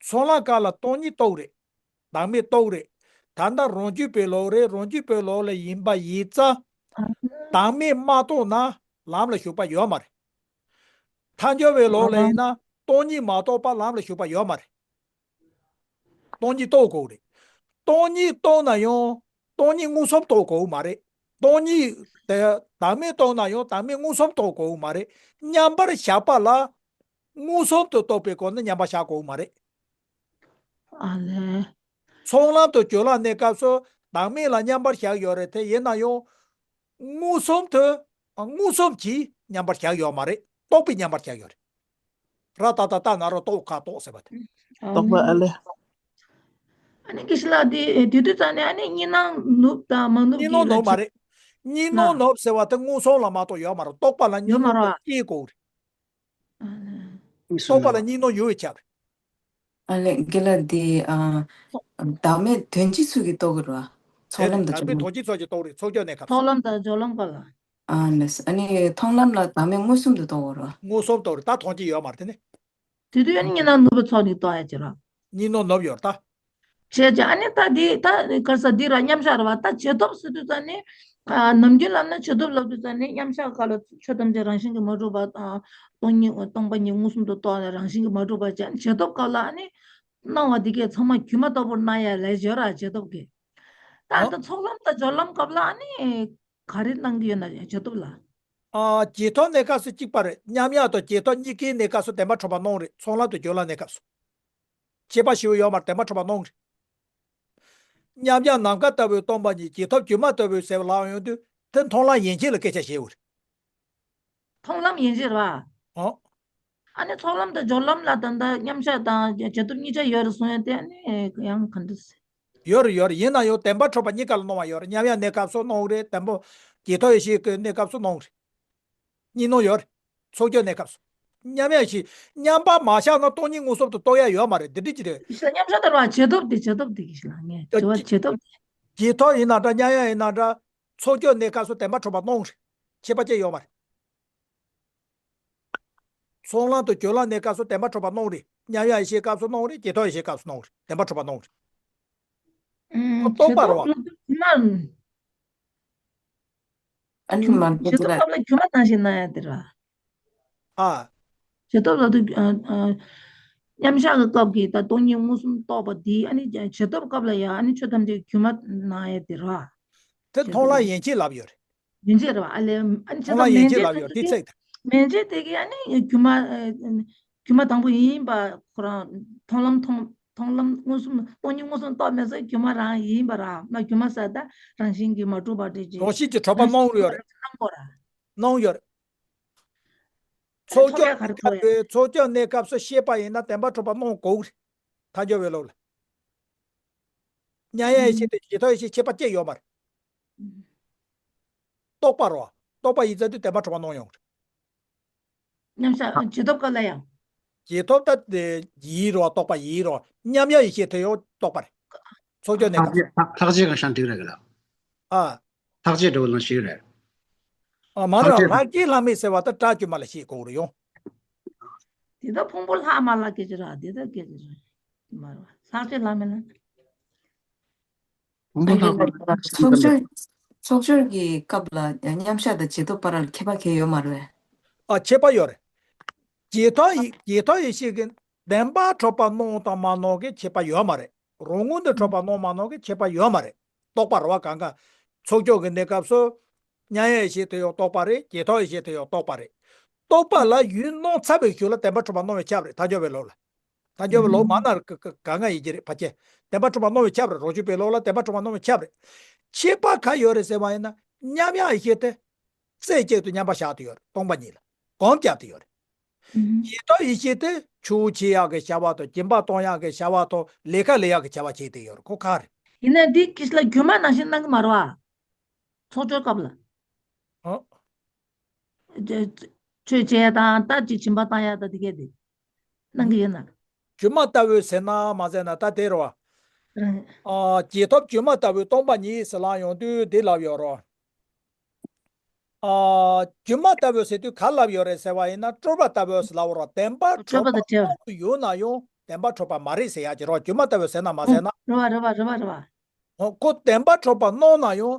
ཚོགས་ལམ་སྐབས་ལ་སྟོང་ཉིད་རྟོགས་རེད། བདག་མེད་རྟོགས་རེད། ད་ལྟ་རང་རྒྱུད་པའི་ལུགས་རེད། རང་རྒྱུད་པའི་ལུགས་ལ་ཡིན་པ་ཡིན་ཙང་། བདག་མེད་མ་རྟོགས་ན་ལམ་ལ་ཞུགས་པ་ཡོད་མ་རེད། ཐལ་འགྱུར་བའི་ལུགས་ལ་ཡིན་ན་སྟོང་ཉིད་མ་རྟོགས་པར་ལམ་ལ་ཞུགས་པ་ཡོད་མ་རེད། སྟོང་ཉིད་རྟོགས་དགོས་རེད། སྟོང་ཉིད་རྟོགས་ན་ཡང་སྟོང་ཉིད་མངོན་སུམ་རྟོགས་དགོས་མ་རེད། སྟོང་ཉིད་དེ་བདག་མེད་རྟོགས་ན་ཡང་བདག་མེད་མངོན་སུམ་རྟོགས་དགོས་མ་རེད། མཉམ་པར་བཞག་པ་ལ་མངོན་སུམ་དུ་རྟོགས་པའི་སྒོ་ནས་མཉམ་པར་བཞག་དགོས་མ་རེད། ཨ་ལས། ཚོགས་ལམ་དང་སྦྱོར་ལམ་གནས་སྐབས་སུ་བདག་མེད་ལ་མཉམ་པར་བཞག་ཡོད་རེད། དེ་ཡིན་ན་ཡང་མངོན་སུམ་དུ། མངོན་སུམ་གྱིས་མཉམ་པར་བཞག་ཡོད་མ་རེད། རྟོག་པས་མཉམ་པར་བཞག་ཡོད་རེད། ར་ཏ་ཏ་ཏ་ན་རོ་ཏོ་ཁ་ཏོ་ཟེར་བ་དེ། རྟོག་པ་ཨ་ལས། ཨ་ནི་དགེ་བཤེས་ལགས། དེ་དེ་དུས་ཙ་ནས་ཨ་ནི་གཉིས་སྣང་ནུབ་དང་མ་ནུབ་གཉིས་སྣང་ཀྱི་ནུབ་མ་རེད། གཉིས་སྣང་ན། ནུབ་ཟེར་བ་དེ་མངོན་སུམ་ལ་མ་གཏོགས་ཡོད་མ་རེད། རྟོག་པ་ལ་གཉིས་སྣང་ནུབ་སྐྱེ་དགོས་རེད། ཨ་ལས། རྟོག་པ་ལ་གཉིས་སྣང་ཡོད་ཆགས་རེད། ཨ་ལས། དགེ་ལགས། འདི་ཨ་བདག་མེད་དོན་སྤྱི་ཚུལ་གྱིས་རྟོགས་དགོས་རེད་བ། ཚོགས་ལམ་དང་སྦྱོར་ལམ། བདག་མེད་དོན་སྤྱི་ཚུལ་གྱིས་རྟོགས་རེད། ཚོགས་སྦྱོར་གནས་སྐབས་སུ། ཚོགས་ལམ་དང་སྦྱོར་ལམ་སྐབས་ལ། ཨ་ལས། ཨ་ནི་མཐོང་ལམ་ལ་བདག་མེད་མངོན་སུམ་དུ་རྟོགས་དགོས་རེད་བ། མངོན་སུམ་རྟོགས་རེད། ད་མཐོང་རྒྱུ་ཡོད་མ་རེད་དེ་ནི། དེ་དུས་ཨ་ནི་གཉིས་སྣང་ནུབ་པའི་ཚོགས་ནི་རྟོགས་ཡ་ཅིག་ར། གཉིས་སྣང་ནུབ་ཡོད་རེད་ད། བྱས་ཙང་ཨ་ནི་ད་འདི་ད་ག་རེ་ཟེར། འདི་ར་མཉམ་གཞག་རེད་བ། ད་བྱེད་ཐབས་ཟེར་དུས་ཙ་ནི། ཨ་ནམ་རྒྱུན་ལབ་ན་བྱེད་ཐབས་ལབ་དུས་ཙ་ནི་མཉམ་གཞག་སྐབས་ལ་ཆོས་ཐམས་ཅད་རང་བཞིན་གྱིས་མ་གྲུབ་པ་དང་། སྟོང་ཉིད་སྟོང་པ་ཉིད་མངོན་སུམ་དུ་རྟོགས་ནས་རང་བཞིན་གྱིས་མ་གྲུབ་པ་བྱས། བྱེད་ཐབས་སྐབས་ལ་ཨ་ནི་སྣང་བ་འདི་གས་ཚང་མ་སྒྱུ་མ་ལྟ་བུར་སྣང་ཡ་ལས་བྱེད་ར་བྱེད་ཐབས་ཀྱི། ད་ཨ་ད་ཚོགས་ལམ་དང་སྦྱོར་ལམ་སྐབས་ལ་ཨ་ནི་ག་རེ་གནང་གི་ཡོད་ན་བྱེད་ཐབས་ལ། ཨ་བྱེད་ཐབས་གནས་སྐབས་སུ་གཅིག་པ་རེད། མཉམ་གཞག་དང་བྱེད་ཐབས་གཉིས་ཀའི་གནས་སྐབས་སུ་བདེན་པར་གྲུབ་པ་སྣང་རེད། ཚོགས་ལམ་དང་སྦྱོར་ལམ་གནས་སྐབས་སུ། ཁྱད་པར་ཞེ་པོ་ཡོད་མ་རེད། བདེན་པར་གྲུབ་པ་སྣང་རེད། མཉམ་གཞག་ནམ་མཁའ་ལྟ་བུའི་སྟོང་པ་ཉིད། བྱེད་ཐབས་སྒྱུ་མ་ལྟ་བུའི་ཟེར་བ་ལབ་ཡོང་དུས་དེ་མཐོང་ལམ་ཡན་ཆད་ལ་སྐད་ཆ་བཤད་དགོས་རེད། མཐོང་ལམ་ཡན་ཆད་རེད་བ། ཨོ། ཨ་ནི་ཚོགས་ལམ་དང་སྦྱོར་ལམ་ལ་ད་ལྟ་མཉམ་གཞག་དང་བྱེད་ཐབས་གཉིས་ཆ་ཡོད་རེད་གསུང་ཡ་དེ་ཨ་ནི་ཡང་ག་འདྲ་ཟེར། ཡོད་རེད། ཡོད་རེད། ཡིན་ན་ཡང་བདེན་པར་གྲུབ་པ་གཉིས་ཀ་ལ་སྣང་བ་ཡོད་རེད། མཉམ་གཞག་གནས་སྐབས་སུ་སྣང་རེད། བདེན་པ་བྱེད་ཐབས་ཡེ་ཤེས་ཀྱི་གནས་སྐབས་སུ་སྣང་རེད། གཉིས་སྣང་ཡོད་རེད། ཚོགས་སྦྱོར་གནས་སྐབས་སུ། མཉམ་གཞག་ཞིག་མཉམ་པར་མ་བཞག་ན་སྟོང་ཉིད་མངོན་སུམ་དུ་རྟོགས་ཡ་ཡོད་མ་རེད། འདི་འདྲ་ཅིག་རེད། ཡིན་ས་མཉམ་གཞག་ལྟར་བ་བྱེད་ཐབས་དེ། བྱེད་ཐབས་དེ་གི་ཞིག་ལ་ངས་དྲི་བ་བྱེད་ཐབས་དེ། བྱེད་ཐབས་ཡིན་ན་འདྲ། མཉམ་གཞག་ཡིན་ན་འདྲ། ཚོགས་སྦྱོར་གནས་སྐབས་སུ་བདེན་པར་གྲུབ་པ་སྣང་རེད། ཁྱད་པར་ཅི་ཡོད་མ་རེད། ཚོགས་ལམ་དང་སྦྱོར་ལམ་གནས་སྐབས་སུ་བདེན་པར་གྲུབ་པ་སྣང་རེད། མཉམ་གཞག་ཡེ་ཤེས་སྐབས་སུ་སྣང་རེད། རྗེས་ཐོབ་ཡེ་ཤེས་སྐབས་སུ་སྣང་རེད། བདེན་པར་གྲུབ་པ་སྣང་རེད། ཨུམ། རྟོག་པ་རེད་བ། རྗེས་ཐོབ་ལ་སྒྱུ་མ། ཨ་ནི་མ་རྗེས་ཐོབ་སྐབས་ལ་སྒྱུ་མ་ནང་བཞིན་སྣང་ཡ་དེ་རེད་བ། ཨ། རྗེས་ཐོབ་ལ་དུ་ཨ་ཨ་མཉམ་བཞག་གི་སྐབས་ཀྱི་ད་སྟོང་ཉིད་མངོན་སུམ་རྟོགས་པ་འདི་ཨ་ནི་རྗེས་ཐོབ་སྐབས་ལ་ཡ་ཨ་ནི་ཆོས་ཐམས་ཅད་སྒྱུ་མ་སྣང་ཡ་དེ་རེད་བ། དེ་མཐོང་ལམ་ཡན་ཆད་ལབ་ཡོད་རེད། ཡན་ཆད་རེད་བ། ཨ་ལས་ཨ་ནི་བྱས་ཙང་མན་ཆད་དེ་གི་མན་ཆད་དེ་གི་ཨ་ནི་སྒྱུ་མ་སྒྱུ་མ་དང་པོ་ཡིན་པ་ཁོ་རང་མཐོང་ལམ་མཐོང་མཐོང་ལམ་མངོན་སུམ་སྟོང་ཉིད་མངོན་སུམ་རྟོགས་མེད་ས་སྒྱུ་མ་རང་ཡིན་པ་ར་མ་སྒྱུ་མ་ས་ད་རང་བཞིན་གྱིས་མ་གྲུབ་པ་འདྲ་ཅིག་རང་བཞིན་གྱིས་གྲུབ་པ་སྣང་ཡོད་རེད། སྣང་གོ་ར། སྣང་ཡོད་རེད། ཨ་ནི་ཚོགས་སྦྱོར་ཐོབ་ཡ་ག་རེ་ཐོབ་ཡ། ཚོགས་སྦྱོར་གནས་སྐབས་སུ་ཤེས་པ་ཡིན་ན་བདེན་པར་གྲུབ་པ་སྣང་དགོས་རེད། ཐལ་འགྱུར་བའི་ལུགས་ལ། མཉམ་གཞག་ཡེ་ཤེས་དེ་རྗེས་ཐོབ་ཡེ་ཤེས་ཁྱད་པར་ཅི་ཡོད་མ་རེད། རྟོག་པ་རོ། རྟོག་པ་ཡིན་ཙང་དུས་བདེན་པར་གྲུབ་པ་སྣང་ཡོང་། མཉམ་བཞག་རྗེས་ཐོབ་སྐབས་ལ་ཡང་། རྗེས་ཐོབ་ད་དེ་ཡིན་རོ། རྟོག་པ་ཡིན་རོ། མཉམ་གཞག་ཡེ་ཤེས་དེ་ཡང་རྟོག་པ་རེད། ཚོགས་སྦྱོར་གནས་སྐབས་སུ། ལྷག་བཅས་གང་ཤར་འགྲིག་རེད་གི་ལ། ཨ། ལྷག་བཅས་འགྲོ་ལ་ཞིག་རེད། ཨ་མ་ར་ལྷག་བཅས་ལྷག་མེད་ཟེར་བ་ད་སྒྲ་དཀྱུས་མ་ལ་ཤེས་དགོས་རེད་ཡོང་། དེ་ད་ཕུང་པོ་ལྷག་མ་ལྷག་སྐད་ཅིག་ར་དེ་ད་སྐད་ཅིག་རེད། མ་ར་ལྷག་བཅས་ལྷག་མེད་ལ། ཚོགས་སྦྱོར་ཚོགས་སྦྱོར་གྱི་སྐབས་ལ་མཉམ་བཞག་དང་རྗེས་ཐོབ་བར་ལ་ཁྱད་པར་གང་ཡང་ཡོད་མ་རེད། ཨ་ཁྱད་པར་ཡོད་རེད། རྗེས་ཐོབ་ཡེ་རྗེས་ཐོབ་ཡེ་ཤེས་ཀྱི་བདེན་པར་གྲུབ་པ་སྣང་དང་མ་སྣང་གི་ཁྱད་པར་ཡོད་མ་རེད། རང་ངོས་ནས་གྲུབ་པ་སྣང་མ་སྣང་གི་ཁྱད་པར་ཡོད་མ་རེད། རྟོག་པ་རེད་བ་གང་ག་ཚོགས་སྦྱོར་གྱི་གནས་སྐབས་སུ། མཉམ་གཞག་ཡེ་ཤེས་དེ་ཡང་རྟོག་པ་རེད། རྗེས་ཐོབ་ཡེ་ཤེས་དེ་ཡང་རྟོག་པ་རེད། རྟོག་པ་ལ་ཡུལ་སྣང་ཚར་བའི་གཞུག་ལ་བདེན་པར་གྲུབ་པ་སྣང་བས་ཁྱབ་རེད། ཐལ་འགྱུར་བའི་ལུགས་ལ། ཐལ་འགྱུར་བའི་ལུགས་མ་ན་ག་ག་ག་ང་ཡི་གེ་རེད་ཕ་ཁྱེད། བདེན་པར་གྲུབ་པ་སྣང་བས་ཁྱབ་རེད། རང་རྒྱུད་པའི་ལུགས་ལ་བདེན་པར་གྲུབ་པ་སྣང་བས་ཁྱབ་རེད། ཁྱད་པར་ག་ཡོད་རེད་ཟེར་བ་ཡིན་ན་མཉམ་གཞག་ཡེ་ཤེས་དེ། རྩེ་གཅིག་ཏུ་མཉམ་པར་བཞག་བསྡད་ཡོད་རེད། སྟོང་པ་ཉིད་ལ་སྒོམ་རྒྱབ་བསྡད་ཡོད་རེད། ཨུམ། ཡེ་ཐོབ་ཡེ་ཤེས་དེ་ཆུ་བོ་འཁྱིལ་ཡག་གི་བྱ་བ་དང་སྦྱིན་པ་གཏོང་ཡག་གི་བྱ་བ་དང་ལས་ཀ་ལས་ཡག་གི་བྱ་བ་བྱེད་བསྡད་ཡོད་རེད། ཁོ་ག་རེད། ཡིན་ན་འདི་ཀིས་ལ་སྒྱུ་མ་ནང་བཞིན་སྣང་གི་མ་རེད་བ། ཚོགས་སྦྱོར་སྐབས་ལ། ཨོ། ཆོས་བྱེད་ཡ་དང་ད་ཅིག་སྦྱིན་པ་བཏང་ཡ་ད་དེ་གས་དེ། སྣང་གི་ཡོད་ན། སྒྱུ་མ་ལྟ་བུའི་ཟེར་ན་མ་ཟེར་ན་ད་དེ་རེད་བ། རང་། ཨ་རྗེས་ཐོབ་སྒྱུ་མ་ལྟ་བུའི་སྟོང་པ་ཉིད་ཟེར་ལབ་ཡོང་དུས་འདི་ལབ་ཡོད་རོ། ཨ་སྒྱུ་མ་ལྟ་བུ་ཟེར་དུས་ག་ལབ་ཡོད་རེད་ཟེར་བ་ཡིན་ན་སྤྲོས་པ་ལྟ་བུ་ཟེར་ལབ་རོ། བདེན་པར་གྲུབ་པ་སྤྲོས་པ་དང་བྲལ་བ། སྣང་དུ་ཡོད་ན་ཡང་བདེན་པར་གྲུབ་པ་མ་རེད་ཟེར་ཡག་ཅིག་རོ། སྒྱུ་མ་ལྟ་བུ་ཟེར་ན་མ་ཟེར་ན། རེད་བ་རེད་བ་རེད་བ་རེད་བ། ཨོ་ཁོ་བདེན་པར་གྲུབ་པ་སྣང་ན་ཡང་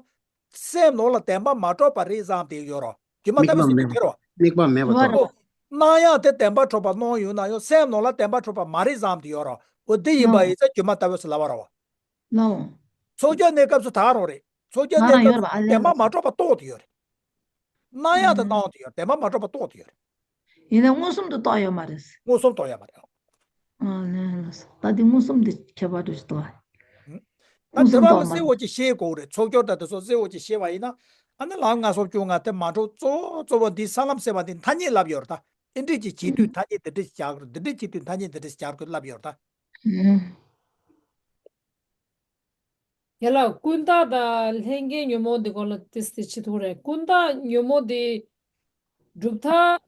སེམས་ནང་ལ་བདེན་པ་མ་གྲུབ་པ་རེད་བསམ་བསྡད་ཡོད་རོ། སྒྱུ་མ་ལྟ་བུ་ཟེར་དུས་དེ་རོ། དམིགས་པ་མེད་པ་རེད་བ། ཐོབ། སྣང་ཡག་དེ་བདེན་པར་གྲུབ་པ་སྣང་ཡོད་ན་ཡང་སེམས་ནང་ལ་བདེན་པར་གྲུབ་པ་མ་རེད་བསམ་བསྡད་ཡོད་རོ། འོ་དེ་ཡིན་པ་ཡིན་ཙང་སྒྱུ་མ་ལྟ་བུ་ཟེར་ལབ་པ་རོ། ལའོ། ཚོགས་སྦྱོར་གནས་སྐབས་སུ་ད་རང་རེད། ཚོགས་སྦྱོར་གནས་སྐབས་སུ་བདེན་པ་མ་གྲུབ་པ་རྟོགས་བསྡད་ཡོད་རེད། སྣང་ཡག་དེ་སྣང་བསྡད་ཡོད་རེད། བདེན་པ་མ་གྲུབ་པ་རྟོགས་བསྡད་ཡོད་རེད། ཡིན་ན་མངོན་སུམ་དུ་རྟོགས་ཡོད་མ་རེད། མངོན་སུམ་རྟོགས་ཡོད་མ་རེད། ཨ་ལས་ལགས་སོ། ད་དེ་མངོན་སུམ་དེ་ཁྱད་པར་འདྲ་ཞིག་འདུག་ཨ། ཧུམ། ད་མངོན་སུམ་དེ་རོ་རྟོགས་མ་གསལ་བོ་ཅིག་ཤེས་དགོས་རེད། ཚོགས་སྦྱོར་དང་དེ་ཚོ་གསལ་བོ་ཅིག་ཤེས་པ་ཡིན་ན། ཨ་ནི་ལམ་ལྔ་སོགས་བཅོ་ལྔ་དེ་མ་འགྲོ་གཙོ་བོ་གཙོ་བོ་འདི་ས་ལམ་ཟེར་བ་འདི་ཐ་སྙད་ལབ་ཡོད་རེད་ད། ཨེ་འདྲས་ཅིག་བྱེད་དུས་ཐ་སྙད་འདི་འདྲས་ཅིག་བཞག་རེད། འདི་འདྲས་བྱེད་དུས་ཐ་སྙད་འདི་འདྲས་བཞག་དགོས་ལབ་ཡོད་རེད་ད། ཧུམ། ཡ་ལ་ཀུན་བརྟགས་དང་ལྷན་སྐྱེས་ཉོན་མོངས་འདི་སྐོར་ལ་ཏིས་ཏི་ཅིག་ཐུག་རེད། ཀུན་བརྟགས་ཉོན་མོངས་འདི་གྲུབ་མཐའ་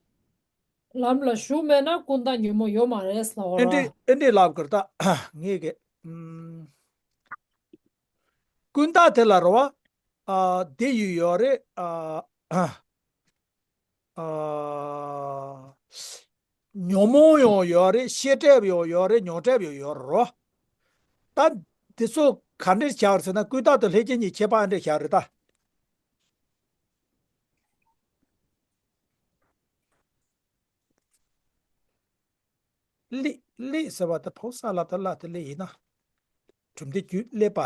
ལམ་ལ་ཞུགས་མེད་ན་ཀུན་བརྟགས་ཉོན་མོངས་ཡོད་མ་རེད་ལབ་པ་རེད། ཨེ་འདྲས་ཨེ་འདྲས་ལབ་དགོས་རེད་ད། ངས་གི་ཨམ། ཀུན་བརྟགས་དེ་ལ་རེད་བ། ཨ་དེ་ཡོད་ཡོད་རེད། ཨ། ཨ། ཉོན་མོངས་ཡང་ཡོད་རེད། ཤེས་སྒྲིབ་ཡང་ཡོད་རེད། མྱོང་སྒྲིབ་ཡང་ཡོད་རེད་རོ། ད་འདི་ཚོ་ག་འདྲས་བཞག་ཟེར་ན་ཀུན་བརྟགས་དང་ལྷན་སྐྱེས་གཉིས་ཁྱད་པར་ཨ་འདྲས་བཞག་རེད་ད། ལས་ལས་ཟེར་བ་དེ་བོ་ས་ལ་ད་ལ་དེ་ལས་ཡིན་ན། གྲུབ་མཐའི་རྒྱུད་ཀླད་པ།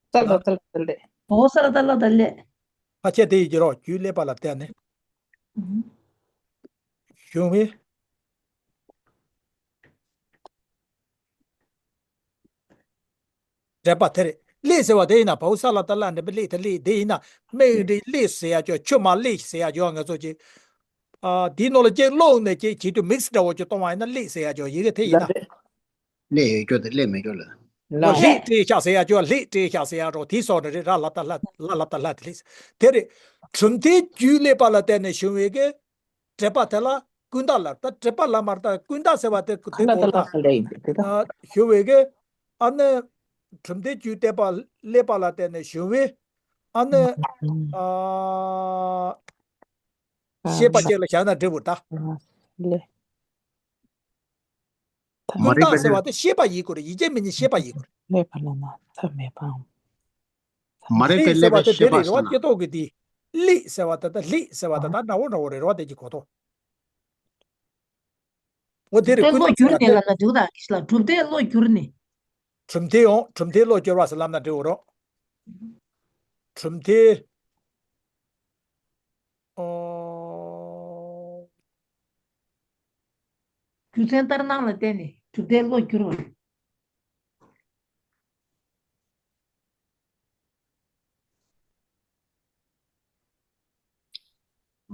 ས་ལ་ད་ལ་ད་ལས། བོ་ས་ལ་ད་ལ་ད་ལས། ཕལ་ཆེར་དེ་ཡི་རྒྱུ་རོ། རྒྱུད་ཀླད་པ་ལ་བརྟེན་ནས། ཨུ། བྱུང་བའི། འགྲེལ་པ་དེ་རེད། ཀླད་ཟེར་བ་དེ་ཡིན་ན་བོ་ས་ལ་ད་ལ་འགྲེལ་པའི་ཀླད་དེ་ཀླད་དེ་ཡིན་ན། མིག་འདི་ཀླད་ཟེར་ཡ་ཅོ། ཆུ་མ་ཀླད་ཟེར་ཡ་ཅོ་ང་ཚོ་ཅིག་ཨ་དེའི་ནང་ལ་ཅིག་བླུགས་ནས་ཅིག་བྱེད་དུས་མིག་སི་འདྲ་བོ་ཅིག་གཏོང་བ་ཡིན་ན་ཀླད་ཟེར་ཡ་ཅོ་ཡི་གེ་དེ་ཡིན་ན། ཀླད་ཡོད་རྒྱུ་དེ་ཀླད་མེད་རྒྱུ་ལ། ལ། ལྷད་སྤྲད་ཤག་ཟེར་ཡ་ཅོ། ལྷད་སྤྲད་ཤག་ཟེར་ཡ་རོ། དེའི་སོགས་རེ་རེ་ར་ལ་ད་ལྷ་ལ་ལ་ད་ལྷ་དེ་ལྷད་དེ་རེད། གྲུབ་མཐའི་རྒྱུད་ཀླད་པ་ལ་བརྟེན་ནས་བྱུང་བའི་གི་འགྲེལ་པ་དེ་ལ་ཀུན་བརྟགས་ལབ། ད་འགྲེལ་པ་ལ་མར་ད་ཀུན་བརྟགས་ཟེར་བ་དེ་ཀུན་ད་ད་ལ་ད་ལ་ཡིན་དེ་ད། ཨ་བྱུང་བའི་གི་ཨ་ནི་གྲུབ་མཐའི་རྒྱུད་ཀླད་པ་ཀླད་པ་ལ་བརྟེན་ནས་བྱུང་བའི་ཨ་ནི་ཨ་ ཤེས་པ་ཅིག་ལ་བཞག་ན་འགྲིག་པ་རེད་ད། ལེ། ད་མ་ཀུན་རིག་པའི་བརྟགས་ཟེར་བ་དེ་ཤེས་པ་ཡིན་དགོས་རེད། ཡིད་ཆེས་མི་ཉན་ཤེས་པ་ཡིན་དགོས་རེད། ལེ་བ་ལ་ན་ཐ་མེད་པའམ། མ་རིག་པའི་ལེགས་པའི་ཤེས་པ་ཟེར་ན། ལེགས་ཟེར་བ་དེ་དེ་རེད་རེད་བ། སྐྱེ་ཐོག་གི་དེ་ལེགས་ཟེར་བ་ད་ད་ལེགས་ཟེར་བ་ད་ད་འདྲ་བོ་འདྲ་བོ་རེད་རེད་བ། དེ་གྱི་གོ་ཐོག་འོ་དེ་རེད། ཀུན་རྟགས་ཟེར་བ་དེ། ལབ་ན་འགྲིག་ད་ལ་གྲུབ་མཐའི་བློ་བསྒྱུར་ནས། གྲུབ་མཐའི་འོང་། གྲུབ་མཐའི་བློ་བསྒྱུར་བ་ཟེར་ལབ་ན་འགྲིག་འོ་རོགས། གྲུབ་མཐའི། ཨོ། རྒྱུ་མཚན་ལྟར་སྣང་ལ་བརྟེན་ནས་གྲུབ་མཐའི་བློ་བསྒྱུར་བ།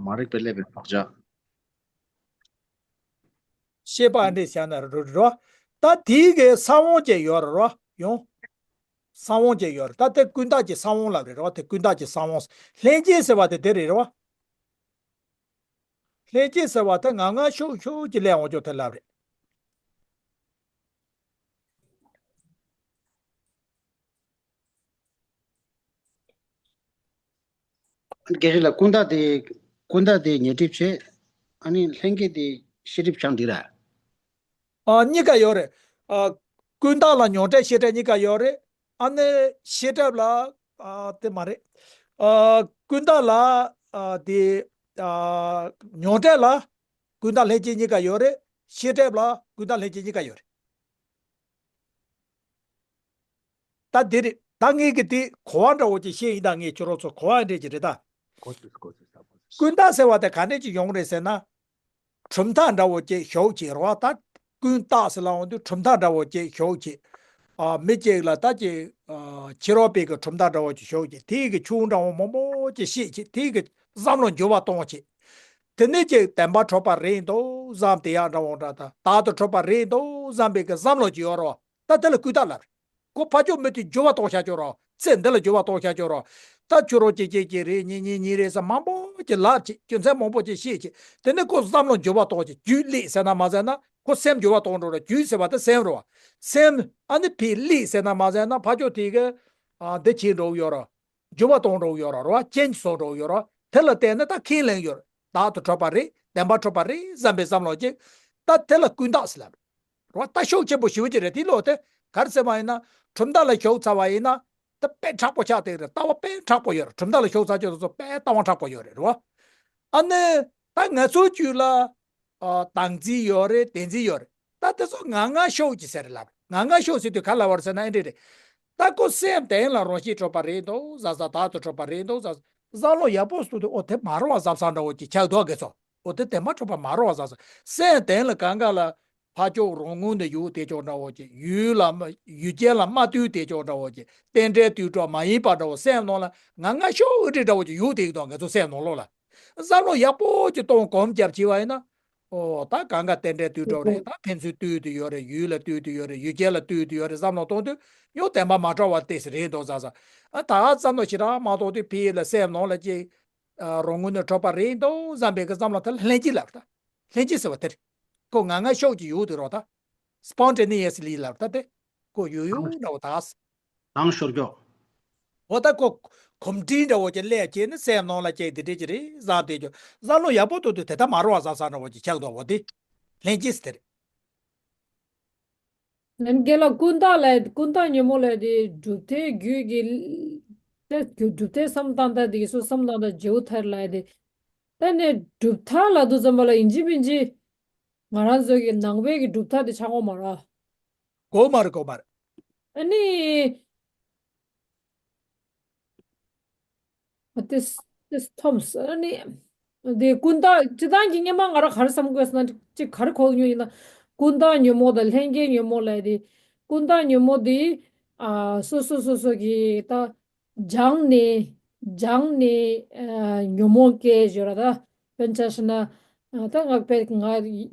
མ་རིག་པའི་ལེགས་པའི་བག་ཆགས། ཤེས་པ་ཨ་འདྲས་བྱས་ན་རོ་རོ། ད་དེའི་གི་ས་བོན་ཅིག་ཡོད་རེད་རོ། ཡོང་། ས་བོན་ཅིག་ཡོད་རེད། ད་དེ་ཀུན་བརྟགས་ཀྱི་ས་བོན་ལབ་རེད་རོ། དེ་ཀུན་བརྟགས་ཀྱི་ས་བོན། ལྷན་སྐྱེས་ཟེར་བ་དེ་དེ་རེད་རོ། ལྷན་སྐྱེས་ཟེར་བ་དེ་ངང་ངམ་ཤུགས་ཤུགས་ཀྱིས་སླེབས་འོང་ཆོག་དེ་ལབ་རེད། དགེ་བཤེས་ལགས། ཀུན་བརྟགས་དེ། ཀུན་བརྟགས་དེ་ཉོན་སྒྲིབ་བྱེད། ཨ་ནི་ལྷན་སྐྱེས་དེ་ཤེས་སྒྲིབ་ཆགས་འདི་ར། ཨ་གཉིས་ཀ་ཡོད་རེད། ཨ་ཀུན་བརྟགས་ལ་མྱོང་སྒྲིབ་ཤེས་སྒྲིབ་གཉིས་ཀ་ཡོད་རེད། ཨ་ནི་ཤེས་སྒྲིབ་ལ། ཨ་དེ་མ་རེད། ཨ་ཀུན་བརྟགས་ལ། ཨ་དེ། ཨ་མྱོང་སྒྲིབ་ལ་ཀུན་བརྟགས་ལྷན་སྐྱེས་གཉིས་ཀ་ཡོད་རེད། ཤེས་སྒྲིབ་ལ་ཀུན་བརྟགས་ལྷན་སྐྱེས་གཉིས་ཀ་ཡོད་རེད། ད་འདི་རེད། ད་ངས་གི་དེ་གོ་བ་འདྲ་བོ་ཅིག་བཤད་ཡིན། ད་ངས་ཁྱོད་རང་ཚོ་གོ་བ་འདྲ་ཅིག་རེད་ད། གོ་ཚོད་གོ་ཚོད་ས་གོ་ཚོད། ཀུན་བརྟགས་ཟེར་བ་དེ་ག་འདྲ་ཅིག་ཡོང་རེད་ཟེར་ན། གྲུབ་མཐའ་འདྲ་བོ་ཅིག་ཞོག་ཅིག་རེད་བ། ད་ཀུན་བརྟགས་ཟེར་ལབ་འོང་དུས་གྲུབ་མཐའ་འདྲ་བོ་ཅིག་ཞོག་ཅིག་ཨ་མི་གཅིག་ལ་ད་ཅིག་ཨ་ཕྱི་རོལ་པའི་གི་གྲུབ་མཐའ་འདྲ་བོ་ཅིག་ཞོག་ཅིག་དེའི་གི་ཆུང་འདྲ་བོ་མང་པོ་ཅིག་བཤད་ཅིག་དེའི་གི་བསམ་བློ་འགྱུར་བ་གཏོང་ཅིག་དེ་ནས་ཅིག་བདེན་པར་གྲུབ་པ་རེད་འདུག་བསམ། དེ་ཡང་འདྲ་བོ་འདྲ། ད་བདག་ཏུ་གྲུབ་པ་རེད་འདུག་བསམ་པའི་གི་བསམ་བློ་ཅིག་ཡོད་རེད་བ། ད་དེ་ལ་ཀུན་བརྟགས་ལབ་རེད། ཁོ་ཕར་ཕྱོགས་མི་དེ་འགྱུར་བ་གཏོང་བྱ་ཆོག་རོགས། ཚེ་འདི་ལ་འགྱུར་བ་གཏོང་བྱ་ཆོག་རོགས། ད་ཁྱོད་རང་གཅིག་གཅིག་གཅིག་རེད། གཉིས་གཉིས་གཉིས་རེད་ཟེར་མང་པོ་ཅིག་ལབ་ཅིག་རྒྱུ་མཚན་མང་པོ་ཅིག་བཤད་ཅིག་དེ་ནས་ཁོ་བསམ་བློ་འགྱུར་བ་གཏོང་ཅིག་རྒྱུད་ལེགས་ཟེར་ན་མ་ཟེར་ན་ཁོ་སེམས་འགྱུར་བ་གཏོང་འགྲོ་རོགས། རྒྱུད་ཟེར་བ་དེ་སེམས་རོ། སེམས་ཨ་ནི་ཕི་ལེགས་ཟེར་ན་མ་ཟེར་ན་ཕར་ཕྱོགས་དེ་གི་ཨ་འདི་བྱེད་འགྲོ་ཡོད་རོ། འགྱུར་བ་གཏོང་འགྲོ་ཡོད་རོ། རོ་ཅན་བཟོ་འགྲོ་ཡོད་རོ། དེ་ལ་བརྟེན་ནས་ད་ཁས་ལེན་ཡོད་རོ། བདག་ཏུ་གྲུབ་པ་རེད། བདེན་པར་གྲུབ་པ་རེད་བསམ་པའི་བསམ་བློ་ཅིག་ད་དེ་ལ་ཀུན་བརྟགས་ཟེར་ལབ་རོ། ད་ཤུགས་ཆེན་པོ་ཞེ་པོ་ཅིག་རེད། དེ་ལོ་དེ་ག་རེ་ཟེར་བ་ཡིན་ན་གྲུབ་མཐའ་ལ་ཞུགས་ཚར་བ་ཡིན་ན་ད་དཔེ་མཁྲེགས་པོ་ཆགས་བསྡད་རེད། ལྟ་བ་དཔེ་མཁྲེགས་པོ་ཡོད་རེད། གྲུབ་མཐའ་ལ་ཞུགས་ཚར་ཆོག་ཚོ་དཔེ་ལྟ་བ་མཁྲེགས་པོ་ཡོད་རེད་རོ། ཨ་ནི་ད་ང་ཚོའི་རྒྱུད་ལ་ཨ་བདག་འཛིན་ཡོད་རེད། བདེན་འཛིན་ཡོད་རེད། ད་དེ་ཚོ་ངང་ངམ་ཤུགས་ཀྱིས་ཟེར་ལབ། ངང་ངམ་ཤུགས་ཟེར་དུས་ག་ལབ་པ་རེད་ཟེར་ན་ཨེ་འདྲ་རེད། ད་ཁོ་སེམས་གཏན་ལ་རང་བཞིན་གྲུབ་པ་རེད་འདུག་ཟེར་ཟེར། བདག་ཏུ་གྲུབ་པ་རེད་འདུག་ཟེར་ཟེར། བསམ་བློ་ཡག་པོ་བཟོ་དུས་ཨོ་དེ་མ་རེད་བ་བསམ་བསམ་འདྲ་བོ་ཅིག་ཆགས་འདུག་དགེ་ཚོ། ཨོ་དེ་དེ་མ་གྲུབ་པ་མ་རེད་བ་ཟེར་ཟེར། སེམས་གཏན་ལ་གང་ག་ལ་ཕར་ཕྱོགས་རང་ངོས་ནས་ཡུལ་དེ་ཅོག་འདྲ་བོ་ཅིག་ཡུལ་ལ་མ་ཡུལ་ཅན་ལ་མ་ལྟོས་དེ་ཅོག་འདྲ་བོ་ཅིག་རྟེན་འབྲེལ་ལྟོས་གྲོགས་མ་ཡིན་པ་འདྲ་བོ་སེམས་ནང་ལ་ངང་ངམ་ཤུགས་ཀྱིས་འདྲ་བོ་ཅིག་ཡུལ་དེ་ཡིན་དང་ང་ཚོ་སེམས་ནང་ལོགས་ལ། བསམ་བློ་ཡག་པོ་ཅིག་གཏོང་གོམས་རྒྱབ་བྱས་པ་ཡིན་ན། ཨོ་ད་གང་ག་རྟེན་འབྲེལ་ལྟོས་གྲོགས་རེད། ད་ཕན་ཚུན་ལྟོས་དེ་ཡོད་རེད། ཡུལ་ལ་ལྟོས་དེ་ཡོད་རེད། ཡུལ་ཅན་ལ་ལྟོས་དེ་ཡོད་རེད་བསམ་བློ་གཏོང་དུས་ཡང་བདེན་པ་མ་གྲུབ་པ་དེ་རེད་འདུག་ཟེར་ཟེར། ཨ་ད་བསམ་བློ་ཞེ་དྲག་མ་གཏོང་དུས་ཕ་གི་ལ་སེམས་ནང་ལ་ཅིག་ཨ་རང་ངོས་ནས་གྲུབ་པ་རེད་འདུག་བསམ་པའི་གི་བསམ་བློ་དེ་ལ་ལྷན་སྐྱེས་ལབ་ད། ལྷན་སྐྱེས་ཟེར་བ་དེ་རེད། ཁོ་ངང་ངམ་ཤུགས་ཀྱིས་ཡུལ་དེ་རོ་ད། སྤོན་ཊེ་ནི་ཡ་སི་ལི་ལབ་ད་དེ། ཁོ་ཡུལ་ཡུལ་འདྲ་བོ་ད། དང་ཤོར་ཀྱོག་འོ་ད་ཁོ་གོམས་འདྲིས་འདྲ་བོ་ཅིག་སླེབས་བྱས་ནས་སེམས་ནང་ལ་ཅིག་དེ་འདྲ་ཅིག་རེད་བསམ་བསྡད་ཀྱོག་བསམ་བློ་ཡག་པོ་གཏོང་དུས་དེ་ལྟ་མ་རེད་བ་བསམ་བསམ་འདྲ་བོ་ཅིག་ཆགས་འདུག་འོ་དེ་ལྷན་སྐྱེས་ཟེར་དེ་རེད། ལན་རྒན་ལགས། ཀུན་བརྟགས་ལབ་ཀུན་བརྟགས་ཉོན་མོངས་ལབ་དེ་གྲུབ་མཐའི་རྒྱུད་ཀྱི་ལས་གྲུབ་མཐའི་བསམ་སྟངས་ལྟར་དེ་སོ་བསམ་སྟངས་ལྟར་བརྗེ་པོ་ཐར་ལབ་དེ། ད་ནི་གྲུབ་མཐའ་ལབ་དུས་ཙམ་པ་ལ་ཡིན་གཅིག་མིན་གཅིག་ང་རང་ཚོ་གི་ནང་པའི་གི་གྲུབ་མཐའ་དེ་ཆགས་ཀྱི་ཡོད་མ་རེད། གོ་མ་རེད། གོ་མ་རེད། ཨ་ནི། ཏིས་ཏིས་ཐོམ་སི་ཨ་ནི། དེ་ཀུན་བརྟགས་སྤྱིར་བཏང་གི་སྔོན་མ་ང་རང་ག་རེ་བསམ་དགོས་ཟེར་ན་ཅིག་ག་རེ་གོ་མྱོང་ཡིན་ན། ཀུན་བརྟགས་ཉོན་མོངས་དང་ལྷན་སྐྱེས་ཉོན་མོངས་ལབ་དེ། ཀུན་བརྟགས་ཉོན་མོངས་དེ་ཨ་སོ་སོ་སོ་སོ་གི་ད་སྦྱངས་ནས་སྦྱངས་ནས་ཨ་ཉོན་མོངས་སྐྱེ་ཞོར་ད། དཔེར་ན་ཆ་བཞག་ན་ད་ང་དཔེ་ང་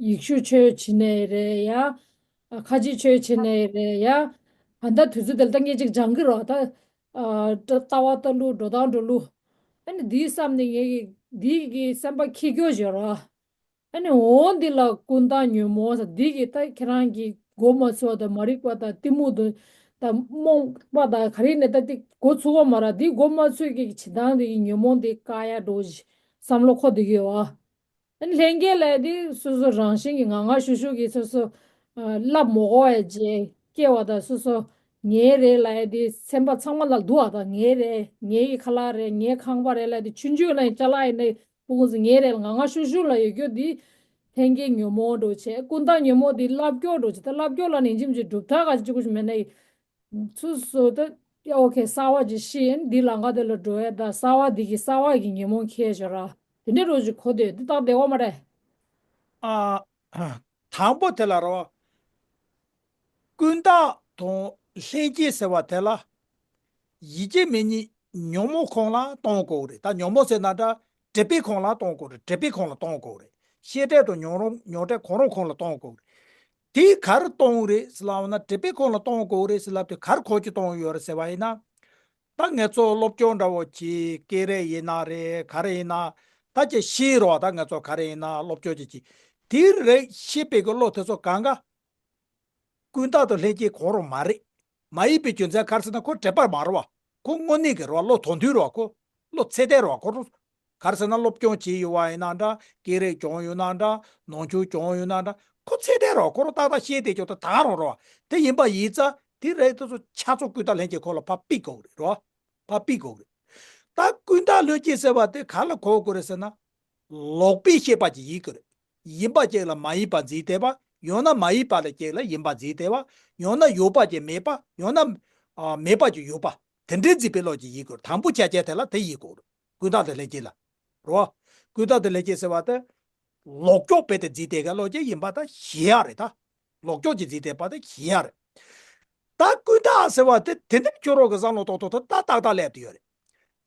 ཡིག་གཟུགས་ཆོས་བྱེད་ནས་རེད་ཡ། ཁ་ཆེ་ཆོས་བྱེད་ནས་རེད་ཡ། ད་ལྟ་དུས་ཚོད་དེ་ལ་ད་ངས་ཅིག་སྦྱང་གི་རོགས་ད། ཨ་ལྟ་ལྟ་བ་ལྟ་ལུགས་འགྲོ་སྟངས་འགྲོ་ལུགས། ཨ་ནི་འདིའི་བསམ་ནས་ངེད་ཀྱི་འདིའི་གི་སེམས་པ་འཁྱེར་རྒྱུ་ཞོར་ར། ཨ་ནི་འོ་འདི་ལ་ཀུན་བརྟགས་ཉོན་མོངས་ཟེར་འདི་གི་ད་ཁྱེད་རང་གི་མགོ་མ་ཚོས་པ་དང་མ་རིག་པ་དང་གཏི་མུག་དང་ད་རྨོངས་པ་དང་ག་རེ་ནས་ད་འདི་མགོ་ཚོས་པ་མ་ར། འདི་མགོ་མ་ཚོས་གི་བྱེད་སྟངས་འདི་གི་ཉོན་མོངས་འདི་བཀག་ཡ་འགྲོ་བསམ་བློ་འཁོར་བསྡད་ཀྱི་ཡོད་ཨ། ཨ་ནི་ལྷན་སྐྱེས་ལབ་ཡ་དེ་སོ་སོ་རང་བཞིན་གྱིས་ང་ང་ཤུག་ཤུག་གིས་སོ་སོ་ཨ་ལབ་མ་དགོས་པ་བྱས་སྐྱེ་བ་དང་སོ་སོ་ངའི་རེད་ལབ་ཡ་དེ་སེམས་པ་ཚང་མ་ལ་འདུག་པ་དང་ངའི་རེད། ངའི་ཁ་ལག་རེད། ངའི་ཁང་པ་རེད་ལབ་ཡ་དེ་ཆུང་ཆུང་ནས་ཅ་ལག་ཡིན་ནའི་སྤུ་གུ་ཚོ་ངའི་རེད་ལ་ང་ང་ཤུག་ཤུག་ལ་ཡོད་རྒྱུ་དེ་ལྷན་སྐྱེས་ཉོན་མོངས་འདྲ་བོ་བྱས། ཀུན་བཏགས་ཉོན་མོངས་དེ་བསླབ་སྐྱོར་འདྲ་བོ་བྱས། ད་བསླབ་སྐྱོར་ལ་ནི་ཅིག་ཅིག་གྲུབ་མཐའ་ག་ཅིག་ཅིག་པོ་ཞིག་མེད་ནའི། ཚུར་སོ་ད་ཡ་ཨོ་ཁེ་གསར་བ་ཅིག་ཤེས་ཡིན་འདི་ལམ་ཁ་དེ་ལ་འགྲོ་ཡ་ད་གསར་བ་འདི་གི་གསར་བ་གི་ཉོན་མོངས་ཁྱེར་བཞག་ར། དེ་འདྲའི་རོ་ཅིག་གོ་དེ་འདི་སྟག་བདེ་བ་མ་རེད། ཨ། དང་པོ་དེ་ལ་རོ། ཀུན་བཏགས་དང་ལྷན་སྐྱེས་ཟེར་བ་དེ་ལ། ཡིད་ཀྱི་མེ་ཉིད་ཉོན་མོངས་ཁོང་ལ་གཏོང་དགོས་རེད། ད་ཉོན་མོངས་ཟེར་ན་འདྲ། སྒྲིབ་པའི་ཁོང་ལ་གཏོང་དགོས་རེད། སྒྲིབ་པའི་ཁོང་ལ་གཏོང་དགོས་རེད། ཤེས་སྒྲིབ་དང་ཉོན་རུང་ཉོན་སྒྲིབ་གང་རུང་ཁོང་ལ་གཏོང་དགོས་རེད། དེ་ག་རེ་གཏོང་རེད་ཟེར་ལབ་ན། སྒྲིབ་པའི་ཁོང་ལ་གཏོང་དགོས་རེད་ཟེར་ལབ་དུས་ག་རེ་ཁོང་ཅིག་གཏོང་ཡོད་རེད་ཟེར་བ་ཡིན་ན། ད་ངེད་ཚོ་སློབ་སྦྱོང་འདྲ་བོ་བྱེད་སྐད་རིགས་ཡིན་ན་རེད། ག་རེ་ཡིན་ན། ད་ཅིག་ཤེས་རོགས། ད་ངེད་ཚོ་ག་རེ་ཡིན་ན་སློབ་སྦྱོང་ཅིག་བྱེད། དེ་རིགས་ཤེས་པའི་གི་བློ་དེ་ཚོ་གང་ག་ཀུན་བཏགས་དང་ལྷན་སྐྱེས་གང་རུང་མ་རེད། མ་ཡིན་པའི་རྒྱུ་མཚན་ག་རེ་ཟེར་ན་ཁོ་སྒྲིབ་པ་མ་རེད་བ། ཁོ་དངོས་གནས་ཀྱི་རེད་བ། བློ་དོན་མཐུན་རེད་བ། ཁོ་བློ་ཚད་ལྡན་རེད་བ། ཁོ་རང་ག་རེ་ཟེར་ན་སློབ་སྦྱོང་བྱས་ཡོད་པ་ཡིན་ན་འདྲ། སྐད་རིགས་སྦྱོང་ཡོད་ན་འདྲ། ནང་ཆོས་སྦྱོང་ཡོད་ན་འདྲ། ཁོ་ཚད་ལྡན་རེད་བ། ཁོ་རང་ཏག་ཏག་ཤེས་བསྡད་ཆོག་ད་ད་རུང་རེད་བ། དེ་ཡིན་པ་ཡིན་ཙང་དེ་རིགས་དེ་ཚོ་ཆ་ཚང་ཀུན་བཏགས་ལྷན་སྐྱེས་ཁོ་ལ་ཕར་ཕུད་དགོས་རེད་བ། ཕར་ཕུད་དགོས་རེད། ད་ཀུན་བཏགས་ལྷན་སྐྱེས་ཟེར་བ་དེ་ག་ལ་གོ་དགོས་རེད་ཟེར་ན། ལོག་པའི་ཤེས་པ་ཅིག་ཡིན་དགོས་རེད། ཡིན་པ་ཅིག་ལ་མ་ཡིན་པ་འཛིན་བསྡད་པ། ཡང་ན་མ་ཡིན་པ་ལ་ཅིག་ལ་ཡིན་པ་འཛིན་བསྡད་པ། ཡང་ན་ཡོད་པ་ཅིག་མེད་པ། ཡང་ན་ཨ་མེད་པ་ཅིག་ཡོད་པ། དེ་འདྲའི་འཛིན་པའི་བློ་ཅིག་ཡིན་དགོས་རེད། དང་པོ་ཆ་བྱས་དེ་ལ་དེ་ཡིན་དགོས་རེད། ཀུན་བཏགས་དང་ལྷན་སྐྱེས་ལ། རེད་བ། ཀུན་བཏགས་དང་ལྷན་སྐྱེས་ཟེར་བ་དེ། ལོག་ཕྱོགས་རྦད་དེ་འཛིན་བསྡད་མཁན་བློ་ཅིག་ཡིན་པ་ད་ཤེས་ཡ་རེད་ད། ལོག་ཕྱོགས་ཅིག་འཛིན་བསྡད་པ་ད་ཤེས་ཡ་རེད། ད་ཀུན་བཏགས་ཟེར་བ་དེ་དེ་ནས་ཁྱོད་རང་གི་བསམ་བློ་ཏོག་ཏོག་ཏོག་ཏག་ཏག་ཏག་སླེབས་བསྡད་ཡོད་རེད།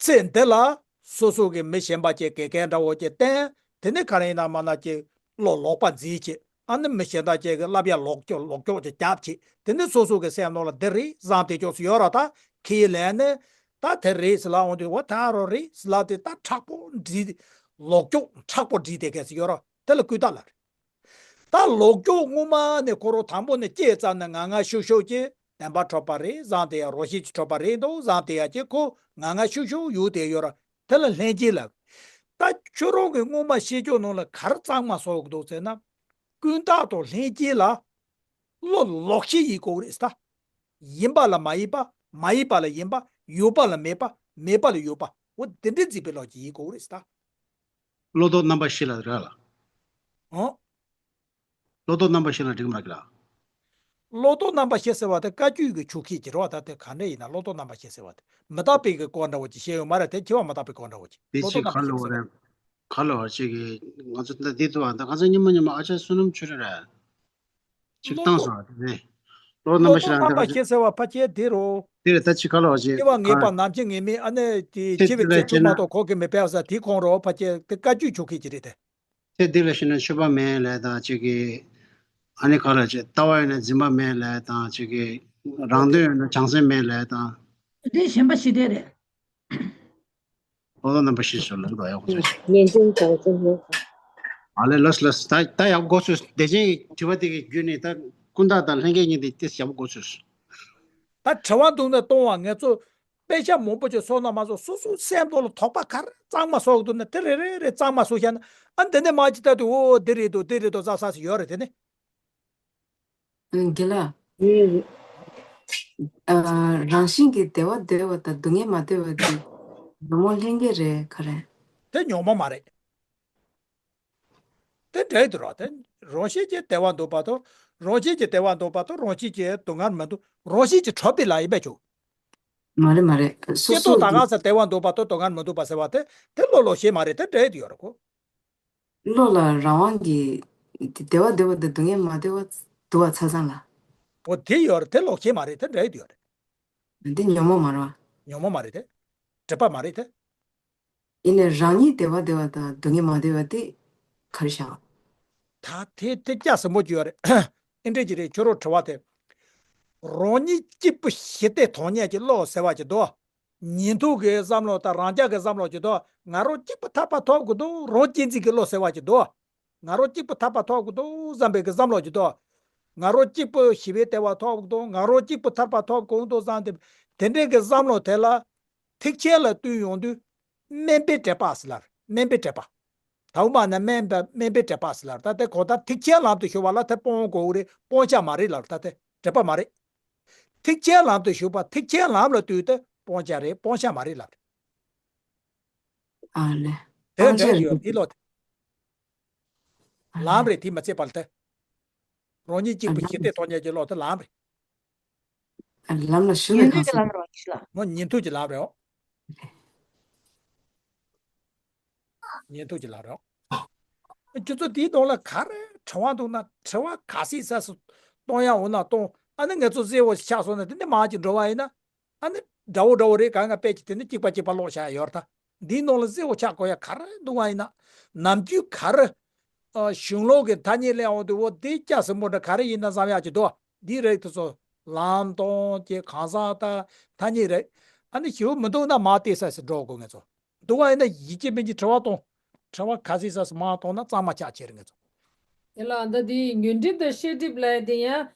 ཚེ་འདི་ལ་སོ་སོ་གི་མི་གཞན་པ་ཅིག་དགེ་རྒན་འདྲ་བོ་ཅིག་བསྟེན། དེ་ནས་ག་རེ་ཡིན་ན་མ་ན་ཅིག་བློ་ལོག་པ་འཛིན་བྱེད། ཨ་ནི་མི་གཞན་དག་ཅིག་གི་བསླབ་ཡ་ལོག་ཕྱོགས་ལོག་ཕྱོགས་ཅིག་རྒྱབ་བྱེད། དེ་ནས་སོ་སོ་གི་སེམས་ནང་ལ་འདི་རེད་བཟང་དེ་ཕྱོགས་སུ་ཡོད་ར། ད་ཁས་ལེན་ནས་ད་དེ་རེད་ཟེར་ལབ་འོང་དུས་འོ་ད་རོ་རེད་ཟེར་ལབ་དེ་ད་མཁྲེགས་པོ་འདྲིས། ལོག་ཕྱོགས་མཁྲེགས་པོ་འདྲིས་དེ་གས་སུ་ཡོད་ར། དེ་ལ་ཀུན་བཏགས་ལ་རེད། ད་ལོག་ཕྱོགས་སྔོན་མ་ནས་ཁོ་རང་དང་པོ་ནས་སྐྱེས་ཙམ་ནས་ང་ང་ཤུག་ཤུག་ཅིག་བདེན་པ་འཕྲོད་པ་རེད་བཟང་དེ་ཡ། རང་བཞིན་གྱིས་འཕྲོད་པ་རེད་འདུག་བཟང་དེ་ཡ་ཅིག་ཁོ་ང་ང་ཤུག་ཤུག་ཡོད་དེ་ཡོད་ར། དེ་ལ་ལྷན་སྐྱེས་ལབ། ད་ཁྱོད་རང་གི་སྔོན་མ་ཤེས་བྱ་ནང་ལ་ག་རེ་གཙང་མ་བཟོ་དགོས་འདུག་ཟེར་ན། ཀུན་བཏགས་དང་ལྷན་སྐྱེས་ལ་བློ་ལོག་ཤེས་ཡིན་དགོས་རེད་ད། ཡིན་པ་ལ་མ་ཡིན་པ། མ་ཡིན་པ་ལ་ཡིན་པ། ཡོད་པ་ལ་མེད་པ། མེད་པ་ལ་ཡོད་པ། འོ་དེ་འདྲའི་འཛིན་པའི་བློ་ཅིག་ཡིན་དགོས་རེད་ད། བློ་ལྡོག་རྣམ་པ་བཞི་ལ་རེད་ལ། ཨོ། བློ་ལྡོག་རྣམ་པ་བཞི་ལ་འགྲིག་མ་གི་ལ། བློ་ལྡོག་རྣམ་པ་བཞི་ཟེར་བ་དེ་བཀའ་བརྒྱུད་ཀྱི་ཆོས་སྐད་ཀྱི་རེད་བ། ད་དེ་ག་འདྲ་ཡིན་ན་བློ་ལྡོག་རྣམ་པ་བཞི་ཟེར་བ་དེ་མི་རྟག་པའི་གི་སྐོར་འདྲ་བོ་ཅིག་བཤད་ཡོད་མ་རེད། དེ་སྐྱེ་བ་མི་རྟག་པའི་སྐོར་འདྲ་བོ་ཅིག་དེ་བློ་ལྡོག་ཅིག་རྣམ་ག་པ་ལ་ཟེར་བ་བ་དེ། རེད། ག་ལ་བ་ཅིག་གི་ང་ཚོ་ད་འདི་ཚོ་བ་ད་ང་ཚོ་ཉི་མ་ཉི་མ་ཨ་ཅག་བསོད་ནམས་ཆོས་རེད་རེད། ཅིག་བློ་བཏང་ལྡོག་སོང་བ་དེ་རེད། བློ་ལྡོག་རྣམ་པ་བཞི་ལ་རྣམ་པ་འདི་བ་བཞི་ཟེར་བ་ཕལ་ཆེར་དེ་རོ། དེ་རེད། ད་ཅིག་ག་ལ་བ་ཅིག་སྐྱེ་བ་ངེས་པ། ནམ་འཆི་ངེས་མེད། ཨ་ནི་དེ་ཚེ་འཆི་བའི་འདི་ལ་ཚེ་སྐྱེ་ན། གཅིག་མ་གཏོགས་ཁོ་གི་མི་ཕལ་ཟེར་དེ་ཁོང་རོ། ཕལ་ཆེར་དེ་བཀའ་བརྒྱུད་ཆོས་སྐད་ཅིག་རེད་དེ། ཚེ་འདི་ལ་ཤི་ན་འཆི་བ་མེད་ལབ་དང་ཅིག་གི། ཨ་ནི་ག་ལ་ཅིག་ལྟ་བ་ཡིན་ན་འཛིན་པ་མེད་ལབ་དང་ཅིག་གི། རང་དོན་ཡིན་ན་བྱང་སེམས་མེད་ལབ་དང་། དེ་ཞེན་པ་ཞི་བདེ་རེད། བློ་ལྡོག་རྣམ་པ་བཞི་ཞོར་ལ་འགྲོ་ཡག་པོ་ཚོད་ཅིག་ངེས་འབྱུང་བྱང་སེམས་མེད། ཨ་ལེ་ལོས་ལོས། ད་ད་ཡག་པོ་གོ་ཚོད། བདེ་ཆེན་གྱི་དྲི་བ་དེ་གི་བརྒྱུད་ནས་ད་ཀུན་བཏགས་དང་ལྷན་སྐྱེས་གཉིས་དེ་ཏིས་ཡག་པོ་གོ་ཚོད། ད་དྲི་བ་འདུག་ན་གཏོང་བ་ངེད་ཚོ། དཔེ་ཆ་མང་པོ་ཅིག་སོང་ན་མ་སོང་སོ་སོའི་སེམས་ཐོག་ལ་དོགས་པ་ག་རེ་གཙང་མ་བཟོ་གི་འདུག་ན་དེ་རེ་རེ་རེ་གཙང་མ་བཟོ་བཞག་ན། ཨ་འདི་ནས་མ་ཅི་ལྟ་དུས་འོ་འདི་རེད་འདུག་འདི་རེད་འདུག་ཙག་ཙག་ཞིག་ཡོད་རེད་དེ་ནི། ཨ་རྒན་ལགས། ཨ་རང་བཞིན་གྱིས་བདེ་བ་བདེ་བ་དང་སྡུག་བསྔལ་མ་བདེ་བ་དེ་ཉོན་མོངས་ལྷན་སྐྱེས་རེད་ག་རེ། དེ་ཉོན་མོངས་མ་རེད། དེ་འདྲ་ཡི་འདུག་ར། དེ་རང་བཞིན་གྱིས་བདེ་བ་འདུག་པ་དང་། རང་བཞིན་གྱིས་བདེ་བ་འདུག་པ་དང་། རང་བཞིན་གྱིས་སྡུག་བསྔལ་མི་འདུག་རང་བཞིན་གྱིས་གྲུབ་པའི་ལ་ཡིན་པས་ཆོག་མ་རེད་མ་རེད། སོ་སྐྱེ་སྟོབས་སོ་ད་ག་ས་བདེ་བ་འདུག་པ་དང་སྡུག་བསྔལ་མི་འདུག་པ་ཟེར་བ་དེ་དེ་བློ་ལོག་ཤེས་མ་རེད། དེ་འདྲ་ཡི་འདུག་ཡོད་ར་ཁོ། བློ་ལ་རང་དབང་གིས་བདེ་བ་བདེ་བ་དང་སྡུག་བསྔལ་མ་བདེ་བ་འདུག་པ་ཆ་ཚང་ལ། འོ་དེ་ཡོད་ར། དེ་ལོག་ཤེས་མ་རེད། དེ་འདྲ་ཡི་འདུག་ཡོད་ར། འདི་ཉོན་མོངས་མ་རེད་བ། ཉོན་མོངས་མ་རེད་དེ། སྒྲིབ་པ་མ་རེད་དེ། ཡིན་ནའི་རང་ཉིད་བདེ་བ་བདེ་བ་དང་སྡུག་བསྔལ་མ་བདེ་བ་དེ་ག་རེ་བྱ་བ། ད་དེ་དེ་སྐྱ་ཟིན་པོ་ཅིག་ཡོད་རེད། ཨེ་འདྲས་ཅིག་རེད། ཁྱོད་རང་དྲི་བ་དེ། རང་ཉིད་གཅིག་པུ་ཞི་བདེ་དོན་གཉེར་གྱི་བློ་ཟེར་བ་ཅིག་འདུག་ཉན་ཐོས་ཀྱི་བསམ་བློ་དང་རང་རྒྱལ་གྱི་བསམ་བློ་ཅིག་འདུག་ང་རང་གཅིག་པུ་ཐར་པ་ཐོབ་དགོས་འདུག་རང་གཅེས་འཛིན་གྱི་བློ་ཟེར་བ་ཅིག་འདུག་ང་རང་གཅིག་པུ་ཐར་པ་ཐོབ་དགོས་འདུག་བསམ་པའི་གི་བསམ་བློ་ཅིག་འདུག་ང་རང་གཅིག་པུ་ཞི་བའི་བདེ་བ་ཐོབ་དགོས་འདུག་ང་རང་གཅིག་པུ་ཐར་པ་ཐོབ་དགོས་འདུག་བསམ་སྟེ། དེ་འདྲའི་གི་བསམ་བློ་དེ་ལ་ཐེག་ཆེན་ལ་བསྟུན་ཡོང་དུས། དམན་པའི་སྒྲིབ་པ་ཟེར་ལ། དམན་པའི་སྒྲིབ་པ། དྭོགས་མ་ན་དམན་པ་དམན་པའི་འབྲེལ་པ་ཟེར་ལབ་རེད། ད་དེ་གང་ལྟར་ཐེག་ཆེན་ལམ་དུ་ཞུགས་པ་ལ་དེ་སྤོང་དགོས་རེད། སྤོང་བྱ་མ་རེད་ལབ་རེད། ད་དེ་འབྲེལ་པ་མ་རེད། ཐེག་ཆེན་ལམ་དུ་ཞུགས་པ། ཐེག་ཆེན་ལམ་ལ་ལྟོས་ཏེ་སྤོང་བྱ་རེད། སྤོང་བྱ་མ་རེད་ལབ་རེད། ཨ་ལེ། དེ་སྤོང་བྱ་འདྲ་རེད། ཡོད་དེ་ལོ། དེ་ཨ་ལམ་ལེ། རེད། དེ་མ་ཚད་པ་ལ་དེ། རང་ཉིད་གཅིག་པུ་ཞི་བདེ་ཐོབ་ཉན་གྱི་ལོ་དེ་ལམ་རེད། ཨ་ལམ་ལ་ཞུགས་ནས་ཉན་ཐོས་གང་ཀྱི་ལམ་རེད་པ་ཁྱེད་ལ། མོ་ཉན་ཐོས་ཀྱི་ལམ་རེད། ཨོ། ཉན་ཐོས་ཀྱི་ལམ་རེད། ཁྱོད་ཚོ་དེའི་ནང་ལ་ག་རེ་དྲི་བ་འདུག་ན། དྲི་བ་ག་ཚོད་ཚོད་གཏོང་ཡ་འོ་ན་གཏོང་། ཨ་ནི་ང་ཚོ་གསལ་བོ་ཆགས་སོང་ན། དེ་འདྲ་མང་ཅིག་འགྲོ་བ་ཡིན་ན། ཨ་ནི་འདྲ་བོ་འདྲ་བོ་རེད། གང་ག་དཔེ་ཅིག་དེ་ནི་གཅིག་པ་གཅིག་པ་ཀློག་བྱ་ཡ་ཡོད་རེད། ད་འདིའི་ནང་ལ་གསལ་བོ་ཆགས་དགོས་ཡ་ག་རེ་འདུག་བ་ཡིན་ན། ནམ་རྒྱུན་ག་རེ་ཨ་གཞུང་ལུགས་ཀྱི་ཐ་སྙད་གླེང་འོང་དུས། འོ་དེ་སྐྱ་སེར་མོ་འདྲ་ག་རེ་ཡིན་ན་བསམ་ཡག་ཅིག་འདུག་བ། འདི་རེད། དེ་ཚོ་ལམ་སྟོན་གྱི་གང་ཟག་དང་ཐ་སྙད་རེད། ཨ་ནི་ཞེ་པོ་མི་འདུག་ན་མར་བལྟས་ས་ཞིག་འགྲོ་དགོས། ང་ཚོ་འདུག་བ་ཡིན་ན་ཡིད་ཆེས་མིན་གྱི་དྲི་བ་གཏོང་། དྲི་བ་ག་ཚོད་ཚོད་མར་གཏོང་ན་གཙང་མ་ཆགས་ཆེ་རེད། ང་ཚོ། དེ་ལ་ད་དེ་ཉོན་སྒྲིབ་དང་ཤེས་སྒྲིབ་ལབ་ཡ་དེ་ཡང་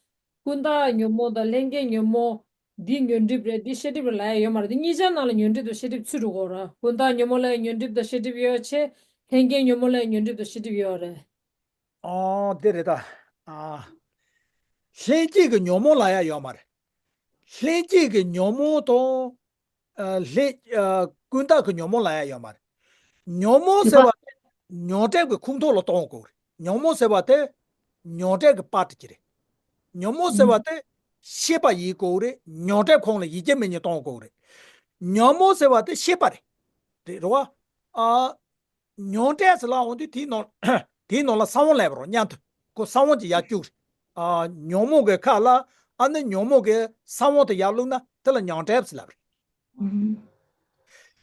ཀུན་བརྟགས་ཉོན་མོངས་དང་ལྷན་སྐྱེས་ཉོན་མོངས། འདི་ཉོན་སྒྲིབ་རེད། འདི་ཤེས་སྒྲིབ་རེད་ལབ་ཡ་ཡོད་མ་རེད། འདི་གཉིས་ཆ་ནང་ལ་ཉོན་སྒྲིབ་དང་ཤེས་སྒྲིབ་ཚུད་འགྲོ་གི་རེད། ཀུན་བརྟགས་ཉོན་མོངས་ལབ་ཡ་ཉོན་སྒྲིབ་དང་ཤེས་སྒྲིབ་ཡོད་བྱས། ལྷན་སྐྱེས་ཉོན་མོངས་ལབ་ཡ་ཉོན་སྒྲིབ་དང་ཤེས་སྒྲིབ་ཡོད་རེད། ཨོ་དེ་རེད་ད། ཨ། ལྷན་སྐྱེས་ཀྱི་ཉོན་མོངས་ལབ་ཡ་ཡོད་མ་རེད། ལྷན་སྐྱེས་ཀྱི་ཉོན་མོངས་དང་། ཨ། ལྷན། ཨ། ཀུན་བརྟགས་ཀྱི་ཉོན་མོངས་ལབ་ཡ་ཡོད་མ་རེད། ཉོན་མོངས་ཟེར་བ་དེ་མྱོང་སྒྲིབ་ཀྱི་ཁོངས་གཏོགས་ལ་གཏོང་དགོས་རེད། ཉོན་མོངས་ཟེར་བ་དེ་མྱོང་སྒྲིབ་ཀྱི་པར་དེ་ཅིག་རེད། ཉོན་མོངས་ཟེར་བ་དེ་ཤེས་པ་ཡིན་དགོས་རེད། མྱོང་སྒྲིབ་ཁོངས་ལ་ཡིད་ཆེས་མེད་ཉིད་གཏོང་དགོས་རེད། ཉོན་མོངས་ཟེར་བ་དེ་ཤེས་པ་རེད། རེད་རེད་བ། ཨ། མྱོང་སྒྲིབ་ཟེར་ལབ་འོང་དུས་དེའི་ནང་། དེའི་ནང་ལ་ས་བོན་སླེབས་པ་རེད། མཉམ་དུ་ཁོ་ས་བོན་གྱི་ཡར་བཅུག་རེད། ཨ། ཉོན་མོངས་ཀྱི་ཁ་ལ། ཨ་ནི་ཉོན་མོངས་ཀྱི་ས་བོན་དེ་ཡར་བླུགས་ན་དེ་ལ་མྱོང་སྒྲིབ་ཟེར་ལབ་རེད། ཨུམ།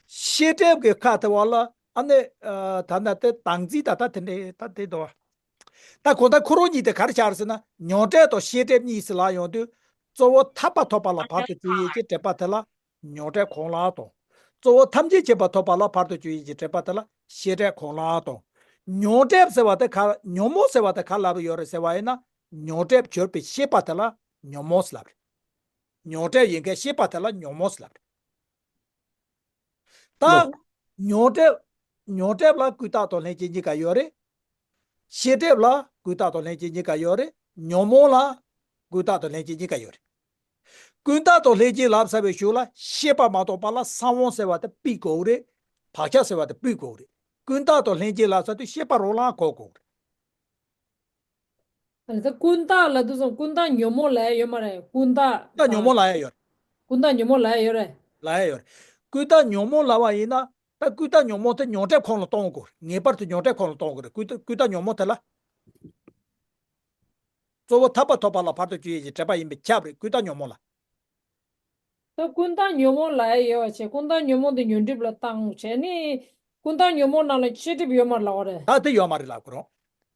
ཤེས་སྒྲིབ་ཀྱི་ཁ་དེ་བ་ལ། ཨ་ནི། ཨ། ད་ལྟ་དེ་དང་འཛིན་ད་ལྟ་དེ་འདྲའི་ད་དེ་དོ། ད་གོ་ད་ཁོ་རང་གཉིས་དེ་ག་རེ་ཆགས་རེད་ཟེར་ན། མྱོང་སྒྲིབ་དང་ཤེས་སྒྲིབ་གཉིས་ཟེར་ལབ་ཡོང་དུས། གཙོ་བོ་ཐར་པ་ཐོབ་པ་ལ་བར་དུ་གཅོད་ཡས་ཀྱི་སྒྲིབ་པ་དེ་ལ་མྱོང་སྒྲིབ་ཁོང་ལ་གཏོང་། གཙོ་བོ་ཐམས་ཅད་མཁྱེན་པ་ཐོབ་པ་ལ་བར་དུ་གཅོད་ཡས་ཀྱི་སྒྲིབ་པ་དེ་ལ་ཤེས་སྒྲིབ་ཁོང་ལ་གཏོང་། མྱོང་སྒྲིབ་ཟེར་བ་དེ་ག། ཉོན་མོངས་ཟེར་བ་དེ་ག་ལབ་ཡོད་རེད་ཟེར་བ་ཡིན་ན། མྱོང་སྒྲིབ་གྱུར་པའི་ཤེས་པ་དེ་ལ་ཉོན་མོངས་ཟེར་ལབ་རེད། མྱོང་སྒྲིབ་ཡིན་མཁན་ཤེས་པ་དེ་ལ་ཉོན་མོངས་ཟེར་ལབ་རེད། ད་ལོ། མྱོང་སྒྲིབ། མྱོང་སྒྲིབ་ལ་ཀུན་བརྟགས་དང་ལྷན་སྐྱེས་གཉིས་ཀ་ཡོད་རེད། ཤེས་སྒྲིབ་ལ་ཀུན་བརྟགས་དང་ལྷན་སྐྱེས་གཉིས་ཀ་ཡོད་རེད། ཉོན་མོངས་ལ་ཀུན་བརྟགས་དང་ལྷན་སྐྱེས་གཉིས་ཀ་ཡོད་རེད། ཀུན་བརྟགས་དང་ལྷན་སྐྱེས་ལབ་ཚར་བའི་གཞུག་ལ་ཤེས་པ་མ་གཏོགས་པ་ལ་ས་བོན་ཟེར་བ་དེ་ཕུད་དགོས་རེད། བག་ཆགས་ཟེར་བ་དེ་ཕུད་དགོས་རེད། ཀུན་བརྟགས་དང་ལྷན་སྐྱེས་ལབ་ཚར་དུས་ཤེས་པ་རང་ལ་གོ་དགོས་རེད། ཨ་ལེ། ད་ཀུན་བརྟགས་ལབ་དུས་ཙང་ཀུན་བརྟགས་ཉོན་མོངས་ལབ་ཡ་ཡོད་མ་རེད། ཀུན་བརྟགས། ཀུན་བརྟགས་ཉོན་མོངས་ལབ་ཡ་ཡོད་རེད། ཀུན་བརྟགས་ཉོན་མོངས་ལབ་ཡ་ཡོད་རེད། ལབ་ཡ་ཡོད་རེད། ཀུན་བརྟགས་ཉོན་མོངས་ལབ་པ་ཡིན་ན། ད་ཀུན་བརྟགས་ཉོན་མོངས་དེ་མྱོང་སྒྲིབ་ཁོངས་ལ་གཏོང་དགོས། ངེས་པར་དུ་མྱོང་སྒྲིབ་ཁོངས་ལ་གཏོང་དགོས་རེད། ཀུན་བརྟགས་ཀུན་བརྟགས་ཉོན་མོངས་དེ་ལ། གཙོ་བོ་ཐར་པ་ཐོབ་པ་ལ་བར་དུ་གཅོད་ཡས་ཀྱི་སྒྲིབ་པ་ཡིན་པས་ཁྱབ་རེད། ཀུན་བརྟགས་ཉོན་མོངས་ལ། ད་ཀུན་བརྟགས་ཉོན་མོངས་ལབ་ཡ་ཡོད་པ་བྱས། ཀུན་བརྟགས་ཉོན་མོངས་དེ་ཉོན་སྒྲིབ་ལ་བཏང་བྱས་ནི། ཀུན་བརྟགས་ཉོན་མོངས་ནང་ལ་ཤེས་སྒྲིབ་ཡོད་མ་རེད་ལབ་དགོས་རེད། ད་དེ་ཡོད་མ་རེད་ལབ་དགོས་རེད།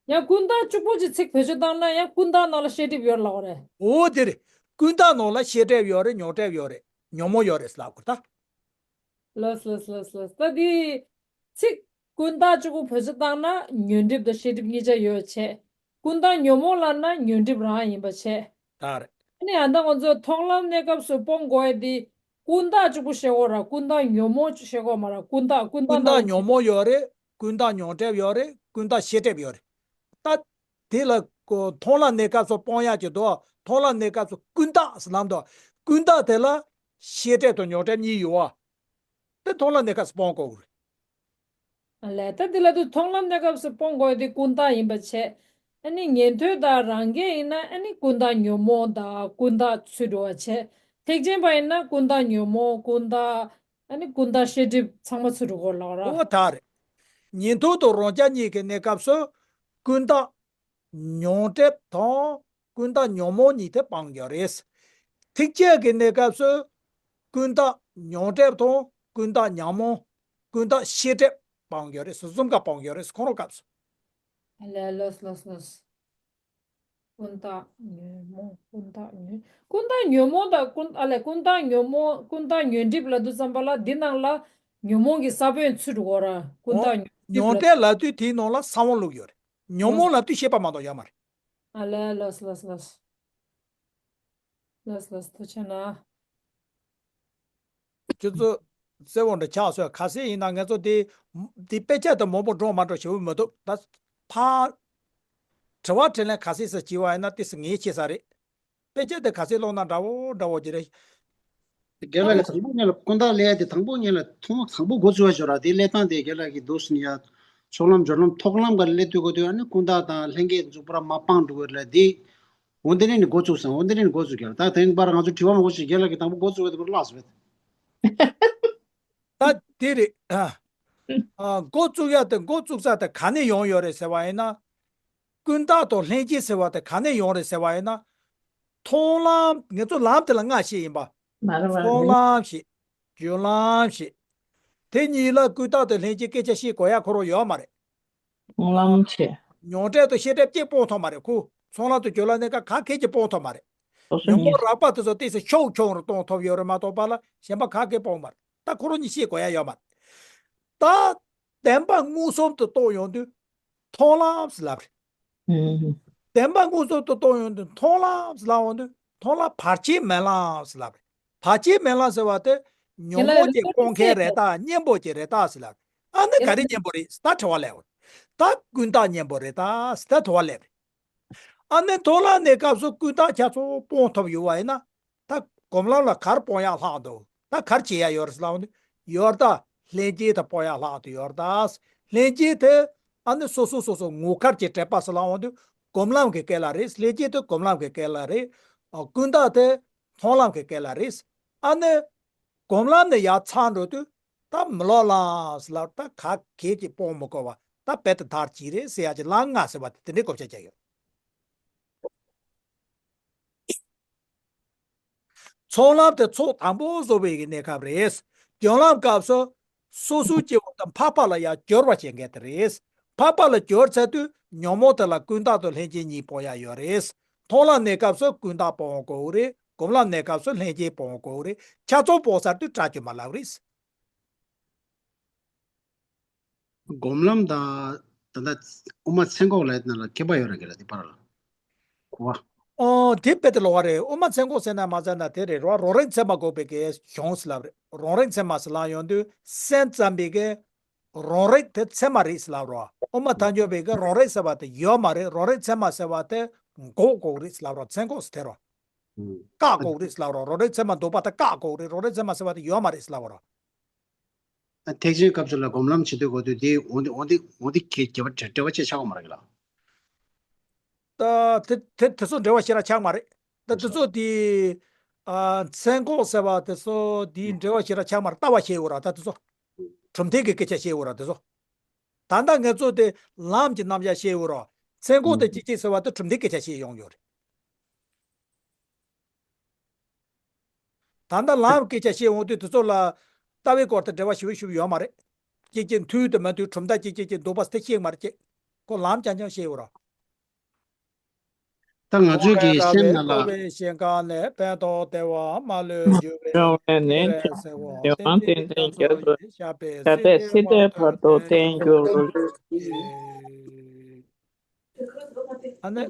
ཡང་ཀུན་བརྟགས་གཅིག་པོ་ཅིག་ཚིག་བེད་སྤྱོད་བཏང་ན་ཡང་ཀུན་བརྟགས་ནང་ལ་ཤེས་སྒྲིབ་ཡོད་རེད་ལབ་དགོས་རེད། འོ་དེ་རེད། ཀུན་བརྟགས་ནང་ལ་ཤེས་སྒྲིབ་ཡོད་རེད། ཉོན་སྒྲིབ་ཡོད་རེད། ཉོན་མོངས་ཡོད་རེད་ལབ་དགོས་རེད་ད། ལགས་ལགས་ལགས་ལགས། ད་འདི་ཚིག་ཀུན་བརྟགས་གཅིག་པོ་བེད་སྤྱོད་བཏང་ན་ཉོན་སྒྲིབ་དང་ཤེས་སྒྲིབ་གཉིས་ཆ་ཡོད་བྱས། ཀུན་བརྟགས་ཉོན་མོངས་ལབ་ན་ཉོན་སྒྲིབ་རང་ཡིན་པ་བྱས། ད་རེད། ཨ་ནི་ཨ་ད་ང་ཚོས་མཐོང་ལམ་གནས་སྐབས་སུ་སྤོང་དགོས་ཡ་འདི་ཀུན་བརྟགས་གཅིག་པོ་བཤད་དགོས་ར། ཀུན་བརྟགས་ཉོན་མོངས་བཤད་དགོས་མ་ར། ཀུན་བརྟགས་ཀུན་བརྟགས་ཀུན་བརྟགས་ཉོན་མོངས་ཡོད་རེད། ཀུན་བརྟགས་མྱོང་སྒྲིབ་ཡོད་རེད། ཀུན་བརྟགས་ཤེས་སྒྲིབ་ཡོད་རེད། ད་དེ་ལ་ཀོ་མཐོང་ལམ་གནས་སྐབས་སུ་སྤོང་ཡག་གི་འདུག་མཐོང་ལམ་གནས་སྐབས་སུ་ཀུན་བརྟགས་ཟེར་ལབ་འདུག་ཀུན་བརྟགས་དེ་ལ་ཤེས་སྒྲིབ་དང་མྱོང་སྒྲིབ་གཉིས་ཡོད་པ། དེ་མཐོང་ལམ་གནས་སྐབས་སུ་སྤོང་དགོས་རེད། ཨ་ལས། ད་དེ་ལ་དུ་མཐོང་ལམ་གནས་སྐབས་སུ་སྤོང་དགོས་དེ་ཀུན་བརྟགས་ཡིན་པ་བྱས། ཨ་ནི་ཉན་ཐོས་དང་རང་རྒྱལ་ཡིན་ན་ཨ་ནི་ཀུན་བརྟགས་ཉོན་མོངས་དང་ཀུན་བརྟགས་ཚུད་འགྲོ་བ་བྱས། ཐེག་ཆེན་པ་ཡིན་ན་ཀུན་བརྟགས་ཉོན་མོངས་ཀུན་བརྟགས། ཨ་ནི་ཀུན་བརྟགས་ཤེས་སྒྲིབ་ཚང་མ་ཚུད་འགྲོ་གོ་ལོག་ར། ཨོ་ད་རེད། ཉན་ཐོས་དང་རང་རྒྱལ་གཉིས་ཀྱི་གནས་སྐབས་སུ་ཀུན་བརྟགས་མྱོང་སྒྲིབ་དང་ཀུན་བརྟགས་ཉོན་མོངས་གཉིས་དེ་སྤང་རྒྱུ་རེད། ཐེག་ཆེན་གྱི་གནས་སྐབས་སུ་ཀུན་བརྟགས་མྱོང་སྒྲིབ་དང་ཀུན་བརྟགས་ཉོན་མོངས། ཀུན་བརྟགས་ཤེས་སྒྲིབ་སྤང་རྒྱུ་རེད། གསུམ་ཀ་སྤང་རྒྱུ་རེད། ཁོང་རང་སྐབས་སུ། ཨ་ལས་ལོས་ལོས་ལོས། ཀུན་བརྟགས་ཉོན་མོངས་ཀུན་བརྟགས་ཉོན། ཀུན་བརྟགས་ཉོན་མོངས་དང་ཀུན་ཨ་ལས་ཀུན་བརྟགས་ཉོན་མོངས་ཀུན་བརྟགས་ཉོན་སྒྲིབ་ལབ་དུས་ཙམ་པ་ལ་འདི་ནང་ལ་ཉོན་མོངས་ཀྱི་ས་བོན་ཚུད་འགྲོ་གོ་ར། ཀུན་བརྟགས་ཉོན་སྒྲིབ་ལ། མྱོང་སྒྲིབ་ལབ་དུས་དེའི་ནང་ལ་ས་བོན་བླུགས་ཡོད་རེད། ཉོན་མོངས་ལབ་དུས་ཤེས་པ་མ་གཏོགས་ཡོད་མ་རེད། ཨ་ལས་ལོས་ལོས་ལོས། ལོས་ལོས་ཐུགས་རྗེ་གནང་། ཁྱོད་ཚོ་ གསལ་བོ་འདྲ་ཆགས་སོང་། ག་ཚད་ཡིན་ན་ང་ཚོ་དེ་དེ་དཔེ་ཆ་དེ་མང་པོ་འགྲོ་མ་འགྲོ་ཞེ་པོ་མི་འདུག་ད་ཕ་དྲི་བ་དྲིས་ལན་ག་ཚད་ཟེར་བྱས་པ་ཡིན་ན་ཏོག་ཙམ་ངེས་ཤེས་ས་རེད། དཔེ་ཆ་དེ་ག་ཚད་ཀློག་ན་འདྲ་བོ་འདྲ་བོ་ཅིག་རེད། རྒན་ལགས་ཀྱིས་དང་པོ་ཉིད་ལ་ཀུན་བརྟགས་སླེབས་ཡ་དེ་དང་པོ་ཉིད་ལ་ཐོག་མ་དང་པོ་འགོ་བཙུགས་ཡ་ཞོར་ར་དེ་སླེབས་སྟངས་དེ་རྒན་ལགས་ཀྱིས་འདུག་ཟིན་ཡ། ཚོགས་ལམ་སྦྱོར་ལམ་ཐོག་ལམ་ག་སླེབས་དུས་གོ་དུས་ཨ་ནི་ཀུན་བརྟགས་དང་ལྷན་སྐྱེས་འཛུགས་པར་མ་སྤང་འགྲོ་གི་རེད་དེ། འོ་འདི་ནས་ནི་འགོ་བཙུགས་སོང་། འོ་འདི་ནས་ནི་འགོ་བཙུགས་ཀྱི་རེད། ད་དེང་པར་ང་ཚོ་དྲི་བ་མང་པོ་ཞིག་རྒན་ལགས་ཀྱིས་དང་པོ་འགོ་བཙུགས་པ་དེ་པར་བརླགས་སོང་བས། ད་དེ་རེད། ཨ། ཨ། འགོ་བཙུགས་ཡ་དེ་འགོ་བཙུགས་ས་དེ་ག་ནས་ཡོང་ཡོད་རེད་ཟེར་བ་ཡིན་ན། ཀུན་བརྟགས་དང་ལྷན་སྐྱེས་ཟེར་བ་དེ་ག་ནས་ཡོང་རེད་ཟེར་བ་ཡིན་ན། མཐོང་ལམ། ང་ཚོ་ལམ་དེ་ལ་ལྔ་བཤད་ཡིན་པ། མ་རེད་མ་རེད། མཐོང་ལམ་བཤད། སྦྱོར་ལམ་བཤད། དེ་གཉིས་ལ་ཀུན་བརྟགས་དང་ལྷན་སྐྱེས་སྐད་ཆ་བཤད་དགོས་ཡ་ཁོ་རང་ཡོད་མ་རེད། མཐོང་ལམ་བྱས། མྱོང་འབྲས་དང་ཤེས་སྒྲིབ་གཅིག་སྤོང་ཐུབ་མ་རེད་ཁོ། མཐོང་ལམ་དང་སྦྱོར་ལམ་གཉིས་ཀ་ག་གེ་གཅིག་སྤོང་ཐུབ་མ་རེད། སོ་སོ་ཉོན་མོངས་གཉིས། རགས་པ་དེ་ཚོ་ཏོག་ཙམ་ཆུང་ཆུང་རུ་གཏོང་ཐུབ་ཡོད་རེད་མ་གཏོགས་པ་ལ་གཞན་པ་ག་གེ་སྤོང་མ་རེད། ད་ཁོ་རང་གཉིས་བཤད་དགོས་ཡ་ཡོད་མ་རེད། ད་བདེན་པ་མངོན་སུམ་དུ་རྟོགས་ཡོང་དུས་མཐོང་ལམ་ཟེར་ལབ་རེད། ཨུམ། བདེན་པ་མངོན་སུམ་དུ་རྟོགས་ཡོང་དུས་མཐོང་ལམ་ཟེར་ལབ་འོང་དུས་མཐོང་ལམ་བར་ཆད་མེད་ལམ་ཟེར་ལབ་རེད། བར་ཆད་མེད་ལམ་ཟེར་བ་དེ་ཉོན་མོངས་ཀྱིས་སྤོང་མཁན་རེད་ད། གཉེན་པོ་ཅིག་རེད་ད་ཟེར་ལབ་རེད། ཨ་ནི་ག་རེ་གཉེན་པོ་རེད་ཟེར་ད་དྲི་བ་སླེབས་འོང་། ད་ཀུན་བརྟགས་གཉེན་པོ་རེད་ད་ཟེར་ད་དྲི་བ་སླེབས་རེད། ཨ་ནི་མཐོང་ལམ་གནས་སྐབས་སུ་ཀུན་བརྟགས་ཁྱད་མཚར་སྤོང་ཐུབ་ཡོད་པ་ཡིན་ན། ད་སྒོམ་ལམ་ལ་ག་རེ་སྤོང་ཡག་ལྷག་འདུག་ད་ག་རེ་བྱེད་ཡག་ཡོད་རེད་ཟེར་ལབ་འོང་དུས་ཡོད་ད། ལྷན་སྐྱེས་དེ་སྤོང་ཡག་ལྷག་འདུག་ཡོད་ད། ལྷན་སྐྱེས་དེ་ཨ་ནི་སོ་སོ་སོ་སོ་ངོ་མཁར་གྱི་འབྲེལ་པ་ཟེར་ལབ་འོང་དུས་སྒོམ་ལམ་གྱི་སྐོར་ལ་རེད། ལྷན་སྐྱེས་དེ་སྒོམ་ལམ་གྱི་སྐོར་ལ་རེད། ཨ། ཀུན་བརྟགས་དེ་མཐོང་ལམ་གྱི་སྐོར་ལ་རེད། ཨ་ནི་སྒོམ་ལམ་ནས་ཡར་ཚར་འགྲོ་དུས་ད་མི་སློབ་ལམ་ཟེར་ལབ་ད་ག་གེ་གཅིག་སྤོང་མི་དགོས་པ་ད་རྦད་དེ་མཐར་ཕྱིན་རེད་ཟེར་ཡག་གི་ལམ་ལྔ་ཟེར་བ་དེ་དེ་འདྲའི་བགོ་བཤའ་བྱས་ཡོད། ཚོགས་ལམ་དེ་ཚོགས་དང་པོ་རྫོགས་པའི་གི་གནས་སྐབས་རེད། སྦྱོར་ལམ་སྐབས་སུ་སོ་སོའི་སྐྱེ་བོ་དང་འཕགས་པ་ལ་ཡང་སྦྱོར་བ་བྱེད་མཁན་དེ་རེད། འཕགས་པ་ལ་སྦྱོར་ཚར་དུས་ཉོན་མོངས་དེ་ལ་ཀུན་བརྟགས་དང་ལྷན་སྐྱེས་གཉིས་སྤོང་ཡག་ཡོད་རེད། མཐོང་ལམ་གནས་སྐབས་སུ་ཀུན་བརྟགས་སྤོང་དགོས་རེད། སྒོམ་ལམ་གནས་སྐབས་སུ་ལྷན་སྐྱེས་སྤོང་དགོས་རེད། ཆ་ཚང་སྤོང་ཚར་དུས་དགྲ་བཅོམ་པ་ལབ་རེད། སྒོམ་ལམ་དང་། ད་ལྟ་དབུ་མ་ཚད་འགོག་ལབ་ཡ་དེ་ནང་ལ་ཁྱད་པར་ཡོད་རེད་གི་ལ་དེ་བར་ལ། གོ་བ། ཨོ། དེ་དཔེ་དེ་ལོགས་ཀ་རེད། དབུ་མ་ཚད་འགོག་ཟེར་ན་མ་ཟེར་ན་དེ་རེད་རོ། རང་རིག་ཚད་མ་འགོག་པའི་གི་གཞུང་ཟེར་ལབ་རེད། རང་རིག་ཚད་མ་ཟེར་ལབ་ཡོང་དུས་སེམས་ཙམ་པའི་གི་རང་རིག་དེ་ཚད་མ་རེད་ཟེར་ལབ་རོ། དབུ་མ་ཐལ་འགྱུར་བའི་གི་རང་རིག་ཟེར་བ་དེ་ཡོད་མ་རེད། རང་རིག་ཚད་མ་ཟེར་བ་དེ་འགོག་དགོས་རེད་ཟེར་ལབ་རོ། ཚད་འགོག་ཟེར་དེ་རོ། ཨུམ། བཀག་དགོས་རེད་ཟེར་ལབ་རོ། རང་རིག་ཚད་མ་འདུག་པ་དེ་བཀག་དགོས་རེད། རང་རིག་ཚད་མ་ཟེར་བ་དེ་ཡོད་མ་རེད་ཟེར་ལབ་རོ། ཐེག་ཆེན་སྐབས་སུ་ལ་སྒོམ་ལམ་བྱེད་དུས་གོ་དུས་དེ་འོ་འདི་འོ་འདི་འོ་འདི་གི་འབྲེལ་བ་འབྲེལ་བ་ཅིག་ཆགས་ཡོད་མ་རེད་ལ། ད་དེ་དེ་དེ་ཚོ་འབྲེལ་བ་ཞེ་དྲག་ཆགས་མ་རེད། ད་དེ་ཚོ་དེ་ཨ་ཚད་འགོག་ཟེར་བ་དེ་ཚོ་དེའི་འབྲེལ་བ་ཞེ་དྲག་ཆགས་མ་རེད། ལྟ་བ་བཤད་ཡོད་ར། ད་དེ་ཚོ་གྲུབ་མཐའི་གི་སྐད་ཆ་བཤད་ཡོད་ར་དེ་ཚོ། ད་ལྟ་ང་ཚོ་དེ་ལམ་གྱི་རྣམ་གཞག་བཤད་ཡོད་ར། ཚད་འགོག་དེ་ཅི་ཅི་ཟེར་བ་དེ་གྲུབ་མཐའི་སྐད་ཆ་བཤད་ཡོང་ཡོད་རེད། ད་ལྟ་ལམ་སྐད་ཆ་བཤད་འོང་དུས་དེ་ཚོ་ལ་ལྟ་བའི་སྐོར་དུ་འབྲེལ་བ་ཞེ་པོ་ཞེ་པོ་ཡོད་མ་རེད། གཅིག་གཅིག་མཐུན་དུ་མ་མཐུན་གྲུབ་མཐའ་གཅིག་གཅིག་གཅིག་འདུག་པ་དེ་ཤེས་མ་རེད་ཅེས། ཁོ་ལམ་རྐྱང་རྐྱང་བཤད་ཡོད་ར། ད་ང་ཚོའི་གི་སེམས་ནང་ལ། རྟོགས་པའི་ཞིང་ཁམས་ནས་ཕན་འདོགས་བདེ་བ་མ་ལུས་འགྱུར་བའི་ཕྱིར་ཟེར་བ། བདེ་བ་ཏན་ཏན་རྒྱ་མཚོ་ཡི་ཞབས་པད་སྲིད་མཐའི་བར་དུ་བརྟན་གྱུར་ཅིག། ཨ་ནི།